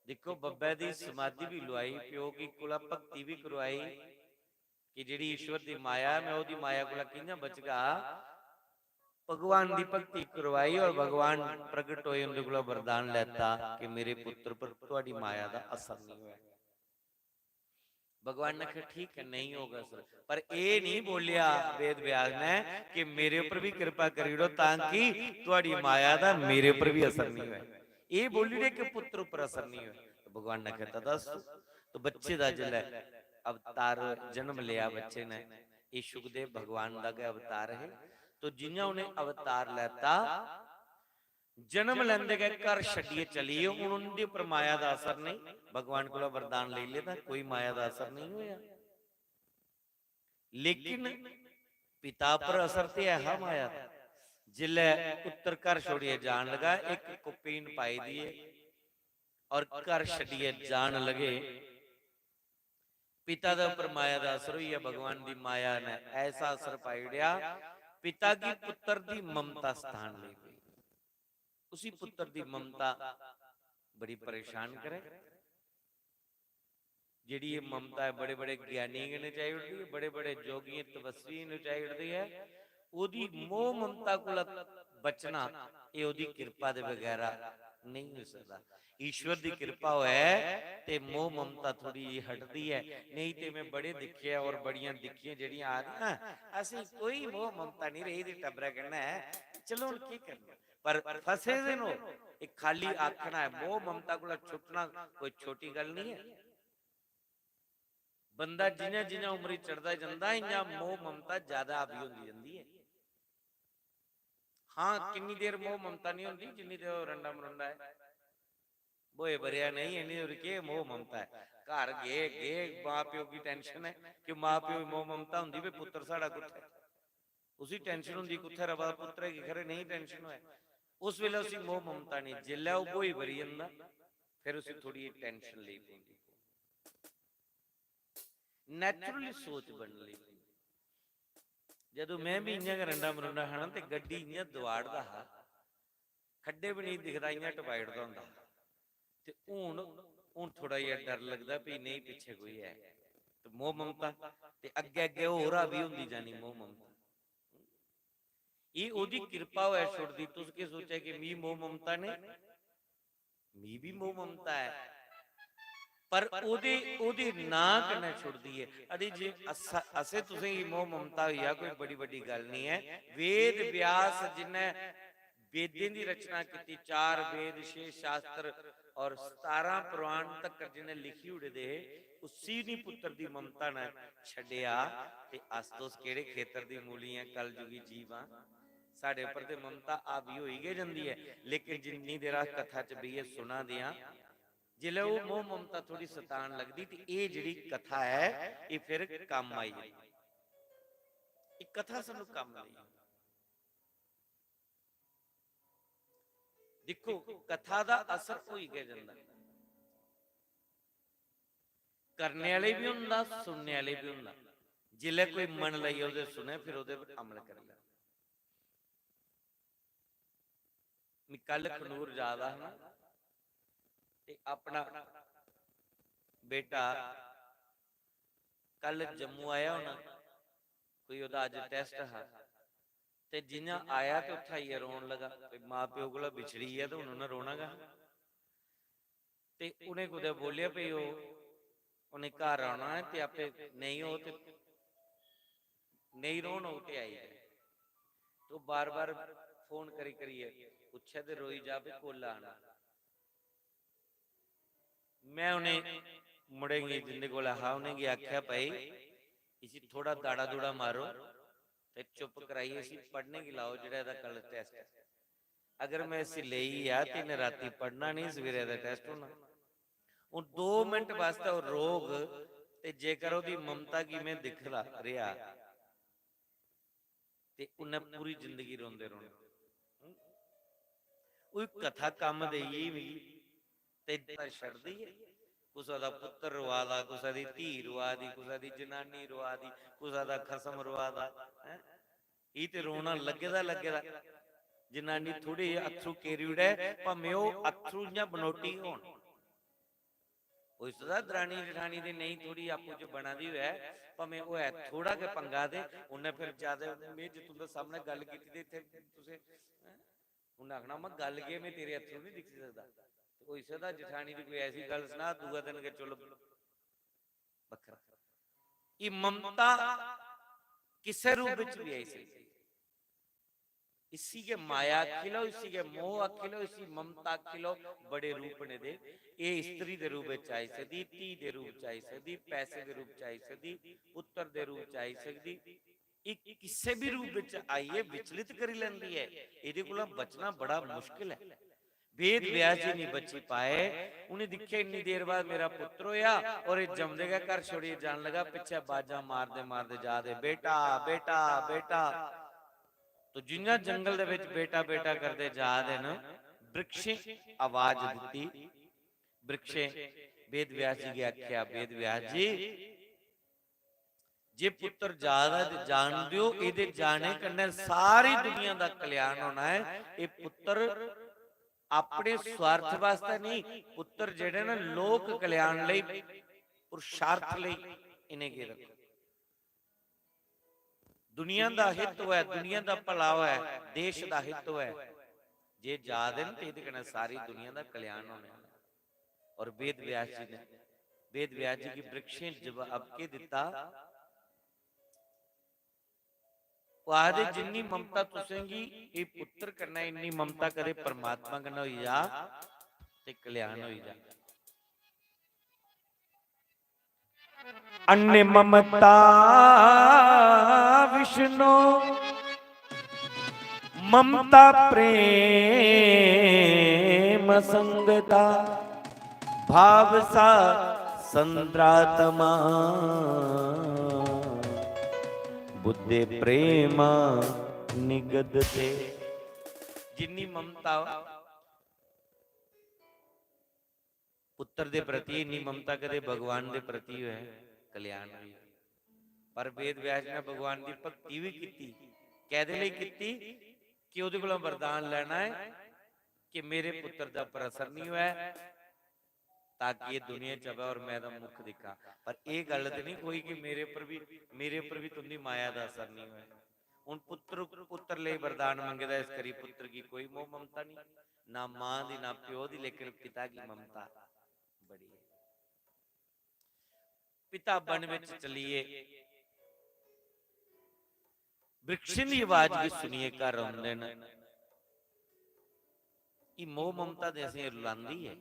देखो, बब्बै दी समाधि भी लुआई, प्यो की कोला भक्ति भी करवाई कि जेह्ड़ी ईश्वर दी माया, मैं ओह्दी माया कोला कि'यां बचगा। भगवान दी भक्ति करवाई और भगवान प्रगट होए, उं'दे कोला वरदान लैता कि मेरे पुत्र पर तुहाडी माया दा असर नहीं होया। भगवान ने आखेआ, "ठीक है, नहीं होगा असर।" पर एह् नहीं बोलेआ वेद व्यास ने कि मेरे उप्पर भी किरपा करी ओड़ो, तां कि तुहाडी माया दा मेरे उप्पर भी असर नहीं होए। एह् बोली ओड़े कि पुत्र उप्पर असर नहीं होए। तो भगवान ने आखेआ, "तदस्तु।" तो बच्चे दा जिसलै अवतार जन्म लेआ बच्चे ने, एह् शुकदेव भगवान दा गै अवतार है। तो जियां उ'नें अवतार लैता, जन्म लैंदे गै घर छड्डियै चली गे। हुन उं'दे उप्पर माया दा असर नेईं, भगवान कोला वरदान लेई लेदा, कोई माया दा असर नेईं होया। लेकिन पिता पर असर ते ऐ हा माया दा। जिसलै पुत्तर घर छोड़ियै जान लगा, इक कुप्पीन पाई दी ऐ और घर छड्डियै जान लगे, पिता दे उप्पर माया दा असर होई गेआ। भगवान दी माया ने ऐसा असर पाई ओड़ेआ, पिता गी पुत्तर दी ममता स्थान लेई पेई। उसी पुत्तर दी ममता बड़ी परेशान करे। जेह्ड़ी एह् ममता ऐ, बड़े-बड़े ज्ञानियें कन्नै चाही ओड़दी ऐ, बड़े-बड़े जोगियें, तपस्वियें कन्नै चाही ओड़दी ऐ। ओह्दी मोह ममता कोला बचना, एह् ओह्दी किरपा दे बगैरा नेईं होई सकदा। ईश्वर दी किरपा होऐ ते मोह ममता थोड़ी जेही हटदी ऐ। नेईं ते में बड़े दिक्खे ऐ और बड़ियां दिक्खियां जेह्ड़ियां आखदियां, "असें कोई मोह ममता निं रेही दी टब्बरै कन्नै, चलो हून केह् करना?" पर फसे दे न ओह्। इक खाल्ली आखना ऐ, मोह ममता कोला छुट्टना कोई छोटी गल्ल निं ऐ। बंदा जि'यां जि'यां उमरी चढ़दा जंदा, इ'यां मोह ममता ज्यादा हावी होंदी जंदी ऐ। हां, किन्नी देर मोह ममता निं होंदी जिन्नी देर ओह् रंडा मरुंडा ऐ। ब्होए बरेआ नेईं, इन्नी देर केह् मोह ममता ऐ? घर गे, गे, मां प्यो गी tension ऐ कि मां प्यो गी मोह ममता होंदी, "भाई पुत्तर साढ़ा कुत्थै?" उसी tension होंदी, "कुत्थै रवा दा पुत्तरै गी, खरै नेईं tension होऐ।" उस बेल्लै उसी मोह ममता नेईं, जिसलै ओह् ब्होई बरी जंदा, फिर उसी थोड़ी tension लेई पौंदी, naturally सोच बनन लेई पौंदी। जदूं में बी इ'यां गै रंडा मरुंडा हा ना, ते गड्डी इ'यां दबाड़दा हा, खड्डे बी नेईं दिखदा, इ'यां टपाई ओड़दा होंदा हा। ते हून, हून थोड़ा जेहा डर लगदा, भी नेईं पिच्छे कोई ऐ। ते मोह ममता, ते अग्गें अग्गें होर हावी होंदी जानी मोह ममता। एह् ओह्दी किरपा होऐ छुड़दी। तुस केह् सोचेआ कि मी मोह ममता ने? मी बी मोह ममता ऐ, पर ओह्दे, ओह्दे नांऽ कन्नै छुड़दी ऐ। अरे जे अस-, असें तुसें गी मोह ममता होई जा, कोई बड़ी बड्डी गल्ल निं ऐ। वेद व्यास जिन्नै वेदें दी रचना कीती, चार वेद, छे शास्त्र और सतारां पुराण तक्कर जिन्नै लिखी ओड़े दे हे, उसी निं पुत्तर दी ममता ने छड्डेआ। ते अस तुस केह्ड़े खेतर दी मूली ऐ, कलयुगी जीव आं। साढ़े उप्पर ते ममता हावी होई गै जंदी ऐ, लेकिन जिन्नी देर अस कथा च बेहियै सुना दे आं, जिसलै ओह् मोह ममता थोड़ी सतान लगदी, ते एह् जेह्ड़ी कथा ऐ, एह् फिर कम्म आई जंदी। एह् कथा सानू कम्म आई जंदी। दिक्खो, कथा दा असर होई गै जंदा, करने आह्ले बी होंदा, सुनने आह्ले बी होंदा। जिसलै कोई मन लाइयै ओह्दे सुनै, फिर ओह्दे पर अमल करी लै। मैं कल अखनूर जा दा हा ना, ते अपना बेटा कल जम्मू आया होना, कोई ओह्दा अज्ज test हा, ते जि'यां आया ते उत्थै आइयै रोन लगा। ते मां प्यो कोला बिछड़ी गेआ ते हून उ'न्नै रोना गै। ते उ'नें कुतै बोलेआ भई ओह्, उ'नें घर औना ऐ ते आपे नेईं होग ते नेईं रौह्न होग ते आई जाए। ते ओह् बार-बार फोन करी करियै पुच्छै ते रोई जा भई कोल्लै आना। में उ'नें मुड़ें गी, जिं'दे कोल हा, उ'नेंगी आखेआ, "भाई, इसी थोह्ड़ा दाड़ा-दूड़ा मारो ते चुप्प कराइयै इसी पढ़ने गी लाओ, जेह्ड़ा एह्दा कल test ऐ।" अगर में इसी लेई गेआ ते इ'न्नै रातीं पढ़ना नेईं, सवेरै दा test होना। हून दो मिंट बास्तै ओह् रोग, ते जेकर ओह्दी ममता गी में दिखदा रेहा, ते उ'न्नै पूरी जिंदगी रोंदे रौह्ना। ओह् कथा कम्म देई गेई मिगी, ते छड़दी ऐ। कुसै दा पुत्तर रोआ दा, कुसै दी धी रोआ दी, कुसै दी जनानी रोआ दी, कुसै दा खसम रोआ दा, हैं? एह् ते रोना लग्गे दा, लग्गे दा। जनानी थोड़े जेह् अत्थरू केरी ओड़ै, भामें ओह् अत्थरू इ'यां बनोटी होन। होई सकदा दरानी जठानी दी नेईं थोड़ी आपूं च बना दी होऐ, भामें होऐ थोड़ा गै पंगा, ते उन्नै फिर ज्यादा, में जे तुं'दे सामनै गल्ल कीती ते इत्थै तुसें, हैं? उन्नै आखना, "में गल्ल केह्, में तेरे अत्थरू निं दिक्खी सकदा।" ते होई सकदा जठानी दी कोई ऐसी गल्ल सना, दूआ दिन गै चुल्ल बक्खरा। एह् ममता किसै रूप बिच बी आई सकदी। इसी गै माया आखी लैओ, इसी गै मोह आखी लैओ, इसी ममता आखी लैओ, बड़े रूप न एह्दे। एह् स्त्री दे रूप च आई सकदी, धी दे रूप च आई सकदी, पैसे दे रूप च आई सकदी, पुत्तर दे रूप च आई सकदी। एह् किसै बी रूप बिच आइयै विचलित करी लैंदी ऐ। एह्दे कोला बचना बड़ा मुश्किल ऐ। वेद व्यास जी निं बची पाए। उ'नें दिक्खेआ, इन्नी देर बाद मेरा पुत्तर होएआ और एह् जमदे गै घर छोड़ियै जान लगा। पिच्छे बाजां मारदे मारदे जा दे, "बेटा, बेटा, बेटा।" तो जि'यां जंगल दे बिच बेटा, बेटा करदे जा दे न, वृक्षें आवाज दित्ती। वृक्षें वेद व्यास जी गी आखेआ, "वेद व्यास जी, जे पुत्तर जा दा ते जान देओ, एह्दे जाने कन्नै सारी दुनिया दा कल्याण होना ऐ। एह् पुत्तर अपने स्वार्थ वास्तै नेईं, पुत्तर जेह्ड़े न लोक कल्याण लेई, पुरुषार्थ लेई इ'नेंगी रक्खो। दुनिया दा हित होऐ, दुनिया दा भला होऐ, देश दा हित होऐ, जे जा दे न ते एह्दे कन्नै सारी दुनिया दा कल्याण होने आह्ला। और वेद व्यास जी ने, वेद व्यास जी गी वृक्षें जवाब केह् दित्ता? ओह् आखदे, "जिन्नी ममता तुसेंगी एह् पुत्र कन्नै, इन्नी ममता कदें परमात्मा कन्नै होई जा ते कल्याण होई जा।" अन्य ममता विष्णु, ममता प्रेम संगता, भाव सा संद्रात्मा, बुद्धे प्रेमा निगदते। जिन्नी ममता पुत्र दे प्रति, इन्नी ममता कदे भगवान दे प्रति होए, कल्याण होई। पर वेद व्यास ने भगवान दी भक्ति भी कीती। कैदे लेई कीती? कि ओह्दे कोला वरदान लैना है कि मेरे पुत्र दा पर असर नहीं होऐ, ताकि ये दुनिया च आवै और मैं एह्दा मुख दिक्खां। पर एह् गल्ल ते नहीं कोई कि मेरे उप्पर भी, मेरे उप्पर भी तुंदी माया दा असर नहीं होऐ। हुन पुत्र, पुत्र लेई वरदान मंगे दा, इस करी पुत्र गी कोई मोह ममता नहीं, ना मां दी, ना प्यो दी, लेकिन पिता गी ममता बड़ी है। पिता वन बिच चलिए, वृक्षें दी आवाज गी सुनिए घर औंदे न। एह् मोह ममता ते असें रुलांदी ऐ।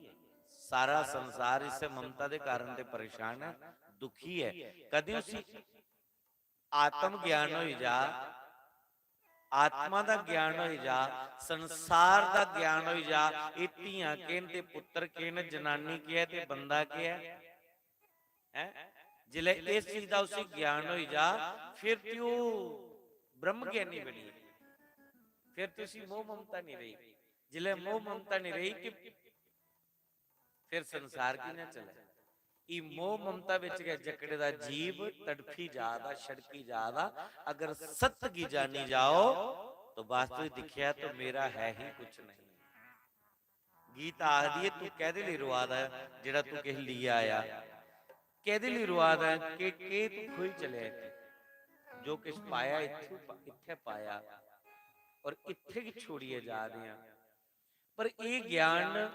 सारा संसार इस्सै ममता दे कारण ते परेशान ऐ, दुखी ऐ। कदें उसी आत्म ज्ञान होई जा, आत्मा दा ज्ञान होई जा, संसार दा ज्ञान होई जा, एह् धियां केह् न ते पुत्तर केह् न, जनानी केह् ऐ ते बंदा केह् ऐ, हैं? जिसलै इस चीज दा उसी ज्ञान होई जा, फिर ते ओह् ब्रह्म ज्ञानी बनी, फिर ते उसी मोह ममता नहीं रही। जिसलै मोह ममता नहीं रही कि फिर संसार कि'यां चलै? ई मोह ममता बिच गै जकड़े दा जीव तड़फी जा दा, छड़की जा दा। अगर सत्य गी जानी जाओ, तो वास्तविक दिक्खेआ तो मेरा है ही कुछ नहीं। गीता आखदी ऐ, "तू कैह्दे लेई रोआ दा ऐ, जेह्ड़ा तू किश लेइयै आया? कैह्दे लेई रोआ दा ऐ? के, केह् तू खोई चलेआ इत्थै? जो किश पाया इत्थै पा-, इत्थै पाया, और इत्थै गी छोड़ियै जा दे आं।" पर एह् ज्ञान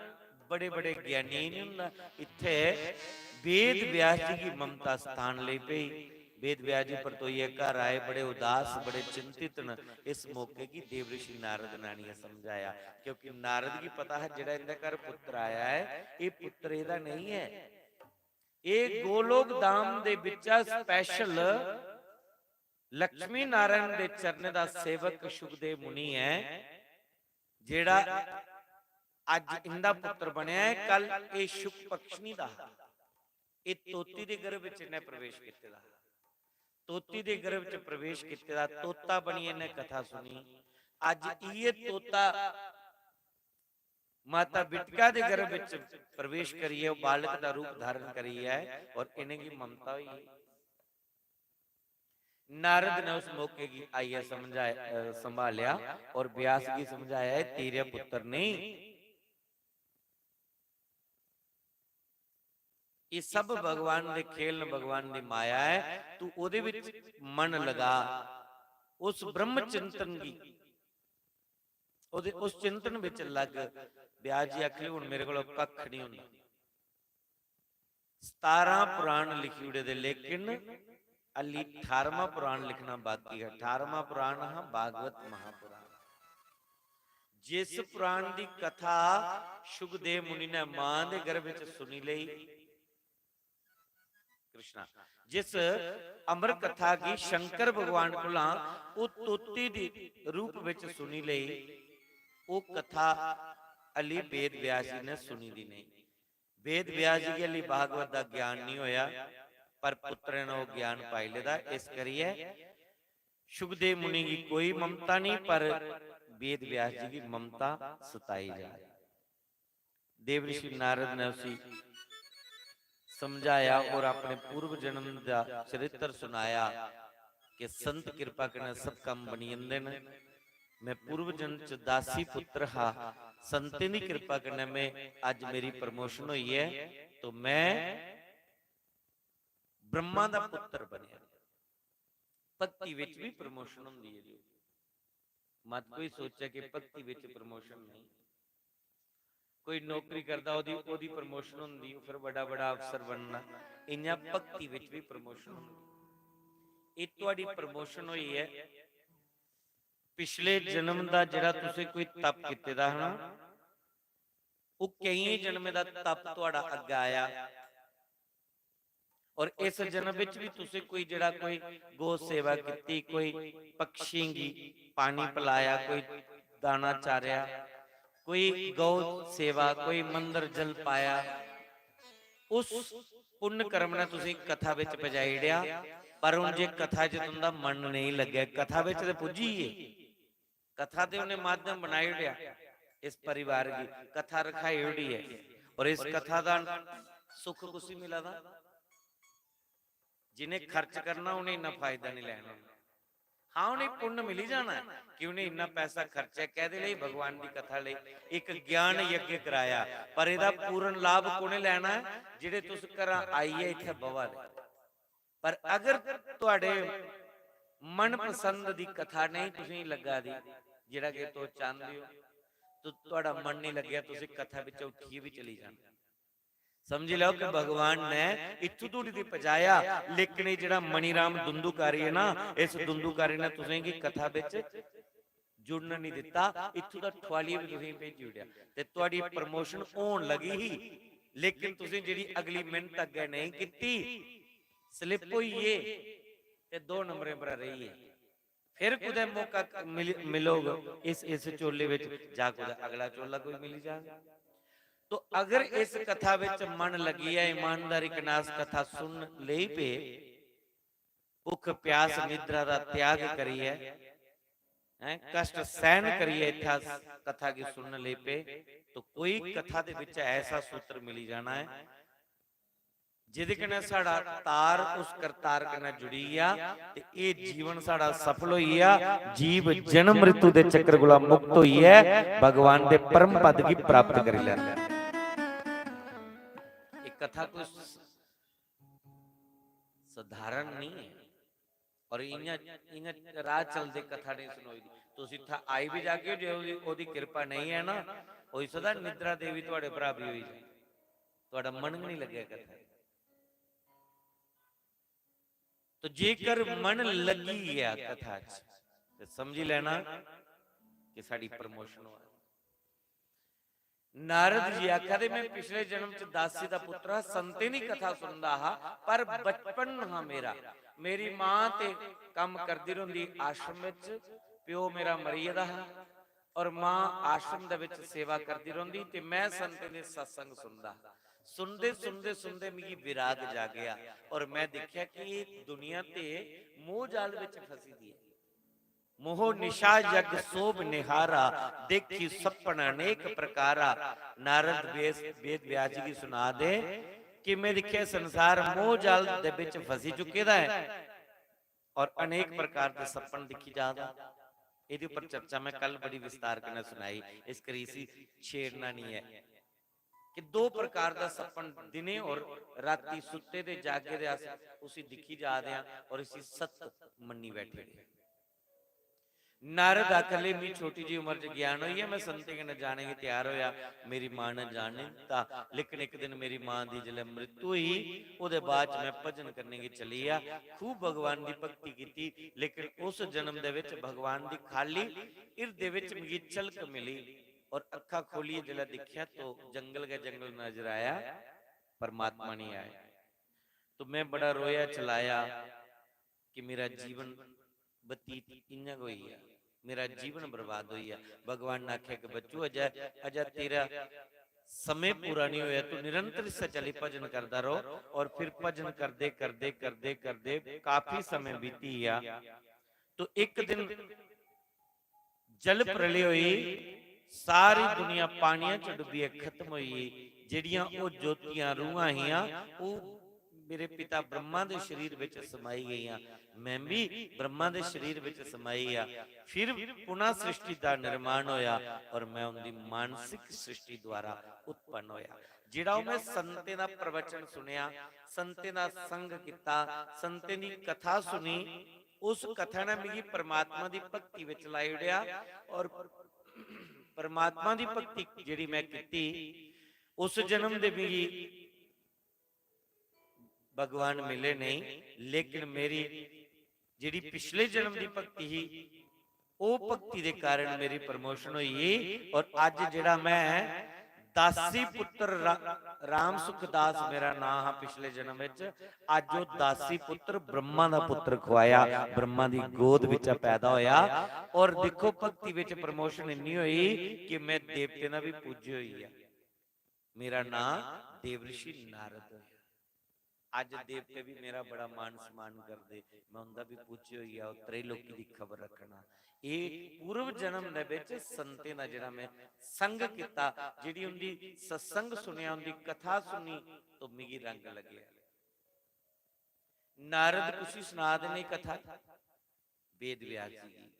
बड़े-बड़े ज्ञानियें गी निं होंदा। इत्थै वेद व्यास जी गी ममता स्थान लेई पेई। वेद व्यास जी परतोइयै घर आए, बड़े उदास, बड़े चिंतित न। इस मौके गी देव ऋषि नारद ने आनियै समझाया, क्योंकि नारद गी पता हा जेह्ड़ा इं'दे घर पुत्र आया ऐ, एह् पुत्र एह्दा नेईं ऐ। एह् गोलोक धाम दे बिच्चा special लक्ष्मी नारायण दे चरणें दा सेवक शुकदेव मुनि ऐ, जेह्ड़ा अज्ज इंदा पुत्र बनेआ ऐ, कल एह् शुक पक्षनी दा हा। एह् तोती दे गर्भ च इन्नै प्रवेश कीते दा हा। तोती दे गर्भ च प्रवेश कीते दा, तोता बनियै इन्नै कथा सुनी। अज्ज इ'यै तोता माता बिटिका दे गर्भ च प्रवेश करियै, ओह् बालक दा रूप धारण करियै और इ'नेंगी ममता होई गेई। नारद ने उस मौके गी आइयै समझाया, अ, संभालेआ और व्यास गी समझाया, "एह् तेरे पुत्र नेईं, एह् सब भगवान दे खेल न, भगवान दी माया ऐ, तू ओह्दे बिच मन लगा, उस ब्रह्म चिंतन गी, ओह्दे, उस चिंतन बिच लग।" व्यास जी आखन लगे, "हुन मेरे कोला कक्ख निं होंदा।" सतारां पुराण लिखी ओड़े दे, लेकिन हल्ली ठारमां पुराण लिखना बाकी ऐ। ठारमां पुराण हा भागवत महापुराण। जिस पुराण दी कथा शुकदेव मुनि ने मां दे गर्भ च सुनी लेई, कृष्णा, जिस अमर कथा गी शंकर भगवान कोला ओह् तोती दी रूप बिच सुनी लेई, ओह् कथा हल्ली वेद व्यास जी ने सुनी दी नेईं। वेद व्यास जी गी हल्ली भागवत दा ज्ञान निं होया, पर पुत्तरें ने ओह् ज्ञान पाई लेदा। इस करियै शुकदेव मुनि गी कोई ममता निं, पर वेद व्यास जी गी ममता सताई जा रही। देव ऋषि नारद ने उसी समझाया और अपने पूर्व जन्म दा चरित्र सुनाया कि संत किरपा कन्नै सब कम्म बनी जंदे न। मैं पूर्व जन्म च दासी पुत्र हा, संतें दी किरपा कन्नै मैं, अज्ज मेरी promotion होई ऐ, तो मैं ब्रह्मा दा पुत्र बनेआ। भक्ति विच भी promotion होंदी ऐ जी। मत कोई सोचै कि भक्ति बिच प्रमोशन नेईं। कोई नौकरी करदा, ओह्दी ओह्दी प्रमोशन होंदी, ओह् फिर बड़ा बड़ा अफसर बनना। इ'यां भक्ति बिच बी प्रमोशन होंदी। एह् थुआढ़ी प्रमोशन होई ऐ। पिछले जन्म दा जेह्ड़ा तुसें कोई तप कीते दा हा ना, ओह् केइयें जन्में दा तप थुआढ़ा अग्गें आया। और इस जन्म बिच भी तुसें कोई जेह्ड़ा कोई गौ सेवा कीती, कोई पक्षियें गी पानी पिलाया, कोई दाना चारेआ, कोई गौ सेवा, कोई मंदर जल पाया, उस पुण्य कर्म ने तुसें कथा बिच पजाई ओड़ेआ। पर हून जे कथा च तुं'दा मन नेईं लग्गै, कथा बिच ते पुज्जी गे, कथा दे उ'नें माध्यम बनाई ओड़ेआ इस परिवार गी, कथा रखाई ओड़ी ऐ। और इस कथा दा सुख कुसी मिला दा? जिन्हें खर्च करना, उ'नें इन्ना फायदा नहीं लैना। हाँ, उ'नें पुण्य मिली जाना ऐ कि उ'नें इन्ना पैसा खर्चेआ, कैह्दे लेई? भगवान दी कथा लेई। इक ज्ञान यज्ञ कराया, पर एह्दा पूर्ण लाभ कु'नें लैना ऐ? जेह्ड़े तुस घरा आइयै इत्थै बवा दे। पर अगर थुआढ़े मनपसंद दी कथा नेईं तुसेंगी लग्गा दी, जेह्ड़ा कि तुस चांह्दे ओ, तो थुआढ़ा मन नेईं लग्गेआ, तुसें कथा बिच्चा उट्ठियै बी चली जाना। समझी लैओ कि भगवान ने इत्थूं धोड़ी ते पजाया, लेकिन एह् जेह्ड़ा मणिराम दुंदुकारी ऐ ना, इस दुंदुकारी ने तुसेंगी कथा बिच जुड़न नहीं दित्ता, इत्थूं दा ठुआलियै बी तुसेंगी भेजी ओड़ेआ। ते थुआढ़ी प्रमोशन होन लगी ही, लेकिन तुसें जेह्ड़ी अगली मेहनत अग्गें नेईं कीती, स्लिप होई गे ते दो नंबरें पर रेही गे। फिर कुतै मौका मिल-, मिलोग इस, इस चोले बिच, जां कुतै अगला चोला कोई मिली जाग। तो अगर इस कथा बिच मन लगियै ईमानदारी कन्नै अस कथा सुन लेई पे, भुख प्यास निद्रा दा त्याग करियै, हैं, कष्ट सहन करियै इत्थै अस कथा गी सुन लेई पे, तो कोई कथा दे बिच ऐसा सूत्र मिली जाना ऐ जेह्दे कन्नै साढ़ा तार उस करतार कन्नै जुड़ी गेआ ते एह् जीवन साढ़ा सफल होई गेआ। जीव जन्म मृत्यु दे चक्कर कोला मुक्त होइयै भगवान दे परम पद गी प्राप्त करी लैंदा। एह् कथा कोई स-, सधारण नहीं है। और इ'यां, इ'यां राह चलदे कथा नेईं सनोई दी। तुस इत्थै आई बी जागे, जे ओह्दी, ओह्दी किरपा नेईं ऐ ना, होई सकदा निद्रा देवी थुआढ़े पर हावी होई जाए, थुआढ़ा मन गै नेईं लग्गेआ कथा च। तो जेकर मन लग्गी गेआ कथा च, ते समझी लैना कि साढ़ी प्रमोशन होआ दी। नारद जी आखा दे, "मैं पिछले जन्म च दासी दा पुत्र हा, संतें दी कथा सुनदा हा, पर बचपन हा मेरा, मेरी मां ते कम्म करदी रौंह्दी आश्रम बिच, प्यो मेरा मरी गेदा हा और मां आश्रम दे बिच सेवा करदी रौंह्दी ते मैं संतें दे सत्संग सुनदा हा। सुनदे, सुनदे, सुनदे मिगी विराग जागेआ और मैं दिक्खेआ कि एह् दुनिया ते मोह जाल बिच फसी दी ऐ।" मोह निशा जग सोभ निहारा, देखी सपन अनेक प्रकारा। नारद वेस, वेद व्यास जी गी सुना दे कि मैं दिक्खेआ संसार मोह जाल दे बिच फसी चुके दा ऐ और अनेक प्रकार दे सपन दिक्खी जा दा। एह्दे उप्पर चर्चा मैं कल बड़ी विस्तार कन्नै सुनाई, इस करी इसी छेड़ना नहीं ऐ। कि दो प्रकार दा सपन दिने और राती सुत्ते दे जागे दे अस उसी दिक्खी जा दे आं और इसी सत्य मन्नी बैठे दे। नारद आखन लगे, "मी छोटी जी उम्र च ज्ञान होई गेआ, मैं संतें कन्नै जाने गी त्यार होया, मेरी मां ने जान नहीं दित्ता, लेकिन इक दिन मेरी मां दी जिसलै मृत्यु होई, ओह्दे बाद च मैं भजन करने गी चली गेआ, खूब भगवान दी भक्ति कीती, लेकिन उस जन्म दे विच भगवान दी खाली हिरदे विच मिगी झलक मिली।" और अक्खां खोलियै जिसलै दिक्खेआ तो जंगल गै जंगल नजर आया, परमात्मा नहीं आया। तो मैं बड़ा रोया चिल्लाया कि मेरा जीवन बतीत इ'यां गै होई गेआ, मेरा जीवन बर्बाद होई गेआ। भगवान ने आखेआ कि बच्चू, अजय, अजय तेरा समय पूरा नहीं होया, तू निरंतर इस्सै चाल्ली भजन करदा रहो। और फिर भजन करदे, करदे, करदे, करदे काफी समय बीती गया। तो एक दिन जल प्रलय होई, सारी दुनिया पानियां च डुब्बियै खत्म होई गेई। जेह्ड़ियां ओह् ज्योतियां, रूहां हियां, ओह् मेरे पिता ब्रह्मा दे शरीर विच समाई गेइयां, मैं भी ब्रह्मा दे शरीर विच समाई गेआ। फिर पुनः सृष्टि दा निर्माण होया और मैं उंदी मानसिक सृष्टि द्वारा उत्पन्न होया। जेह्ड़ा ओह् मैं संतें दा प्रवचन सुनेआ, संतें दा संग कीता, संतें दी कथा सुनी, उस कथा ने मिगी परमात्मा दी भक्ति विच लाई ओड़ेआ। और परमात्मा दी भक्ति जेह्ड़ी मैं कीती, उस जन्म दे मिगी भगवान मिले नहीं, लेकिन मेरी जेह्ड़ी पिछले जन्म दी भक्ति ही, ओह् भक्ति दे कारण मेरी promotion होई गेई। और अज्ज जेह्ड़ा मैं दासी पुत्र रा-, राम सुखदास मेरा नां हा पिछले जन्म विच, अज्ज ओह् दासी पुत्र ब्रह्मा दा पुत्र खुआया, ब्रह्मा दी गोद बिच्चा पैदा होया। और दिक्खो, भक्ति विच promotion इन्नी होई कि मैं देवतें दा भी पूज्य होई गेआ। मेरा नां देवऋषि नारद होया। अज्ज देवते भी मेरा बड़ा मान सम्मान करदे, मैं उंदा भी पूज्य होई गेआ, ओह् त्रैलोकी दी खबर रखना। एह् पूर्व जन्म दे बिच संतें दा जेह्ड़ा मैं संग कीता, जेह्ड़ी उंदी सत्संग सुनेआ, उंदी कथा सुनी, तो मिगी रंग लग्गेआ। नारद कुसी सना दे ने कथा, वेद व्यास जी गी।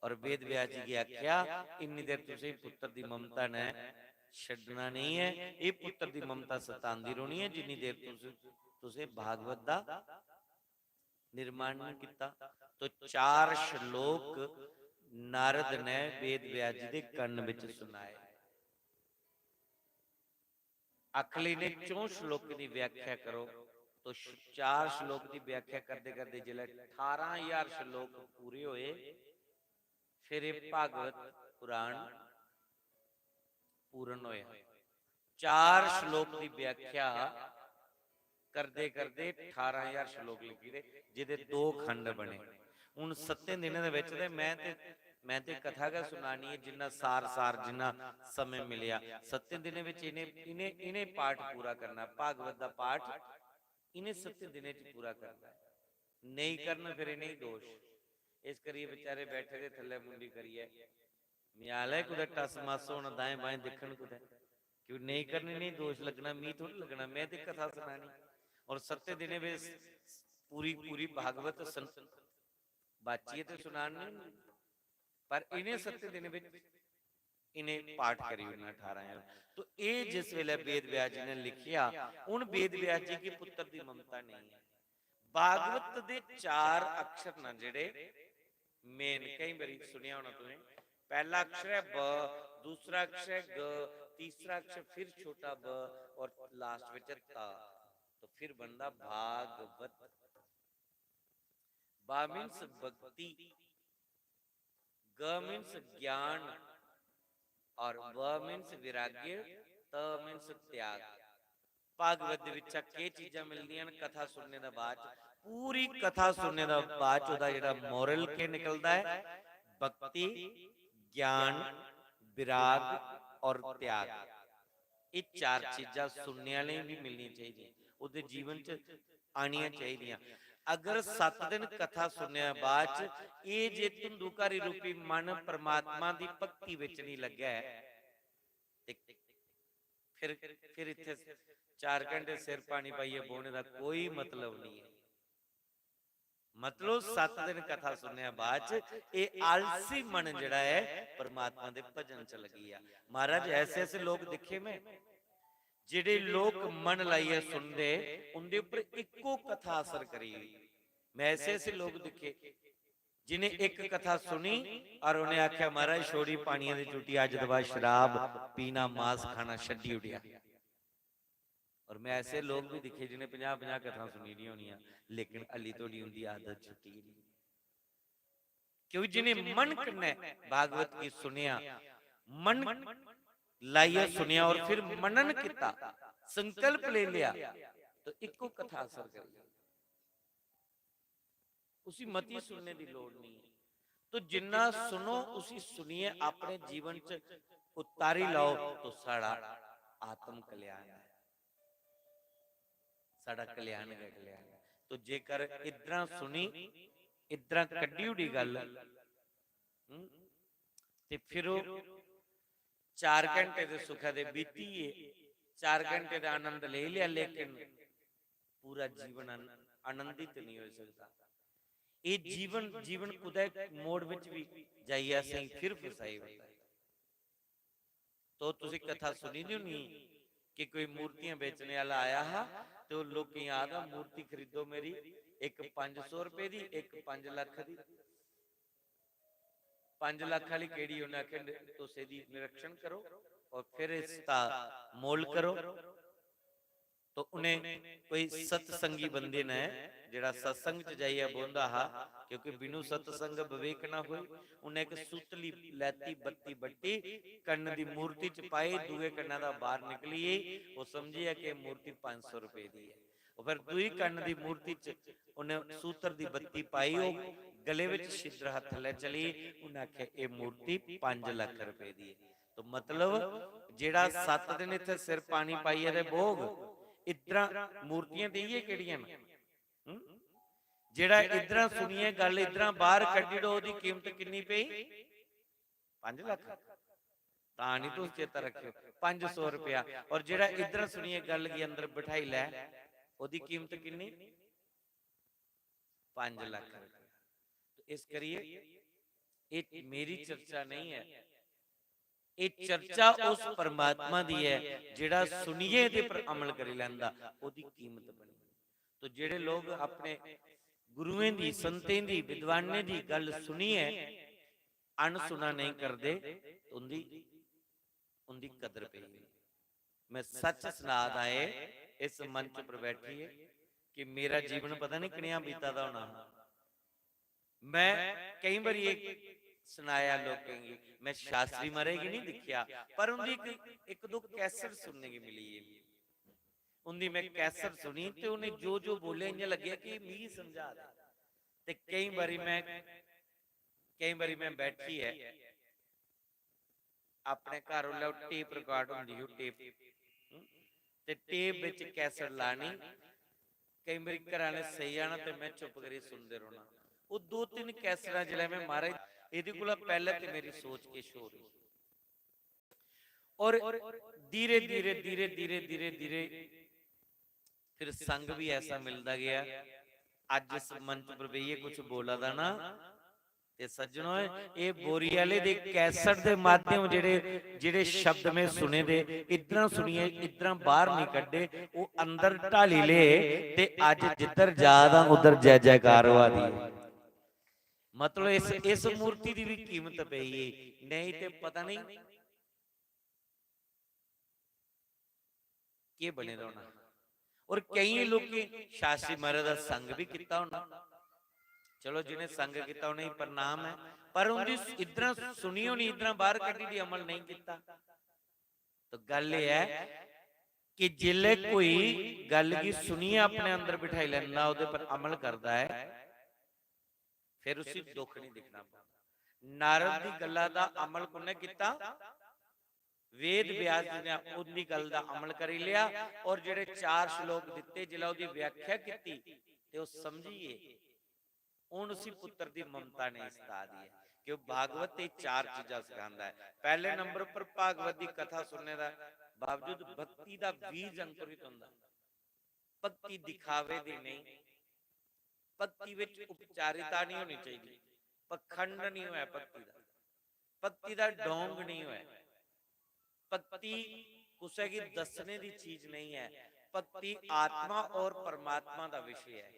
और वेद व्यास जी गी आख्या, "इन्नी देर तुसें पुत्र दी ममता ने छड्डना नहीं है, एह् पुत्र दी ममता सतांदी रौह्नी है, जिन्नी देर तुस, तुसें भागवत दा निर्माण नहीं किता।" तो चार श्लोक नारद ने वेद व्यास जी दे कन्न विच सुनाए। आखली ने चौं श्लोक दी व्याख्या करो, तो श-, चार श्लोक दी व्याख्या करदे करदे जिसलै अठारां हजार श्लोक पूरे होए, फिर एह् भागवत पुराण पूर्ण होया। चार श्लोक दी व्याख्या करदे करदे अठारां हजार श्लोक लिखी दे, जेह्दे दो खंड बने। हुन सत्तें दिनें दे बिच ते मैं ते, मैं ते कथा गै सुनानी ऐ, जिन्ना सार सार, जिन्ना समें मिलेआ। सत्तें दिनें बिच इ'नें, इ'नें, इ'नें पाठ पूरा करना, भागवत दा पाठ इ'नें सत्तें दिनें च पूरा करना ऐ। नेईं करन, फिर इ'नेंगी दोश। इस करियै बेचारे बैठे दे थल्लै मुंडी करियै, म्यालै कुतै टस मस होना, दाएं बाएं दिक्खन कुतै। क्यों नेईं करन, इ'नेंगी दोश लग्गना, मी थोड़ी लग्गना, मैं ते कथा सनानी। और सत्तें दिनें बिच पूरी, पूरी भागवत सन-, बाचियै ते सुनानी, पर इ'नें सत्तें दिनें बिच इ'नें पाठ करी ओड़ना अठारां हजार। तो एह् जिस वेले वेद व्यास जी ने लिखेआ, हुन वेद व्यास जी गी पुत्र दी ममता नेईं ऐ। भागवत दे चार अक्षर न जेह्ड़े main, केईं बारी सुनेआ होना तुसें, पैह्ला अक्षर ऐ ब, दूसरा अक्षर ऐ ग, तीसरा अक्षर फिर छोटा ब और last बिच ऐ त। तो फिर बनदा भागवत। बा means भक्ति, ग means ज्ञान और व means वैराग्य, त means त्याग। भागवत दे बिच्चा केह् चीजां मिलदियां न? कथा सुनने दे बाद च, पूरी कथा सुनने दे बाद च ओह्दा जेह्ड़ा moral केह् निकलदा ऐ? भक्ति, ज्ञान, विराग और त्याग। एह् चार चीजां सुनने आह्लें गी बी मिलनियां चाहिदियां, ओह्दे जीवन च आनियां चाहिदियां। अगर सत्त दिन कथा सुनने दे बाद च एह् जे धुंधुकारी रूपी मन परमात्मा दी भक्ति बिच निं लग्गै, ते फिर, फिर इत्थै चार घैंटे सिर पानी पाइयै बौह्ने दा कोई मतलब निं ऐ। मतलब, सत्त दिन कथा सुनने दे बाद च एह् आलसी मन जेह्ड़ा ऐ, परमात्मा दे भजन च लग्गी गेआ। महाराज, ऐसे ऐसे लोक दिक्खे में, जेह्ड़े लोक मन लाइयै सुनदे, उं'दे उप्पर इक्को कथा असर करी गेई। मैं ऐसे ऐसे लोक दिक्खे, जिनें इक कथा सुनी और उ'नें आखेआ, "महाराज, छोड़ी पानियै दी टूटी, अज्ज दे बाद शराब पीना, मांस खाना छड्डी ओड़ेआ।" और मैं ऐसे लोक भी दिक्खे जिनें पंजाह् पंजाह् कथां सुनी दियां होनियां, लेकिन हल्ली धोड़ी उं'दी आदत छुट्टी गै निं। क्योंकि जिनें मन कन्नै भागवत गी सुनेआ, मन लाइयै सुनेआ और फिर मनन कीता, संकल्प लेई लेआ, तो इक्को कथा असर करी। उसी मती सुनने दी लोड़ नहीं है। तो जिन्ना सुनो, उसी सुनियै अपने जीवन च उतारी लाओ, तो साढ़ा आत्म कल्याण है, साढ़ा कल्याण गै कल्याण है। तो जेकर इद्धरा सुनी, इद्धरा कड्ढी ओड़ी गल्ल, हम्म, ते फिर ओह् चार घैंटे दे सुखै दे बीती गे, चार घैंटे दा आनंद लेई लेआ, लेकिन पूरा जीवन आन-, आनंदित नहीं होई सकदा। एह् जीवन, जीवन कुतै मोड़ बिच बी जाइयै असेंगी फिर फसाई ओड़दा ऐ। तो तुसें कथा सुनी दी होनी कि कोई मूर्तियां बेचने आह्ला आया हा ते ओह् लोकें गी आखदा, "मूर्ति खरीदो मेरी, ਇੱਕ ਪੰਜ ਸੌ ਰੁਪਏ ਦੀ, ਇੱਕ ਪੰਜ ਲੱਖ ਦੀ। ਪੰਜ ਲੱਖ ਵਾਲੀ ਕਿਹੜੀ? ਉਹਨੇ ਆਖਿਆ, "ਨ-, ਤੁਸੀਂ ਇਹਦੀ ਨਿਰੀਖਣ ਕਰੋ ਔਰ ਫਿਰ ਇਸ ਦਾ ਮੋਲ ਕਰੋ।" ਤਾਂ ਉਹਨੇ ਕੋਈ ਸਤਸੰਗੀ ਬੰਦੇ ਨੇ, ਜਿਹੜਾ ਸਤਸੰਗ ਚ ਜਾਈਏ ਬੋਲਦਾ ਹਾ, ਕਿਉਂਕਿ ਬਿਨੂ ਸਤਸੰਗ ਵਿਵੇਕ ਨਾ ਹੋਏ, ਉਹਨੇ ਇੱਕ ਸੂਤਲੀ ਲੈਤੀ, ਬੱਤੀ ਬੱਟੀ, ਕੰਨ ਦੀ ਮੂਰਤੀ ਚ ਪਾਈ, ਦੂਏ ਕੰਨਾਂ ਦਾ ਬਾਹਰ ਨਿਕਲੀ, ਉਹ ਸਮਝਿਆ ਕਿ ਇਹ ਮੂਰਤੀ ਪੰਜ ਸੌ ਰੁਪਏ ਦੀ ਹੈ। ਉਹ ਫਿਰ ਦੂਈ ਕੰਨ ਦੀ ਮੂਰਤੀ ਚ ਉਹਨੇ ਸੂਤਰ ਦੀ ਬੱਤੀ ਪਾਈ, ਉਹ ਗਲੇ ਵਿੱਚ ਛਿੱਤਰ ਹੱਥ ਲੈ ਚਲੀ, ਉਹਨੇ ਆਖਿਆ, "ਇਹ ਮੂਰਤੀ ਪੰਜ ਲੱਖ ਰੁਪਏ ਦੀ ਹੈ।" ਤਾਂ ਮਤਲਬ, ਜਿਹੜਾ ਸੱਤ ਦਿਨ ਇੱਥੇ ਸਿਰ ਪਾਣੀ ਪਾਈਏ ਤੇ ਭੋਗ, ਇਤਰਾ ਮੂਰਤੀਆਂ ਦੇਈਏ ਕਿਹੜੀਆਂ ਨੇ? ਹੂੰ? ਜਿਹੜਾ ਇਤਰਾ ਸੁਣੀਏ ਗੱਲ, ਇਤਰਾ ਬਾਹਰ ਕੱਢੀ, ਉਹਦੀ ਕੀਮਤ ਕਿੰਨੀ ਪਈ? ਪੰਜ ਲੱਖ। ਤਾਂ ਨਹੀਂ ਤੁਸੀਂ ਚੇਤਾ ਰੱਖਿਓ, ਪੰਜ ਸੌ ਰੁਪਇਆ। ਔਰ ਜਿਹੜਾ ਇਤਰਾ ਸੁਣੀਏ ਗੱਲ ਕੀ ਅੰਦਰ ਬਿਠਾਈ ਲੈ, ਉਹਦੀ ਕੀਮਤ ਕਿੰਨੀ? ਪੰਜ ਲੱਖ ਰੁਪਇਆ। ਤਾਂ ਇਸ ਕਰੀਏ, ਇਹ ਮੇਰੀ ਚਰਚਾ ਨਹੀਂ ਹੈ, ਇਹ ਚਰਚਾ ਉਸ ਪਰਮਾਤਮਾ ਦੀ ਹੈ, ਜਿਹੜਾ ਸੁਣੀਏ ਤੇ ਪਰ ਅਮਲ ਕਰੀ ਲੈਂਦਾ, ਉਹਦੀ ਕੀਮਤ ਬਣੀ। ਤਾਂ ਜਿਹੜੇ ਲੋਕ ਆਪਣੇ ਗੁਰੂਆਂ ਦੀ, ਸੰਤਾਂ ਦੀ, ਵਿਦਵਾਨਾਂ ਦੀ ਗੱਲ ਸੁਣੀਏ, ਅਣਸੁਣਾ ਨਹੀਂ ਕਰਦੇ, ਉਹਦੀ, ਉਹਦੀ ਕਦਰ ਪਈ। ਮੈਂ ਸੱਚ ਸੁਣਾ ਦਾ ਏ, ਇਸ ਮੰਚ ਉੱਪਰ ਬੈਠੀਏ, ਕਿ ਮੇਰਾ ਜੀਵਨ ਪਤਾ ਨਹੀਂ ਕਿਹੜੀਆਂ ਬੀਤਾਂ ਦਾ ਹੋਣਾ। ਮੈਂ ਕਈ ਵਾਰੀ ਇਹ ਸੁਣਾਇਆ ਲੋਕਾਂ ਨੂੰ, ਮੈਂ ਸ਼ਾਸਤਰੀ ਮਹਾਰਾਜ ਕੀ ਨਹੀਂ ਦੇਖਿਆ, ਪਰ ਉਹਦੀ ਇੱਕ, ਇੱਕ ਦੋ ਕੈਸਟ ਸੁਣਨੇ ਕੀ ਮਿਲੀ ਏ। ਉਹਦੀ ਮੈਂ ਕੈਸਟ ਸੁਣੀ ਤੇ ਉਹਨੇ ਜੋ ਜੋ ਬੋਲਿਆ, ਇੰਜ ਲੱਗਿਆ ਕਿ ਇਹ ਮੀਂਹ ਸਮਝਾ ਦੇ। ਤੇ ਕਈ ਵਾਰੀ ਮੈਂ, ਕਈ ਵਾਰੀ ਮੈਂ ਬੈਠੀ ਹੈ, ਆਪਣੇ ਘਰ ਉਹ ਲਓ ਟੇਪ ਰਿਕਾਰਡ ਹੁੰਦੀ, ਉਹ ਟੇਪ, ਹਮ, ਤੇ ਟੇਪ ਵਿੱਚ ਕੈਸਟ ਲਾਣੀ। ਕਈ ਵਾਰੀ ਘਰਾਂ ਨੇ ਸਹੀ ਆਣਾ ਤੇ ਮੈਂ ਚੁੱਪ ਕਰੀ ਸੁਣਦੇ ਰਹਿਣਾ। ਉਹ ਦੋ ਤਿੰਨ ਕੈਸਟਾਂ ਜਿਹੜਾ ਮੈਂ, "ਮਹਾਰਾਜ, ਇਹਦੇ ਕੋਲ ਪਹਿਲਾਂ ਤੇ ਮੇਰੀ ਸੋਚ ਕੇ ਸ਼ੋਰ ਹੋਈ।" ਔਰ ਧੀਰੇ ਧੀਰੇ, ਧੀਰੇ ਧੀਰੇ, ਧੀਰੇ ਧੀਰੇ ਫਿਰ ਸੰਗ ਵੀ ਐਸਾ ਮਿਲਦਾ ਗਿਆ। ਅੱਜ ਇਸ ਮੰਚ ਪਰ ਬਈਏ ਕੁਝ ਬੋਲਾ ਦਾ ਨਾ, ਤੇ ਸੱਜਣੋ, ਇਹ ਬੋਰੀ ਵਾਲੇ ਦੇ ਕੈਸਟ ਦੇ ਮਾਧਿਅਮ ਜਿਹੜੇ, ਜਿਹੜੇ ਸ਼ਬਦ ਮੈਂ ਸੁਣੇ ਦੇ, ਇਤਨਾ ਸੁਣੀਏ, ਇਤਨਾ ਬਾਹਰ ਨਹੀਂ ਕੱਢੇ, ਉਹ ਅੰਦਰ ਢਾਲੀ ਲਏ, ਤੇ ਅੱਜ ਜਿੱਧਰ ਜਾਦਾ ਉਧਰ ਜੈ ਜੈਕਾਰ ਹੋਆ ਦੀ। ਮਤਲਬ, ਇਸ, ਇਸ ਮੂਰਤੀ ਦੀ ਵੀ ਕੀਮਤ ਪਈ ਏ, ਨਹੀਂ ਤੇ ਪਤਾ ਨਹੀਂ ਕੀ ਬਣੇ ਦਾ ਹੋਣਾ। ਔਰ ਕਈ ਲੋਕੀ ਸ਼ਾਸਤਰੀ ਮਹਾਰਾਜ ਦਾ ਸੰਗ ਵੀ ਕੀਤਾ ਹੋਣਾ। ਚਲੋ, ਜਿਹਨੇ ਸੰਗ ਕੀਤਾ, ਉਹਨੇ ਹੀ ਪ੍ਰਣਾਮ ਹੈ, ਪਰ ਉਹਦੀ ਇਦਾਂ ਸੁਣੀ ਹੋਣੀ, ਇਦਾਂ ਬਾਹਰ ਕੱਢੀ ਦੀ, ਅਮਲ ਨਹੀਂ ਕੀਤਾ। ਤਾਂ ਗੱਲ ਇਹ ਹੈ ਕਿ ਜਿੱਲੇ ਕੋਈ ਗੱਲ ਕੀ ਸੁਣੀ ਹੈ, ਆਪਣੇ ਅੰਦਰ ਬਿਠਾਈ ਲੈਂਦਾ, ਉਹਦੇ ਪਰ ਅਮਲ ਕਰਦਾ ਹੈ, ਫਿਰ ਉਸੇ ਦੁੱਖ ਨਹੀਂ ਦਿਖਣਾ ਪੈਂਦਾ। ਨਾਰਦ ਦੀ ਗੱਲਾਂ ਦਾ ਅਮਲ ਕੋਨੇ ਕੀਤਾ? ਵੇਦ ਵਿਆਸ ਜੀ ਨੇ ਉਹਦੀ ਗੱਲ ਦਾ ਅਮਲ ਕਰੀ ਲਿਆ, ਔਰ ਜਿਹੜੇ ਚਾਰ ਸ਼ਲੋਕ ਦਿੱਤੇ, ਜਿਲਾ ਉਹਦੀ ਵਿਆਖਿਆ ਕੀਤੀ ਤੇ ਉਹ ਸਮਝੀਏ, ਹੁਣ ਉਸੇ ਪੁੱਤਰ ਦੀ ਮਮਤਾ ਨਹੀਂ ਸਤਾ ਦੀ ਹੈ, ਕਿ ਉਹ ਭਾਗਵਤ ਤੇ ਚਾਰ ਚੀਜ਼ਾਂ ਸਿਖਾਉਂਦਾ ਹੈ। ਪਹਿਲੇ ਨੰਬਰ ਉੱਪਰ ਭਾਗਵਤ ਦੀ ਕਥਾ ਸੁਣਨੇ ਦਾ ਬਾਵਜੂਦ ਭਗਤੀ ਦਾ ਬੀਜ ਅੰਕੁਰਿਤ ਹੁੰਦਾ। ਭਗਤੀ ਦਿਖਾਵੇ ਦੀ ਨਹੀਂ, ਭਗਤੀ ਵਿੱਚ ਉਪਚਾਰਿਤਾ ਨਹੀਂ ਹੋਣੀ ਚਾਹੀਦੀ, ਪਖੰਡ ਨਹੀਂ ਹੋਇਆ ਭਗਤੀ ਦਾ, ਭਗਤੀ ਦਾ ਢੋਂਗ ਨਹੀਂ ਹੋਇਆ। ਭਗਤੀ ਕੁਸੇ ਕੀ ਦੱਸਣੇ ਦੀ ਚੀਜ਼ ਨਹੀਂ ਹੈ, ਭਗਤੀ ਆਤਮਾ ਔਰ ਪਰਮਾਤਮਾ ਦਾ ਵਿਸ਼ੇ ਹੈ।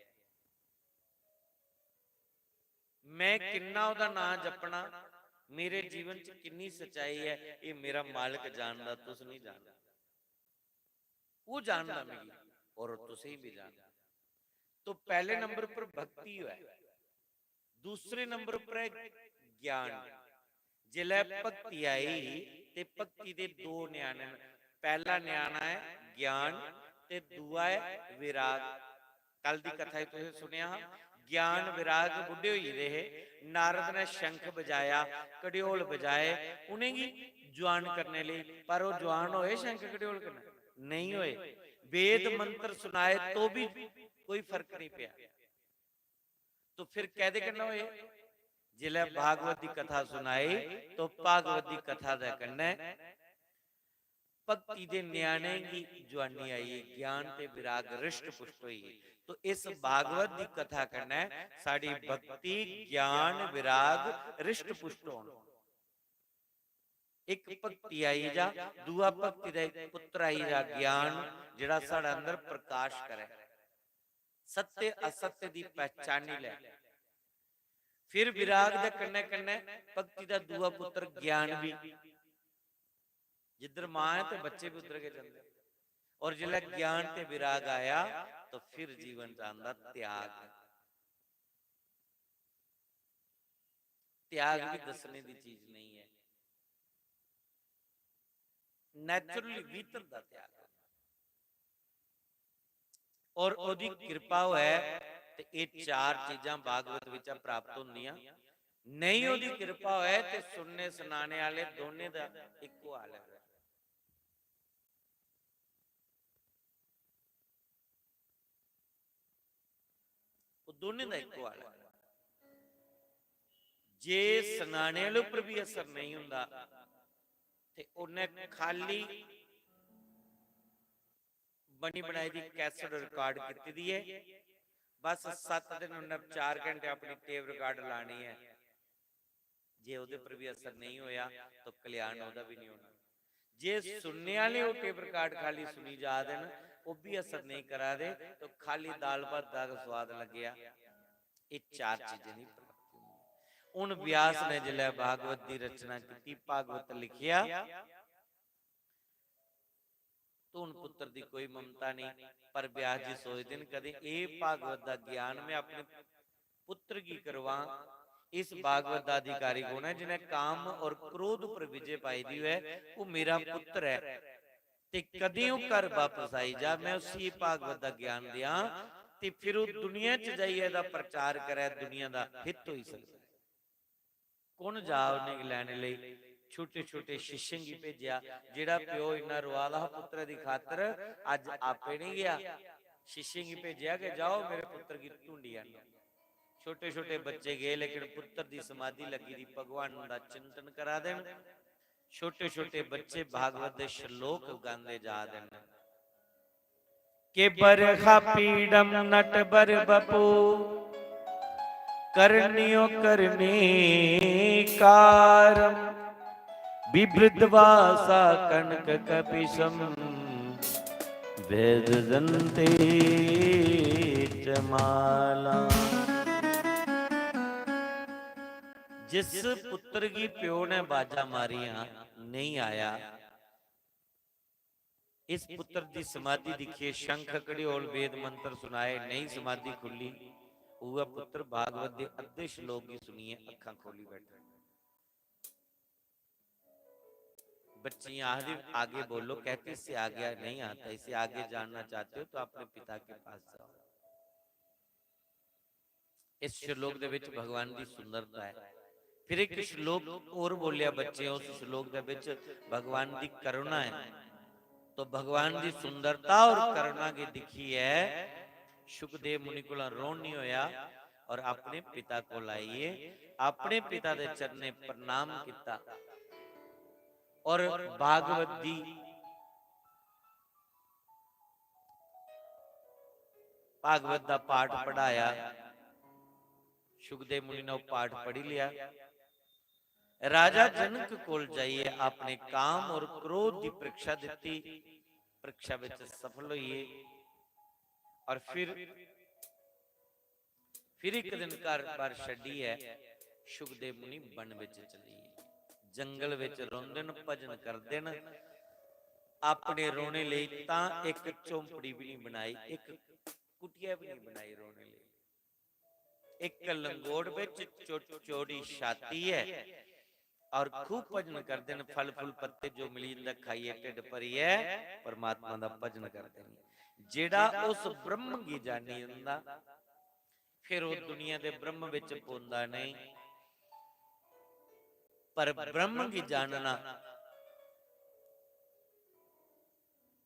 ਮੈਂ ਕਿੰਨਾ ਉਹਦਾ ਨਾਂ ਜਪਣਾ, ਮੇਰੇ ਜੀਵਨ 'ਚ ਕਿੰਨੀ ਸੱਚਾਈ ਹੈ, ਇਹ ਮੇਰਾ ਮਾਲਕ ਜਾਣਦਾ, ਤੁਸੀਂ ਨਹੀਂ ਜਾਣਦੇ। ਉਹ ਜਾਣਦਾ ਮੇਰੀ, ਔਰ ਤੁਸੀਂ ਵੀ ਜਾਣਦੇ। ਤਾਂ ਪਹਿਲੇ ਨੰਬਰ ਉੱਪਰ ਭਗਤੀ ਹੋਇਆ, ਦੂਸਰੇ ਨੰਬਰ ਉੱਪਰ ਹੈ ਗਿਆਨ। ਜਿਲੇ ਭਗਤੀ ਆਈ ਤੇ ਭਗਤੀ ਦੇ ਦੋ ਨਿਆਣੇ ਨੇ। ਪਹਿਲਾ ਨਿਆਣਾ ਹੈ ਗਿਆਨ ਤੇ ਦੂਆ ਹੈ ਵਿਰਾਗ। ਕੱਲ ਦੀ ਕਥਾ ਹੀ ਤੁਸੀਂ ਸੁਣਿਆ, ਹਾਂ, ਗਿਆਨ ਵਿਰਾਗ ਬੁੱਢੇ ਹੋਈ ਰਹੇ। ਨਾਰਦ ਨੇ ਸ਼ੰਖ ਵਜਾਇਆ, ਕੜਿਓਲ ਵਜਾਏ, ਉਹਨੇ ਕੀ ਜਵਾਨ ਕਰਨੇ ਲਈ, ਪਰ ਉਹ ਜਵਾਨ ਹੋਏ ਸ਼ੰਖ ਕੜਿਓਲ ਕਰਨੇ? ਨਹੀਂ ਹੋਏ। ਵੇਦ ਮੰਤਰ ਸੁਣਾਏ ਤੋ ਵੀ ਕੋਈ ਫਰਕ ਨਹੀਂ ਪਿਆ। ਤੋ ਫਿਰ ਕਹਦੇ ਕਿੰਨਾ ਹੋਏ? ਜਿਲੇ ਭਾਗਵਤ ਦੀ ਕਥਾ ਸੁਣਾਈ, ਤੋ ਭਾਗਵਤ ਦੀ ਕਥਾ ਦੇ ਕੰਨੇ ਭਗਤੀ ਦੇ ਨਿਆਣੇ ਦੀ ਜਵਾਨੀ ਆਈ, ਗਿਆਨ ਤੇ ਵਿਰਾਗ ਰਿਸ਼ਟ ਪੁਸ਼ਟ ਹੋਈ। ਤੋ ਇਸ ਭਾਗਵਤ ਦੀ ਕਥਾ ਕਰਨਾ ਹੈ, ਸਾਡੀ ਭਗਤੀ, ਗਿਆਨ, ਵਿਰਾਗ ਰਿਸ਼ਟ ਪੁਸ਼ਟ ਹੋਣ। ਇੱਕ ਭਗਤੀ ਆਈ ਜਾ, ਦੂਆ ਭਗਤੀ ਦਾ ਇੱਕ ਪੁੱਤਰ ਆਈ ਜਾ, ਗਿਆਨ, ਜਿਹੜਾ ਸਾਡਾ ਅੰਦਰ ਪ੍ਰਕਾਸ਼ ਕਰੇ। सत्य असत्य दी पहचानी लै। फिर विराग दे कन्नै कन्नै भक्ति दा दूआ पुत्र ज्ञान भी। जिद्धर मां है ते बच्चे भी उद्धर गै जंदे। और जिसलै ज्ञान ते विराग आया, तो फिर जीवन च आंदा त्याग। त्याग भी दसने दी चीज नहीं है, naturally भीतर दा त्याग होंदा। और ओदी किरपा होऐ ते एह् चार चीजां भागवत बिचा प्राप्त होंदियां। नेईं ओदी किरपा होऐ ते सुनने सुनाने आह्ले दोनें दा इक्को हाल ऐ। ओह् दोनें दा इक्को हाल ऐ। जे सनाने आह्ले उप्पर बी असर नेईं होंदा ते उन्नै खाली बनी बनाई दी कैसेट रिकार्ड कीती दी ऐ, बस सत्त दिन उन्नै चार घैंटे अपनी टेप रिकार्ड लानी ऐ। जे ओह्दे पर बी असर नेईं होया, तो कल्याण ओह्दा बी नेईं होना। जे सुनने आह्ले ओह् टेप रिकार्ड खाली सुनी जा दे न, ओह् बी असर नेईं करा दे, तो खाली दाल भात दा गै सोआद लग्गेआ। एह् चार चीजें दी प्राप्ति होंदी। हून व्यास ने जिसलै भागवत दी रचना कीती, भागवत लिखेआ, तो हून पुत्र दी कोई ममता नेईं, पर व्यास जी सोचदे न, कदें एह् भागवत दा ज्ञान में अपने पुत्र गी करवां। इस भागवत दा अधिकारी कौन ऐ? जिन्हें काम और क्रोध उप्पर विजय पाई दी होऐ, ओह् मेरा पुत्र ऐ। ते कदें ओह् घर बापस आई जा, में उसी एह् भागवत दा ज्ञान देआं, ते फिर ओह् दुनिया च जाइयै एह्दा प्रचार करै, दुनिया दा हित होई सकदा ऐ। कु'न जा उ'नेंगी लैने लेई? छोटे-छोटे शिष्यें गी भेजेआ। जेह्ड़ा प्यो इन्ना रोआ दा हा पुत्तरै दी खातर, अज्ज आपे निं गेआ। शिष्यें गी भेजेआ कि जाओ, मेरे पुत्तर गी ढूंढी आह्नो। छोटे-छोटे बच्चे गे, लेकिन पुत्तर दी समाधि लग्गी दी, भगवान दा चिंतन करा दे न। छोटे-छोटे बच्चे भागवत दे श्लोक गांदे जा दे न। के बरहा पीड़म नटवर बपु, करनियो करनीकारम। बिभृद्वा सा कनक कपिशम, वेद दंते च माला। जिस पुत्र गी प्यो ने बाजा मारियां, नहीं आया, इस पुत्र दी समाधि दिक्खियै शंख घड़ियोल वेद मंत्र सुनाए, नेईं समाधि खु'ल्ली, उ'ऐ पुत्र भागवत दे अद्धे श्लोक गी सुनियै अक्खां खोली बैठा। बच्चियां आखदी, "आगे बोलो, कहती इससे आगे नहीं आता, इसे आगे जानना चाहते हो तो अपने पिता के पास जाओ।" इस श्लोक दे विच भगवान दी सुंदरता है। फिर एक श्लोक और बोलिया बच्चे, उस श्लोक दे विच भगवान दी करुणा है। तो भगवान दी सुंदरता और करुणा गी दिखियै शुकदेव मुनि कोला रोन नहीं होया और अपने पिता कोल आइए, अपने पिता दे चरणे प्रणाम किता और भागवत दी भागवत दा पाठ पढ़ाया। शुकदेव मुनि ने ओह् पाठ पढ़ी लिया। राजा जनक कोल जाइयै अपने काम और क्रोध दी परीक्षा दित्ती, परीक्षा विच सफल होइए और फिर, फिर इक दिन घर बार छड्डियै शुकदेव मुनि वन विच चली गे। जंगल विच रौंह्दे न, भजन करदे न। अपने रौह्ने लेई तां इक झोंपड़ी भी नहीं बनाई, इक कुटिया भी नहीं बनाई रौह्ने लेई। इक लंगोट विच चो-, चौड़ी छाती ऐ और खूब भजन करदे न, फल फुल पत्ते जो मिली जंदा खाइयै ढिड्ड भरियै परमात्मा दा भजन करदे न। जेह्ड़ा उस ब्रह्म गी जानी जंदा, फिर ओह् दुनिया दे ब्रह्म विच पौंदा नेईं, पर ब्रह्म गी जानना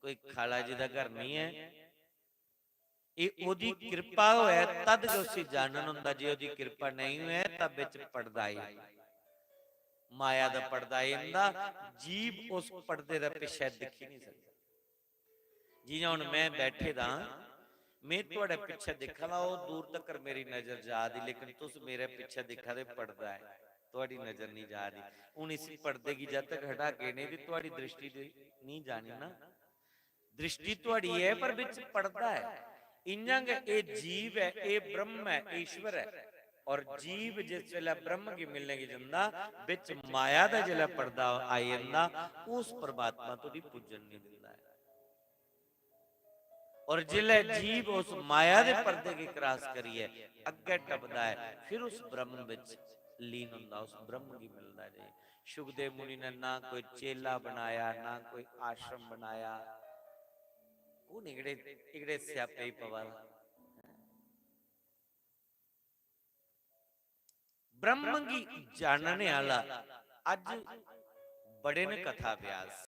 कोई खाला जी दा घर नहीं ऐ। एह् ओह्दी किरपा होऐ तद गै उसी जानन होंदा, जे ओह्दी किरपा नेईं होऐ तां बिच पड़दा आई जंदा। माया दा पड़दा आई जंदा, जीव उस पड़दे दे पिच्छे दिक्खी नहीं सकदा। जियां हुन मैं बैठे दा आं, मैं थुआढ़े पिच्छे दिक्खा दा, ओह् दूर तकर मेरी नजर जा दी, लेकिन तुस मेरे पिच्छे दिक्खा दे, पड़दा ऐ, थुआढ़ी नजर नहीं जा दी। हुन इस पड़दे गी जद तक हटागे नहीं ते थुआढ़ी दृष्टि ते नहीं जानी ना। दृष्टि थुआढ़ी ऐ, पर बिच पड़दा ऐ। इ'यां गै एह् जीव ऐ, एह् ब्रह्म ऐ, ईश्वर ऐ। और जीव जिस बेल्लै ब्रह्म गी मिलने गी जंदा, बिच माया दा जिसलै पर्दा आई जंदा, उस परमात्मा धोड़ी पुज्जन नहीं दिंदा ऐ। और जिसलै जीव उस माया दे पर्दे गी cross करियै अग्गै टपदा ऐ, फिर उस ब्रह्म बिच लीन होंदा, उस ब्रह्म गी मिलदा जी। सुखदेव मुनि ने ना कोई चेला बनाया, ना कोई आश्रम बनाया। कु'न एह्कड़े, एह्कड़े स्यापे च पवा दा? ब्रह्म गी जानने आह्ला अज्ज बड़े न कथा व्यास।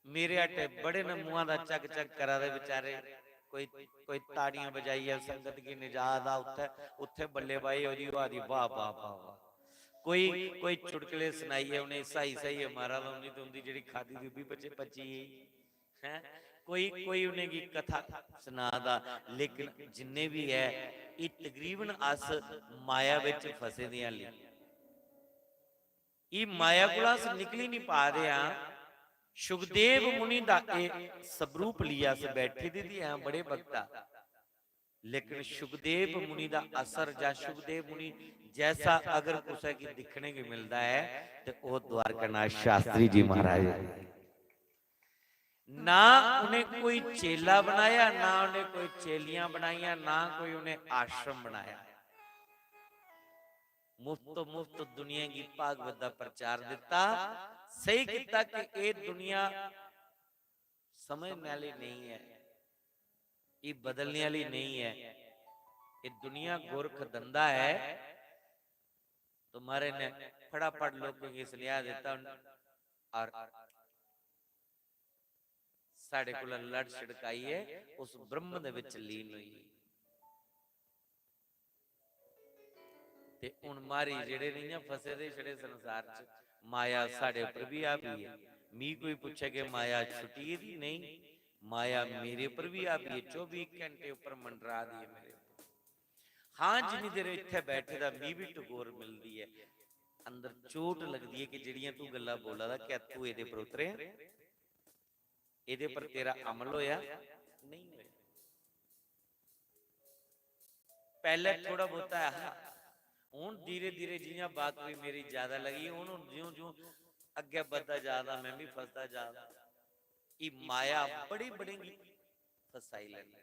मेरे आटे बड़े न मुंहा दा चक चक करा दे बेचारे। कोई, कोई ताड़ियां बजाइयै संगत गी नजा दा, उत्थै, उत्थै बल्ले बाई ओह्दी होआ दी, वाह, वाह, वाह, वाह। कोई, कोई चुटकले सनाइयै उ'नें स्हाई स्हाइयै मारा दा, उं'दी ते उं'दी जेह्ड़ी खादी दी ओह् बी पची, पची गेई। हैं? कोई, कोई उ'नेंगी कथा सना दा, लेकिन जिन्ने बी ऐ, एह् तकरीबन अस माया बिच फसे दे आं। एह् माया कोला अस निकली निं पा दे आं। सुखदेव मुनि दा एह् स्वरूप लेइयै अस बैठे दे ते आं बड़े भगता। लेकिन सुखदेव मुनि दा असर जां सुखदेव मुनि जैसा अगर कुसै गी दिक्खने गी मिलदा ऐ ते ओह् द्वारकानाथ शास्त्री जी महाराज। ना उ'नें कोई चेला बनाया, ना उ'नें कोई चेलियां बनाइयां, ना कोई उ'नें आश्रम बनाया। मुफ्तो मुफ्त दुनिया गी भागवत दा प्रचार दित्ता। स्हेई कीता कि एह् दुनिया समझने आह्ली नेईं ऐ, एह् बदलने आह्ली नेईं ऐ। एह् दुनिया गोरख धंधा ऐ। तो महाराज ने फटाफट लोकें गी सनेहा दित्ता और साढ़े कोला लड़ छड़काइयै उस ब्रह्म दे बिच लीन होई। ते हुन मारी जेह्ड़े न इ'यां फसे दे छड़े संसार च, माया साढ़े उप्पर बी हावी ऐ। मी कोई पुच्छे कि माया छुट्टी दी? नेईं, माया मेरे उप्पर बी हावी ऐ, चौबी घैंटे उप्पर मंडरा दी ऐ मेरे उप्पर। हां, जिन्नी देर इत्थै बैठे दा मी बी टगोर मिलदी ऐ, अंदर चोट लगदी ऐ कि जेह्ड़ियां तूं गल्लां बोला दा, क्या तूं एह्दे पर उतरेआ? एह्दे पर तेरा अमल होया? नेईं होया। पैह्ले थोड़ा बहुता ऐ हा, हुन धीरे-धीरे जि'यां बाकफी मेरी ज्यादा लगी, हुन, हुन ज्यूं-ज्यूं अग्गें बधदा जा दा, मैं बी फसदा जा दा। एह् माया बड़ी, बड़ें गी फसाई लैंदी।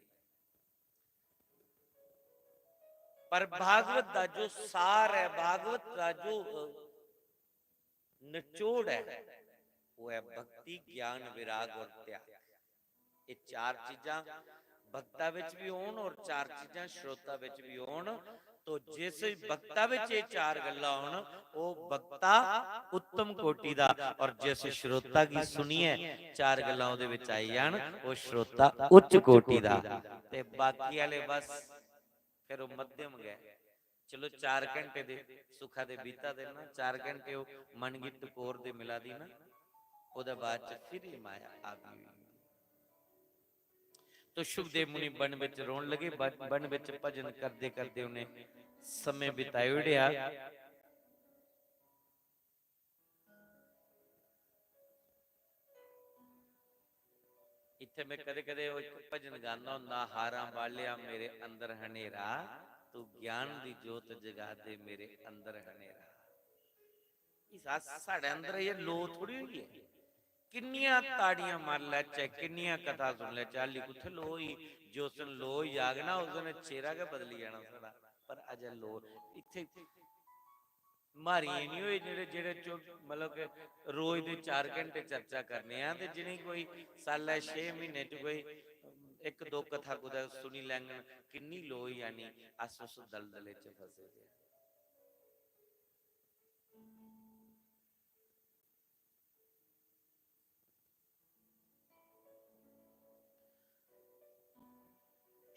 पर भागवत दा जो सार ऐ, भागवत दा जो, अ, निचोड़ ऐ, ओह् ऐ भक्ति, ज्ञान, विराग और त्याग। एह् चार चीजां भक्ता बिच बी होन और चार चीजां श्रोता बिच बी होन, तो जिस भक्ता बिच एह् चार गल्लां होन, ओह् भक्ता उत्तम कोटि दा, और जिस श्रोता गी सुनियै चार गल्लां ओह्दे बिच आई जान, ओह् श्रोता उच्च कोटि दा। ते बाकी आह्ले बस फिर ओह् मध्यम गै। चलो, चार घैंटे दे सुखा दे बीता दे ना, चार घैंटे ओह् मन गी टकोर दे मिला दी ना, ओह्दे बाद च फिर एह् माया हावी होई जंदी। तो सुखदेव मुनि वन बिच रोन लगे। वन, वन बिच भजन करदे करदे उ'नें समें बिताई ओड़ेआ। इत्थै में कदें-कदें ओह् इक भजन गांदा होंदा, "हारां बालेआ मेरे अंदर हनेरा, तू ज्ञान दी जोत जगा दे मेरे अंदर हनेरा।" इस अस, साढ़े अंदर एह् लो थोड़ी होई ऐ। किन्नियां ताड़ियां मारी लैचै, किन्नियां कथा सुन लैचै, हाली कुत्थै लो होई? जिस दिन लो होई जाग ना, उस दिन चेहरा गै बदली जाना साढ़ा। पर अजें लो इत्थै म्हारियें निं होए जेह्ड़े, जेह्ड़े चो-, मतलब कि रोज दे चार घैंटे चर्चा करने आं ते जि'नें कोई साल्लै छे म्हीने च कोई इक दो कथा कुतै सुनी लैङन, किन्नी लो होई जानी। अस उस दलदले च फसे दे आं।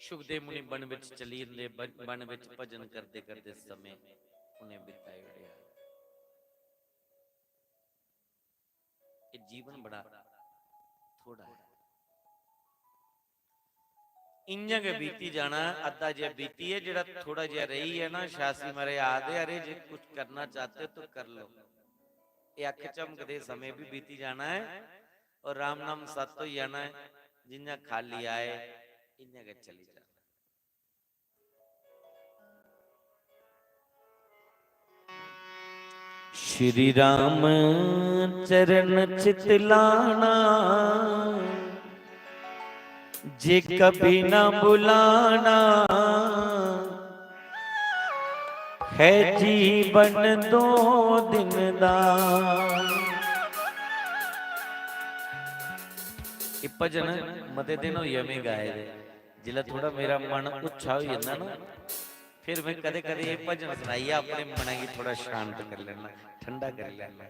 सुखदेव मुनि वन बिच चली जंदे, वन, वन बिच भजन करदे करदे समें उ'नें बिताई ओड़ेआ। एह् जीवन बड़ा थोड़ा ऐ। इ'यां गै बीती जाना, अद्धा जेहा बीती ऐ, जेह्ड़ा थोड़ा जेहा रेही ऐ ना, शास्त्री महाराज आखदे, "अरे, जे कुछ करना चाहते हो तो कर लो।" एह् अक्ख झमकदे समें बी बीती जाना ऐ और राम नाम सत्त होई जाना ऐ। जि'यां खाल्ली आए, इ'यां गै चली जाना। श्री राम चरण चित लाना, जे कभी ना बुलाना, है जीवन दो दिन दा। एह् भजन मते दिन होई गे में गाए दे। जिसलै थोह्ड़ा मेरा मन उच्छा होई जंदा ना, फिर में कदें-कदें एह् भजन सनाइयै अपने मनै गी थोह्ड़ा शांत करी लैन्ना, ठंडा करी लैन्ना।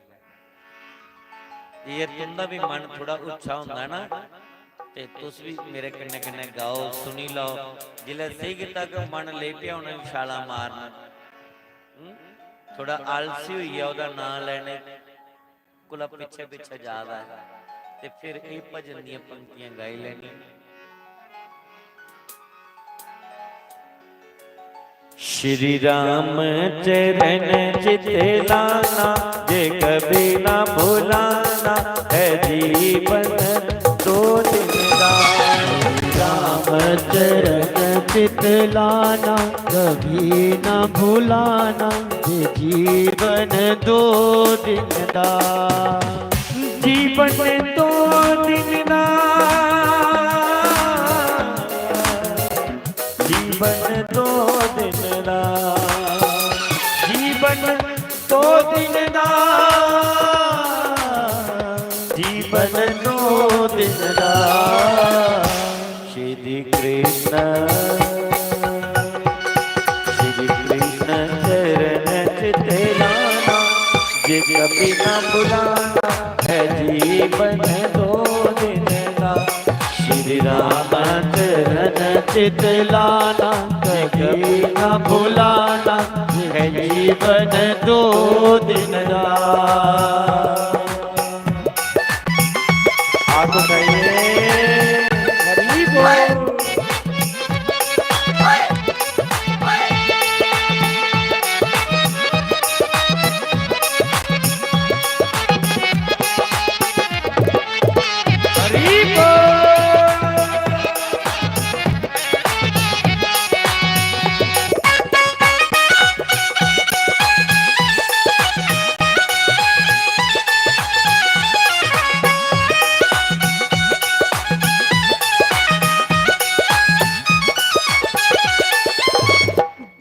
जे तुं'दा बी मन थोह्ड़ा उच्छा होंदा ना, ते तुस बी मेरे कन्नै-कन्नै गाओ, सुनी लैओ। जिसलै सेही कीता कि मन लेई पेआ उ'नें छालां मारन, हूं? थोह्ड़ा आलसी होई गेआ ओह्दा नांऽ लैने कोला पिच्छे पिच्छे जा दा ऐ, ते फिर एह् भजन दियां पंक्तियां गाई लैनियां। श्री राम चरण चित लाना, जे कभी ना भुलाना, है जीवन दो दिन दा। राम चरण चित लाना, कभी ना भुलाना, ये जीवन दो दिन दा। जीवन दो दिन दा। जीवन दो दिन दा। जीवन दो दिन दा। जीवन दो दिन दा। श्री कृष्ण, श्री कृष्ण चरण चित लाना, जे कभी ना भुलाना, है जीवन दो दिन दा। श्री राम चरण चित लाना, कभी ना भुलाना, है जीवन दो दिन दा। हाथ उठाइए। हरी बोल। हरी बोल।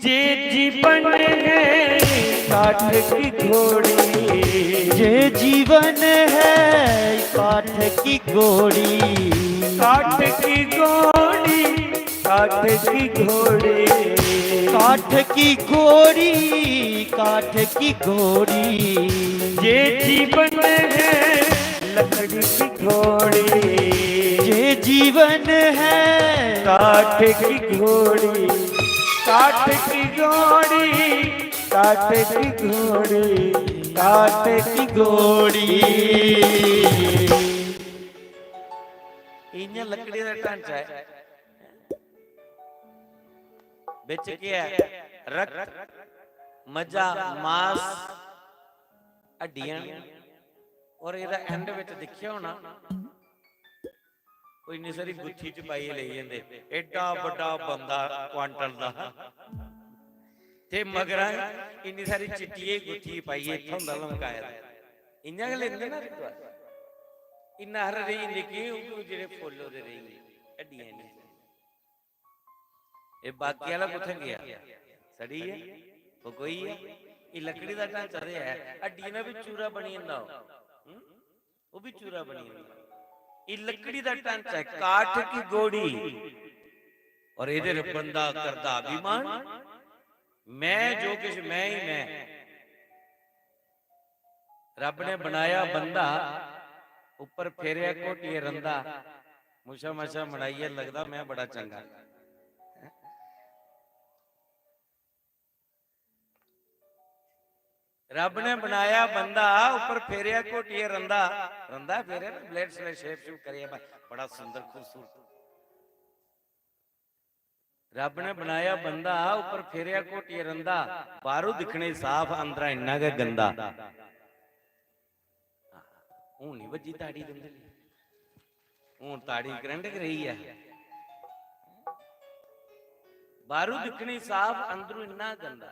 जे जीवन है काठ की घोड़ी, जे जीवन है काठ की घोड़ी, काठ की घोड़ी, काठ की घोड़ी, काठ की घोड़ी, काठ की घोड़ी। ये जीवन है लकड़ी की घोड़ी, ये जीवन है काठ की घोड़ी, काठ की घोड़ी, काठ की घोड़ी, काठ की घोड़ी। इ'यां लकड़ी दा ढांचा ऐ। बिच केह् ऐ? रक्त, मज्जा, मास, हड्डियां। और एह्दा end बिच दिक्खेआ होना, कोई इन्नी सारी गुत्थी च पाइयै लेई जंदे। एड्डा बड्डा बंदा क्वांटल दा, ते मगरा इन्नी सारी चिट्टी जेही गुत्थी पाइयै इत्थै होंदा लमकाए दा। इ'यां गै लेंदे ना रिक्वेस्ट। इन्ना हारा रेही जंदे, की? ओह् जेह्ड़े फुल्ल ओह्दे रेही गे, हड्डियां निं। एह् बाकी आह्ला कुत्थै गेआ? सड़ी गेआ, फकोई गेआ। एह् लकड़ी दा ढांचा ते ऐ, हड्डियें दा बी चूरा बनी जंदा ओह्। हूं? ओह् बी चूरा बनी जंदा। एह् लकड़ी दा ढांचा ऐ, काठ की घोड़ी। और एह्दे पर बंदा करदा अभिमान, मैं जो किश मैं ही मैं। रब ने बनाया बंदा, उप्पर फेरेआ घोटियै रंदा, मुछा मछा मड़ाइयै लगदा मैं बड़ा चंगा। रब ने बनाया बंदा, उप्पर फेरेआ घोटियै रंदा, रंदा फेरेआ ना, ब्लेड स्लेड शेप शूप करियै, बड़ा सुंदर खूबसूरत। रब ने बनाया बंदा, उप्पर फेरेआ घोटियै रंदा, बाहरों दिक्खने गी साफ, अंदरा इन्ना गै गंदा। हून नहीं बज्जी ताड़ी तुंदे लेई, हून ताड़ी करंट गै रेही ऐ। बाहरों दिक्खने गी साफ, अंदरों इन्ना गंदा।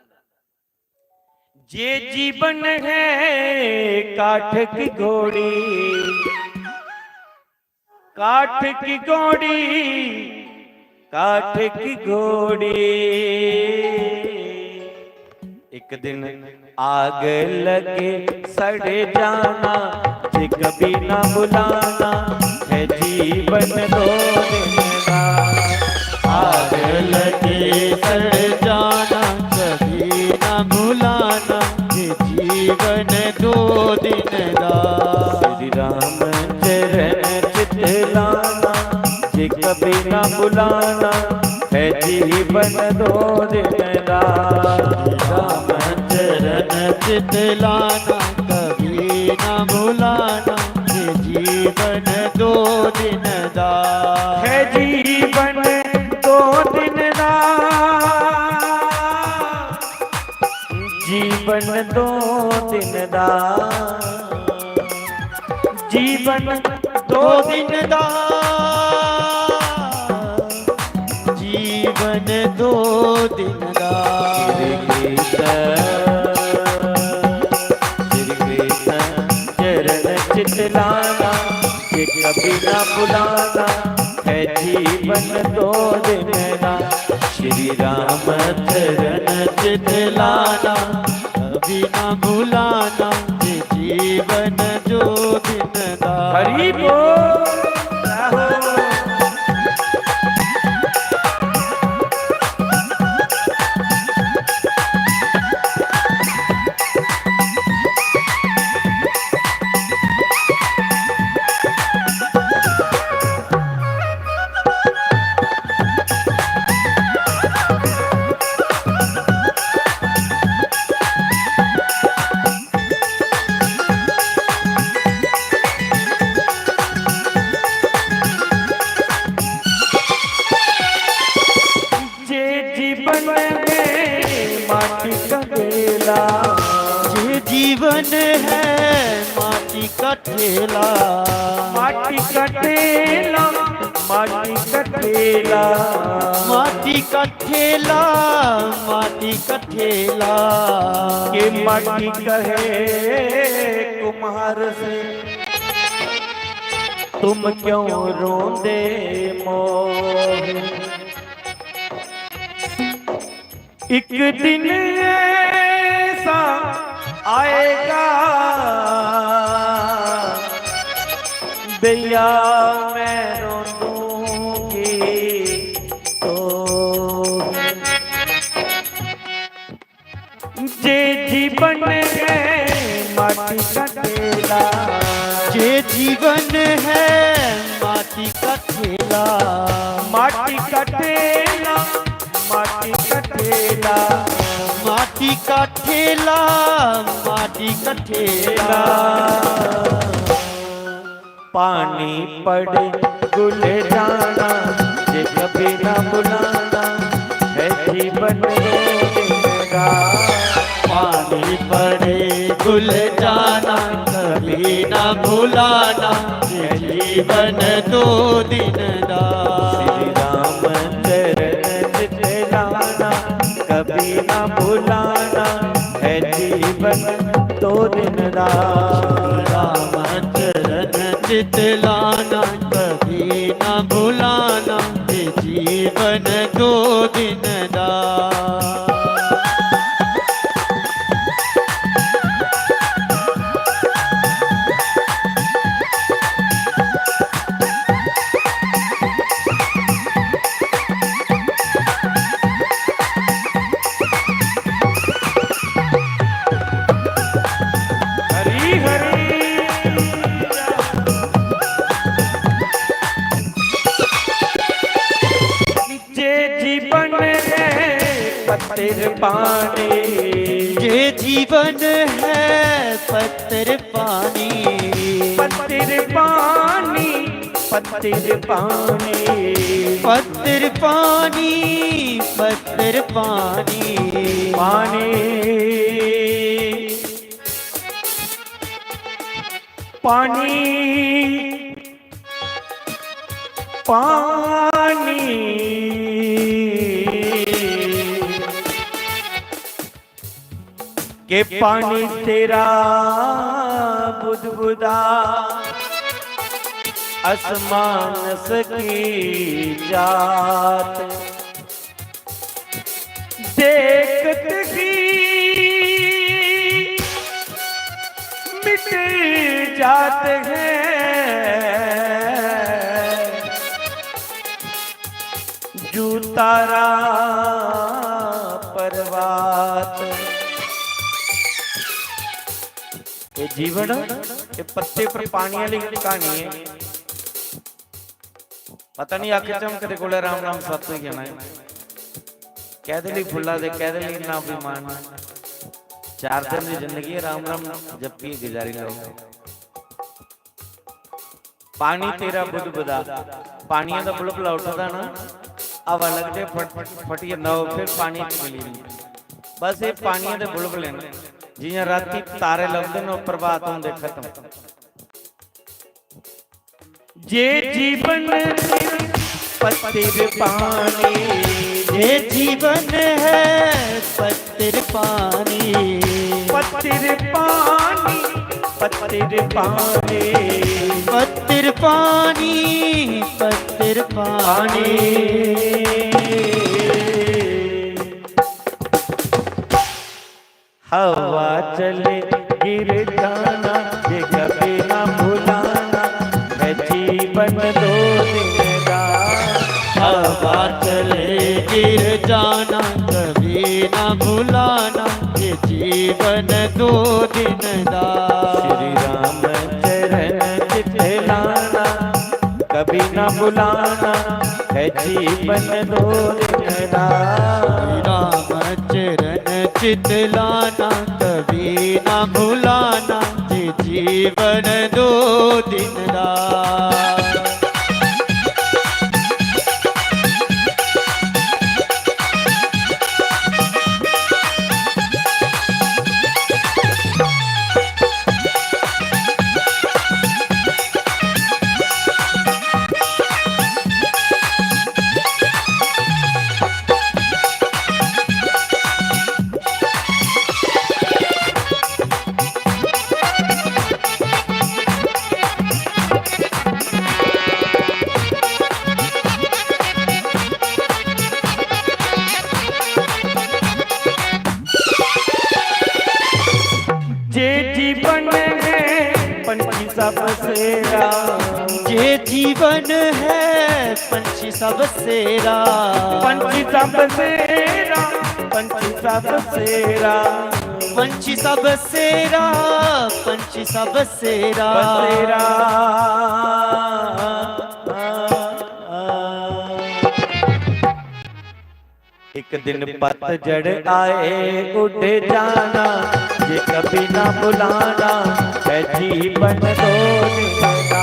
ये जीवन है काठ की घोड़ी, काठ की घोड़ी, काठ की घोड़ी। एक दिन आग लगे सड़ जाना, ये कभी ना भुलाना, है जीवन दो दिन का। आग लगे सड़ जाना, कभी ना भुलाना, ये जीवन दो दिन का। श्री राम चरण चित लाना, ये कभी ना भुलाना, है जीवन दो दिन का। राम चरण चित लाना, कभी ना भुलाना, ये जीवन दो दिन का। है जीवन दो दिन का। जीवन दो दिन का। जीवन दो दिन का। जीवन दो दिन का। श्री कृष्ण, श्री कृष्ण चरण चित लाना, ये कभी ना भुलाना, है जीवन दो दिन का। श्री राम चरण चित लाना, कभी ना भुलाना, ये जीवन दो दिन का। हरि बोल। जे जीवन है माटी का ठेला, जे जीवन है माटी का ठेला, माटी का ठेला, माटी का ठेला, माटी का ठेला, माटी का ठेला। के माटी कहे कुम्हार से, तुम क्यों रोंदे मोहे? एक दिन ऐसा आएगा, भैया, मैं रो दूंगी तो। जे जीवन है माटी का ठेला, जे जीवन है माटी का ठेला, माटी का ठेला, माटी का ठेला, माटी का ठेला, माटी का ठेला। पानी पड़े घुल जाना, ये कभी ना भुलाना, है जीवन दो दिन का। पानी पड़े घुल जाना, कभी ना भुलाना, ये जीवन दो दिन का। श्री राम चरण चित लाना, कभी ना भुलाना, है जीवन दो दिन का। राम चरण चित लाना, कभी ना भुलाना, ये जीवन दो दिन का। हरी हरी। जे जीवन है पत्थर पानी, जे जीवन है पत्थर पानी, पत्थर पानी, पत्थर पानी, पत्थर पानी, पत्थर पानी, पानी, पानी, पानी। के पानी तेरा बुदबुदा, असमान सकी जात, देखत ही मिट जात है। जू तारा परवात। ये जीवन, ये पत्ते पर पानी वाली कहानी है। पता नहीं अख चमकदे कोले राम राम सत्त होई जाना है। कैदे लेई फुल्ला दे, कैदे लेई इन्ना अभिमान। चार दिन दी जिंदगी है, राम राम जप्पियै गुजारी लो। पानी तेरा बुदबुदा, पानिया दा बुलबुला उठदा ना, हवा लगदे फट, फटी जंदा ओह्, फिर पानी च विलीन। बस एह् पानिया दे बुलबुले न, जियां राती तारे लभदे न, ओह् प्रभात होंदे खत्म। जे जीवन पत्तिर पानी, जे जीवन है पत्तिर पानी, पत्तिर पानी, पत्तिर पानी, पत्तिर पानी, पत्तिर पानी। हवा चले गिर जाना, ये कभी ना भुलाना, है जीवन दो दिन का। हवा चले गिर जाना, कभी ना भुलाना, ये जीवन दो दिन का। श्री राम चरण चित लाना, कभी ना भुलाना, है जीवन दो दिन का। राम चरण चित लाना, कभी ना भुलाना, ये जीवन दो दिन का। जे जीवन है पंछी सब सेरा, जे जीवन है पंछी सब सेरा, पंछी सब सेरा, पंछी सब सेरा, पंछी सब सेरा, पंछी सब सेरा। बसेरा। एक दिन पतझड़ आए उड़ जाना, ये कभी ना भुलाना, है जीवन दो दिन का।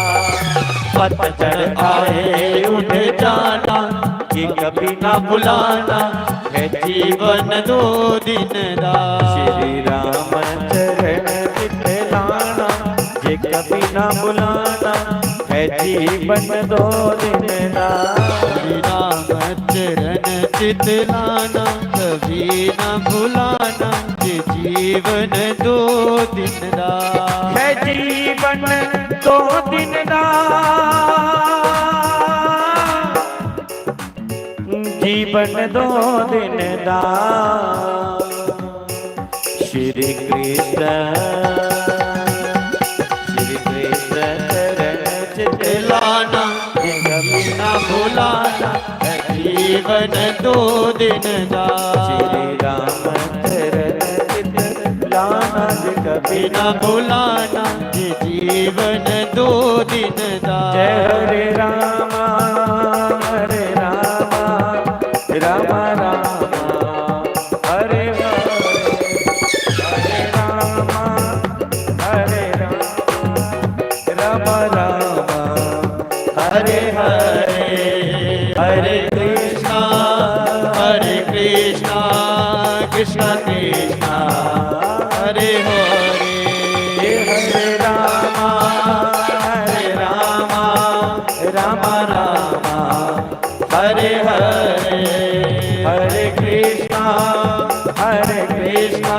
पतझड़ आए उड़ जाना, ये कभी ना भुलाना, है जीवन दो दिन का। श्री राम चरण चित लाना, ये कभी ना भुलाना, है जीवन दो दिन का। श्री राम चरण चित लाना, कभी ना भुलाना, ये जीवन दो दिन का। है जीवन दो दिन का। जीवन दो दिन का। श्री कृष्ण, श्री कृष्ण चरण चित लाना, कभी ना भुलाना, जीवन दो दिन का। श्री राम चरण चित लाना, कभी ना भुलाना, ये जीवन दो दिन का। जय हरे राम, हरे राम, राम राम, हरे हरे, हरे राम, हरे राम, राम राम, हरे हरे। हरे कृष्णा, हरे कृष्णा, कृष्णा कृष्णा, हरे हरे। हरे राम, हरे राम, राम राम, हरे हरे। हरे कृष्णा, हरे कृष्णा,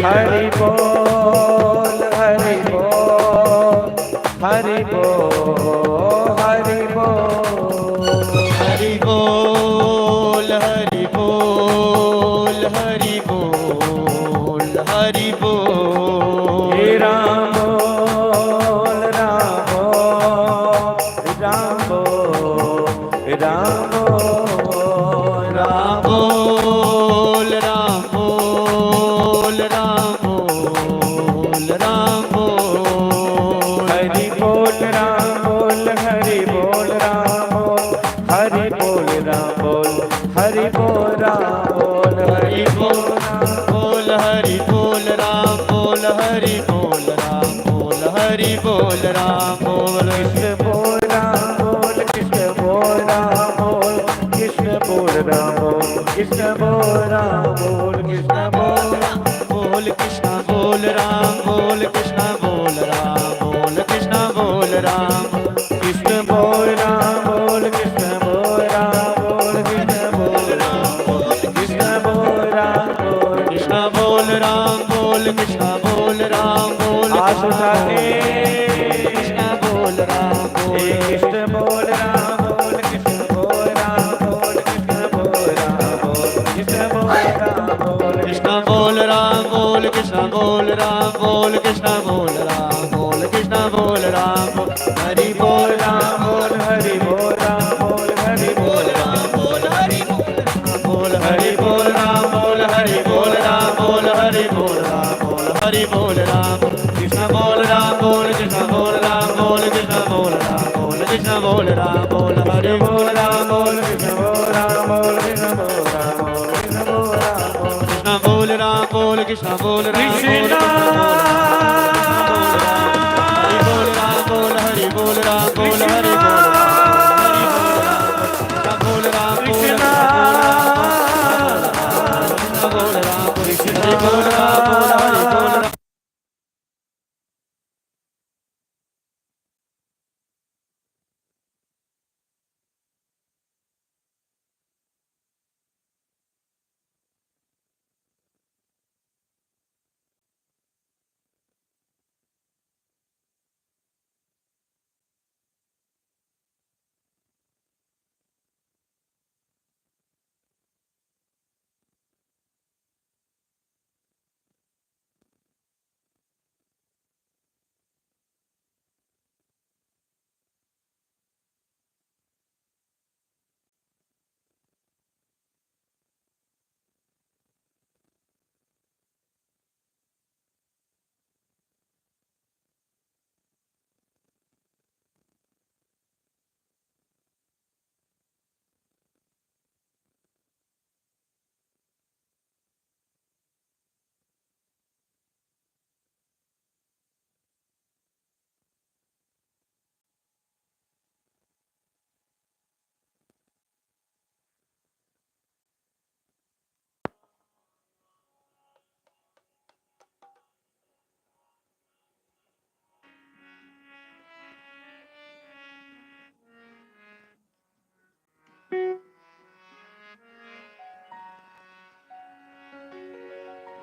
हरि बोल, हरि बोल, हरि बोल, हरि बोल। हरि बोल, हरि बोल, हरि बोल, हरि बोल। हे राम बोल, राम बोल, राम बोल, राम बोल। राम बोल, राम बोल, राम बोल, राम बोल। हरि बोल, राम बोल, हरि बोल, राम बोल, हरि बोल, राम बोल, हरि बोल, राम बोल। हरि बोल, राम बोल, हरि बोल, राम बोल, हरि बोल, राम बोल, हरि बोल, राम बोल। कृष्ण बोल, राम बोल, कृष्ण बोल, राम बोल, कृष्ण बोल, राम बोल, कृष्ण बोल, राम बोल, कृष्ण बोल, राम बोल। कृष्ण बोल, राम बोल, कृष्ण बोल, राम बोल, कृष्ण बोल, राम बोल। कृष्ण बोल, राम बोल, कृष्ण बोल, राम बोल, कृष्ण बोल, राम बोल, कृष्ण बोल, राम बोल। कृष्ण बोल, राम बोल, कृष्ण बोल, राम बोल। आस उठा के। कृष्ण बोल, राम बोल। कृष्ण बोल, राम बोल, कृष्ण बोल, राम बोल, कृष्ण बोल, राम बोल, कृष्ण बोल, राम बोल। कृष्ण बोल, राम बोल, कृष्ण बोल, राम बोल, कृष्ण बोल, राम बोल, कृष्ण बोल, राम बोल। हरि बोल, राम बोल, हरि बोल, राम बोल, हरि बोल, राम बोल, हरि बोल, राम बोल। हरि बोल, राम बोल, हरि बोल, राम बोल, हरि बोल, राम बोल, हरि बोल, राम बोल। कृष्ण बोल, राम बोल, कृष्ण बोल, राम बोल, कृष्ण बोल, राम बोल, कृष्ण बोल, राम बोल। हरि बोल, राम बोल, कृष्ण बोल, राम बोल, कृष्ण बोल, राम बोल, कृष्ण बोल, राम बोल। कृष्ण बोल, राम बोल, कृष्ण बोल, राम बोल, कृष्ण बोल, राम बोल। हरि बोल, राम बोल, हरि बोल, राम बोल, हरि बोल, राम बोल। कृष्ण बोल, राम बोल, कृष्ण बोल, राम बोल, कृष्ण बोल, राम बोल। हरि बोल, राम बोल, हरि बोल, राम।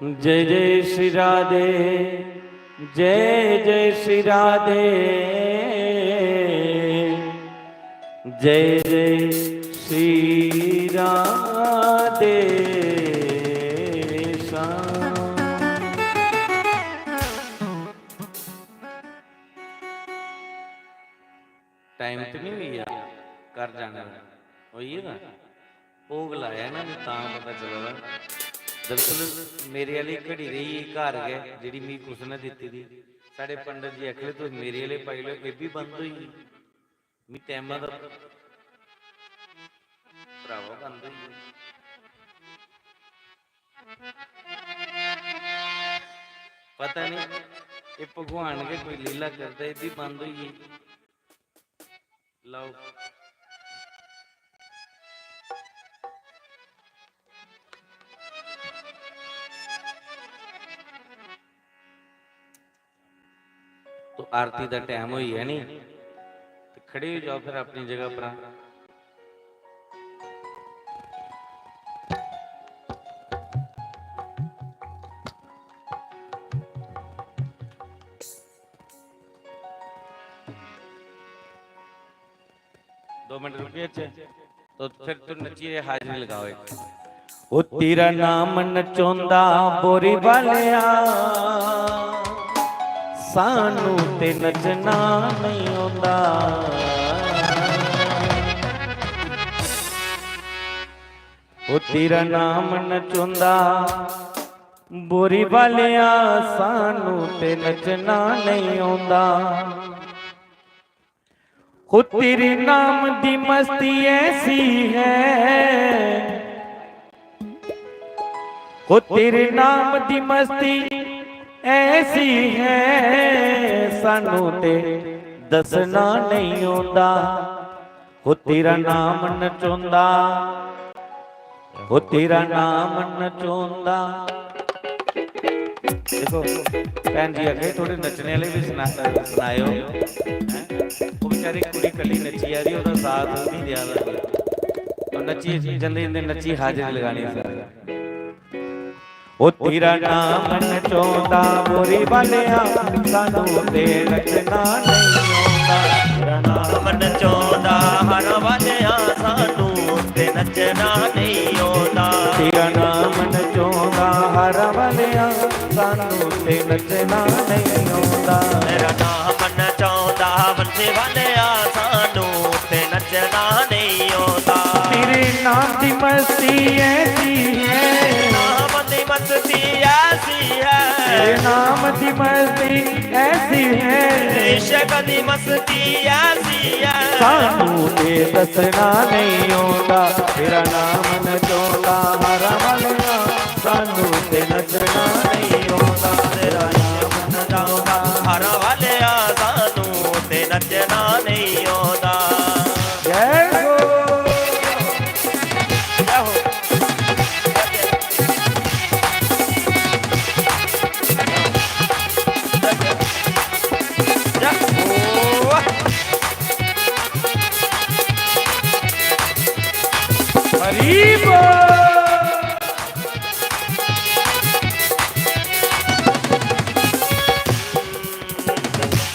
जय जय श्री राधे, जय जय श्री राधे, जय जय श्री राधे श्याम। टाइम ते नहीं हुई है घर जाने दा? होई गेदा? भोग लाया ना, मैं तां पता चला दा। दरअसल मेरे आह्ली घड़ी रेही घर गै, जेह्ड़ी मिगी कुसै ने दित्ती दी। साढ़े पंडित जी आखदे, "तुस मेरे आह्ले पाई लैओ, एह् बी बंद होई गेई।" मी टैमा दा भरावा बंद होई गेआ। पता नहीं, एह् भगवान गै कोई लीला करदा, एह् बी बंद होई गेई। लैओ। तो आरती दा टैम होई गेआ नी, ते खड़े होई जाओ फिर अपनी जगह पर। मिनट रुकिए, तो फिर तू नच्चिए हाजिरी लगाओ एक। ओ तेरा नाम नचोंदा बोरी वालेआ, सानू ते नचना नहीं आंदा। ओ तेरा नाम नचोंदा बोरी वालेआ, सानू ते नचना नहीं आंदा। हो तेरे नाम दी मस्ती ऐसी है, हो तेरे नाम दी मस्ती ऐसी है, सानू ते दसना नहीं आंदा। हो तेरा नाम नचोंदा, हो तेरा नाम नचोंदा। देखो, भैन जी आखे थोड़े नच्चने आह्ले बी सना-, सनाएओ, हैं? ओह् बेचारी कुड़ी कल्ली नच्ची आ दी, ओह्दा साथ ओह् निं देआ दा कोई। ओह् नच्ची जंदे जंदे नच्ची हाजरी लगानी सारी। ओ तेरा नाम नचोंदा बोरी वालेआ, सानू ते नचना नहीं आंदा। तेरा नाम नचोंदा हर वालेआ, सानू ते नचना नहीं आंदा। तेरा नाम नचोंदा हर वालेआ, सानू ते नचना नहीं आंदा। तेरा नाम नचोंदा बंसी वालेआ, सानू ते नचना नहीं आंदा। तेरे नाम दी मस्ती ऐसी है, नाम दी मस्ती ऐसी है, तेरे नाम दी मस्ती ऐसी है, इश्क दी मस्ती ऐसी है, सानू ते दसना नहीं आंदा। तेरा नाम नचोंदा हर वालेआ, सानू ते नचना नहीं आंदा। तेरा नाम नचोंदा हर वालेआ, सानू ते नचना नहीं आंदा। जय हो। जय हो। जय हो। हरी बोल।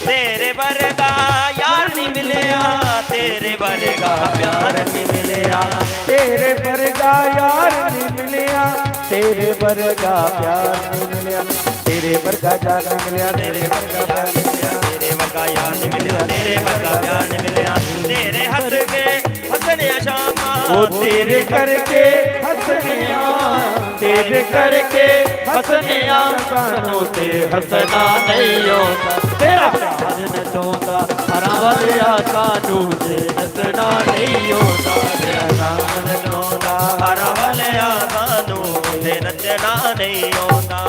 तेरे वर्गा यार नहीं मिलया, तेरे वर्गा प्यार नहीं मिलया, तेरे वर्गा यार नहीं मिलया, तेरे वर्गा प्यार नहीं मिलया, तेरे वर्गा यार नहीं मिलया, तेरे वर्गा प्यार नहीं मिलया, तेरे वर्गा यार नहीं मिलया, तेरे वर्गा प्यार नहीं मिलया। तेरे हंस के हंसने शामा, ओ तेरे करके हंसने, तेरे करके हंसने, सानू ते हंसना नहीं आंदा। तेरा प्यार नचोंदा हर वालेआ, सानू ते नचना नहीं आंदा। तेरा नाम नचोंदा हर वालेआ, सानू ते नचना नहीं आंदा।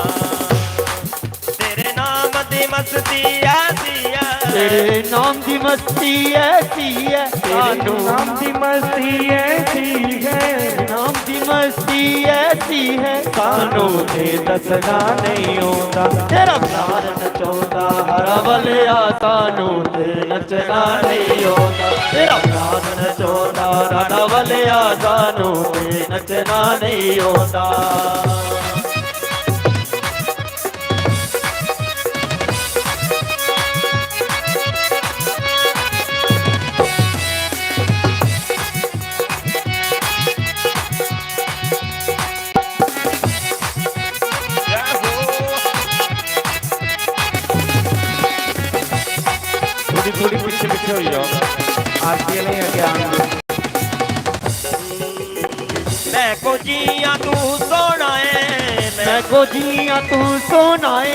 तेरे नाम दी मस्ती ऐसी है, तेरे नाम दी मस्ती ऐसी है, तेरे सानू नाम दी मस्ती ऐसी है, नाम दी मस्ती ऐसी है, सानू ते दसना नहीं आंदा। तेरा प्यार नचोंदा हर वालेआ, सानू ते नचना नहीं आंदा। तेरा प्यार नचोंदा हर वालेआ, सानू ते नचना नहीं आंदा। थोड़ी, थोड़ी पीछे, पीछे हो जाओ। आरती वाले अग्गें आन दो। मैं को जिया तू सोना है, मैं को जिया तू सोना है,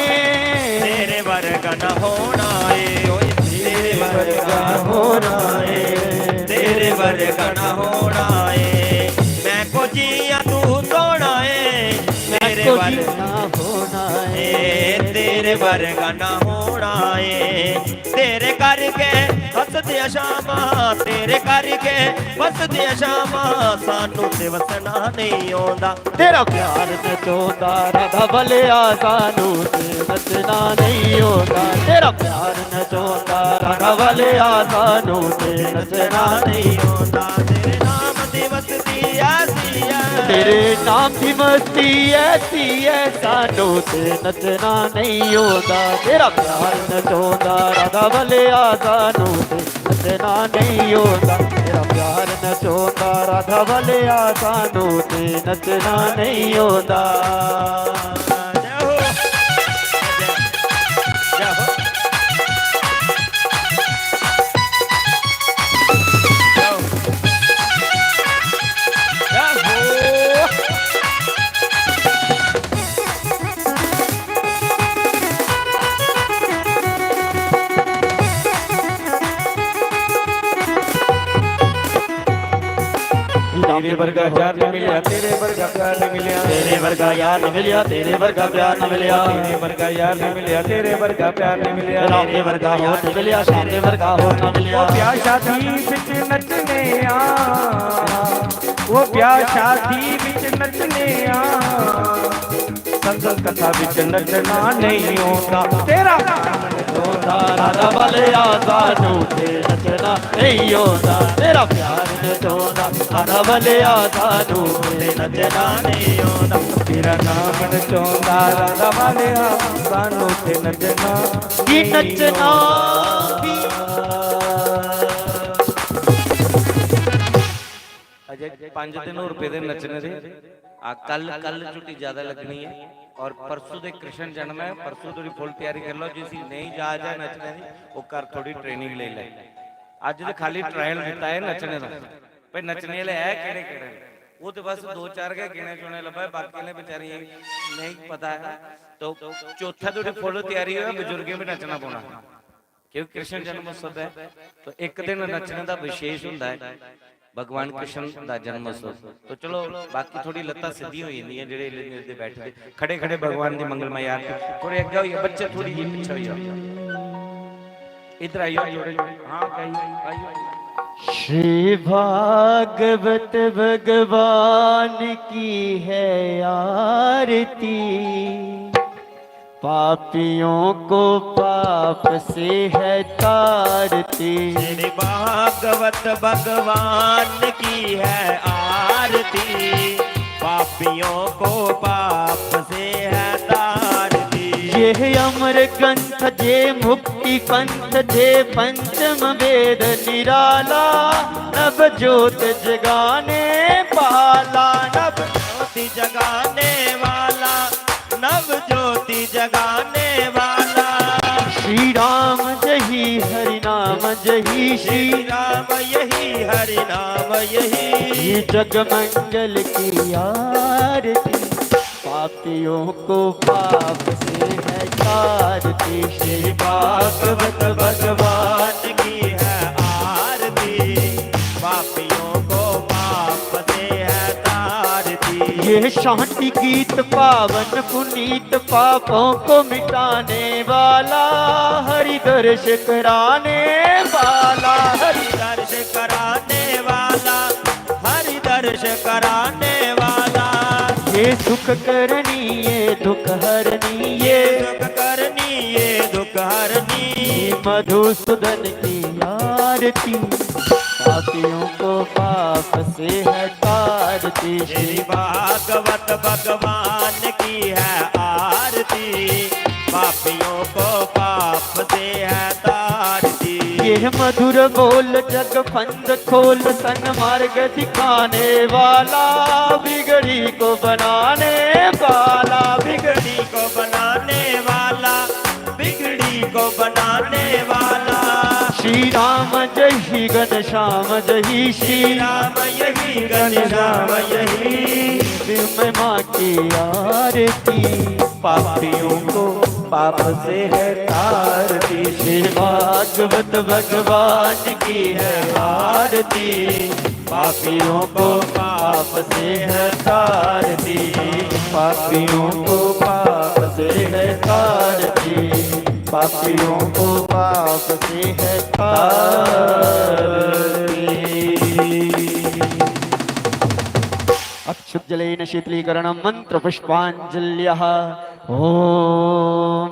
तेरे वर्गा ना होना है, ओए तेरे वर्गा होना है, तेरे वर्गा ना होना है। मैं को जिया तू सोना है, मैं तेरे को वर्गा जिया होना है, तेरे वर्गा ना होना है। तेरे करके हंसदियां शामां, तेरे करके वसदियां शामां, सानू ते वसना नहीं आंदा। तेरा प्यार नचोंदा राधा बलिया, सानू ते नचना नहीं आंदा। तेरा प्यार नचोंदा राधा बलिया, सानू ते नचना नहीं आंदा। तेरे नाम दी वसदी ऐसी ऐ, तेरे नाम दी मस्ती ऐसी है, सानू ते नचना नहीं होंदा। तेरा प्यार नचोंदा, राधा बलिया, सानू ते नचना नहीं होंदा। तेरा प्यार नचोंदा, राधा बलिया, सानू ते नचना नहीं होंदा। जय हो। जय हो। जय हो। तेरे वर्गा यार न मिलिया, तेरे वर्गा प्यार न मिलिया। तेरे वर्गा यार न मिलिया, तेरे वर्गा प्यार न मिलिया। तेरे वर्गा यार न मिलिया, तेरे वर्गा प्यार न मिलिया। राम दे वर्गा होठ मिलिया, श्याम दे वर्गा होठ न मिलिया। वो ब्याह शादी विच नचने आ, वो ब्याह शादी विच नचने आ। संगत कथा विच नचना नहीं होंदा। तेरा होंदा, राधा बलिया, सानू ते नचना नहीं होंदा। तेरा प्यार नचोंदा, राधा बलिया, सानू ते नचना नहीं होंदा। तेरा नाम नचोंदा, राधा बलिया, सानू ते नचना की नहीं नचना होंदा। भी। अजय, पंज दिन होर पेदे नच्चने दे। आ, कल, कल छुट्टी ज्यादा लगनी है। और परसों दे कृष्ण जन्म है, परसों थोड़ी फुल तैयारी कर लो। जिसी नहीं जाच है नच्चने दी, वो घर थोड़ी ट्रेनिंग ले ले। अज ते खाली ट्रायल दिता है नच्चने दा, भाई नच्चने वाले है केड़े केड़े। वो तो बस दो चार गै गिने चुने लब्भा, बाकी ने बेचारियें नहीं पता है। तो चौथा थोड़ी फुल तैयारी होवे, बुजुर्गें भी नच्चना पौना। क्योंकि कृष्ण जन्मोत्सव है, तो एक दिन नचने दा विशेष हुंदा है, भगवान कृष्ण दा जन्मोत्सव। तो चलो, बाकी थोड़ी लत्तां सिद्धियां होई जंदियां, जेह्ड़े इल्ले मिलदे बैठदे। खड़े खड़े भगवान दी मंगलमय आरती। थोड़े अग्गें होइए, बच्चे थोड़ी जी पिच्छे होई जाओ। इधर आइयो, थोड़े, हाँ, आइयो, आइयो। श्री भागवत भगवान की है आरती। पापियों को पाप से है तारती। श्री भागवत भगवान की है आरती, पापियों को पाप से है तारती। ये अमर ग्रंथ, ये मुक्ति पंथ, ये पंचम वेद निराला, नव ज्योत जगाने वाला, नव ज्योति जगाने वाला, नव ज्योति जगाने वाला। श्री राम जही हरि नाम जही श्री श्री राम यही हरि नाम यही। ये जग मंगल की आरती, पापियों को पाप से है तारती। श्री भागवत भगवान की है आरती, पापियों को पाप से है तारती। ये शांति गीत पावन पुनीत, पापों को मिटाने वाला, हरि दर्श कराने वाला, हरि दर्श कराने वाला, हरि दर्श कराने वाला। ये सुख करनी, ये दुख हरनी, ये सुख करनी, ये दुख हरनी। मधुसूदन की आरती, पापियों को पाप से है तारती। श्री भागवत भगवान की है आरती, पापियों को पाप से है तारती। ये मधुर बोल जग फंद खोल, सन्मार्ग दिखाने वाला, बिगड़ी को बनाने वाला, बिगड़ी को बनाने वाला, बिगड़ी को बनाने वाला। श्री राम जही घनश्याम जही श्री श्री राम यही घनश्याम यही। फिर मैं माँ की आरती, पापियों को पाप से है तारती। श्री भागवत भगवान की है आरती, पापियों को पाप से है तारती। पापियों को पाप से है तारती, पापियों को पाप से है तारती। अक्षुत जलेन शीतलीकरण मंत्र पुष्पांजल्यः। ओम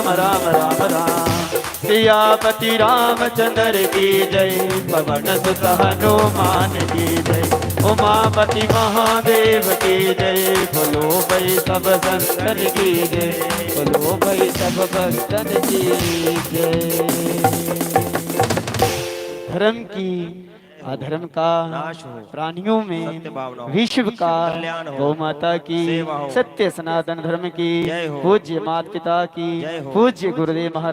राम राम राम राम। सियापति रामचंद्र की जय, पवन सुत हनुमान की जय, उमापति महादेव की जय, बोलो भाई सब संतन की जय, बोलो भाई सब भक्तन की जय। धर्म की, अधर्म का नाश हो, प्राणियों में सत्य भावना हो, विश्व का कल्याण हो, गौ माता की, सेवा हो, सत्य सनातन धर्म की, जय हो, पूज्य माता पिता की, जय हो, पूज्य गुरुदेव महाराज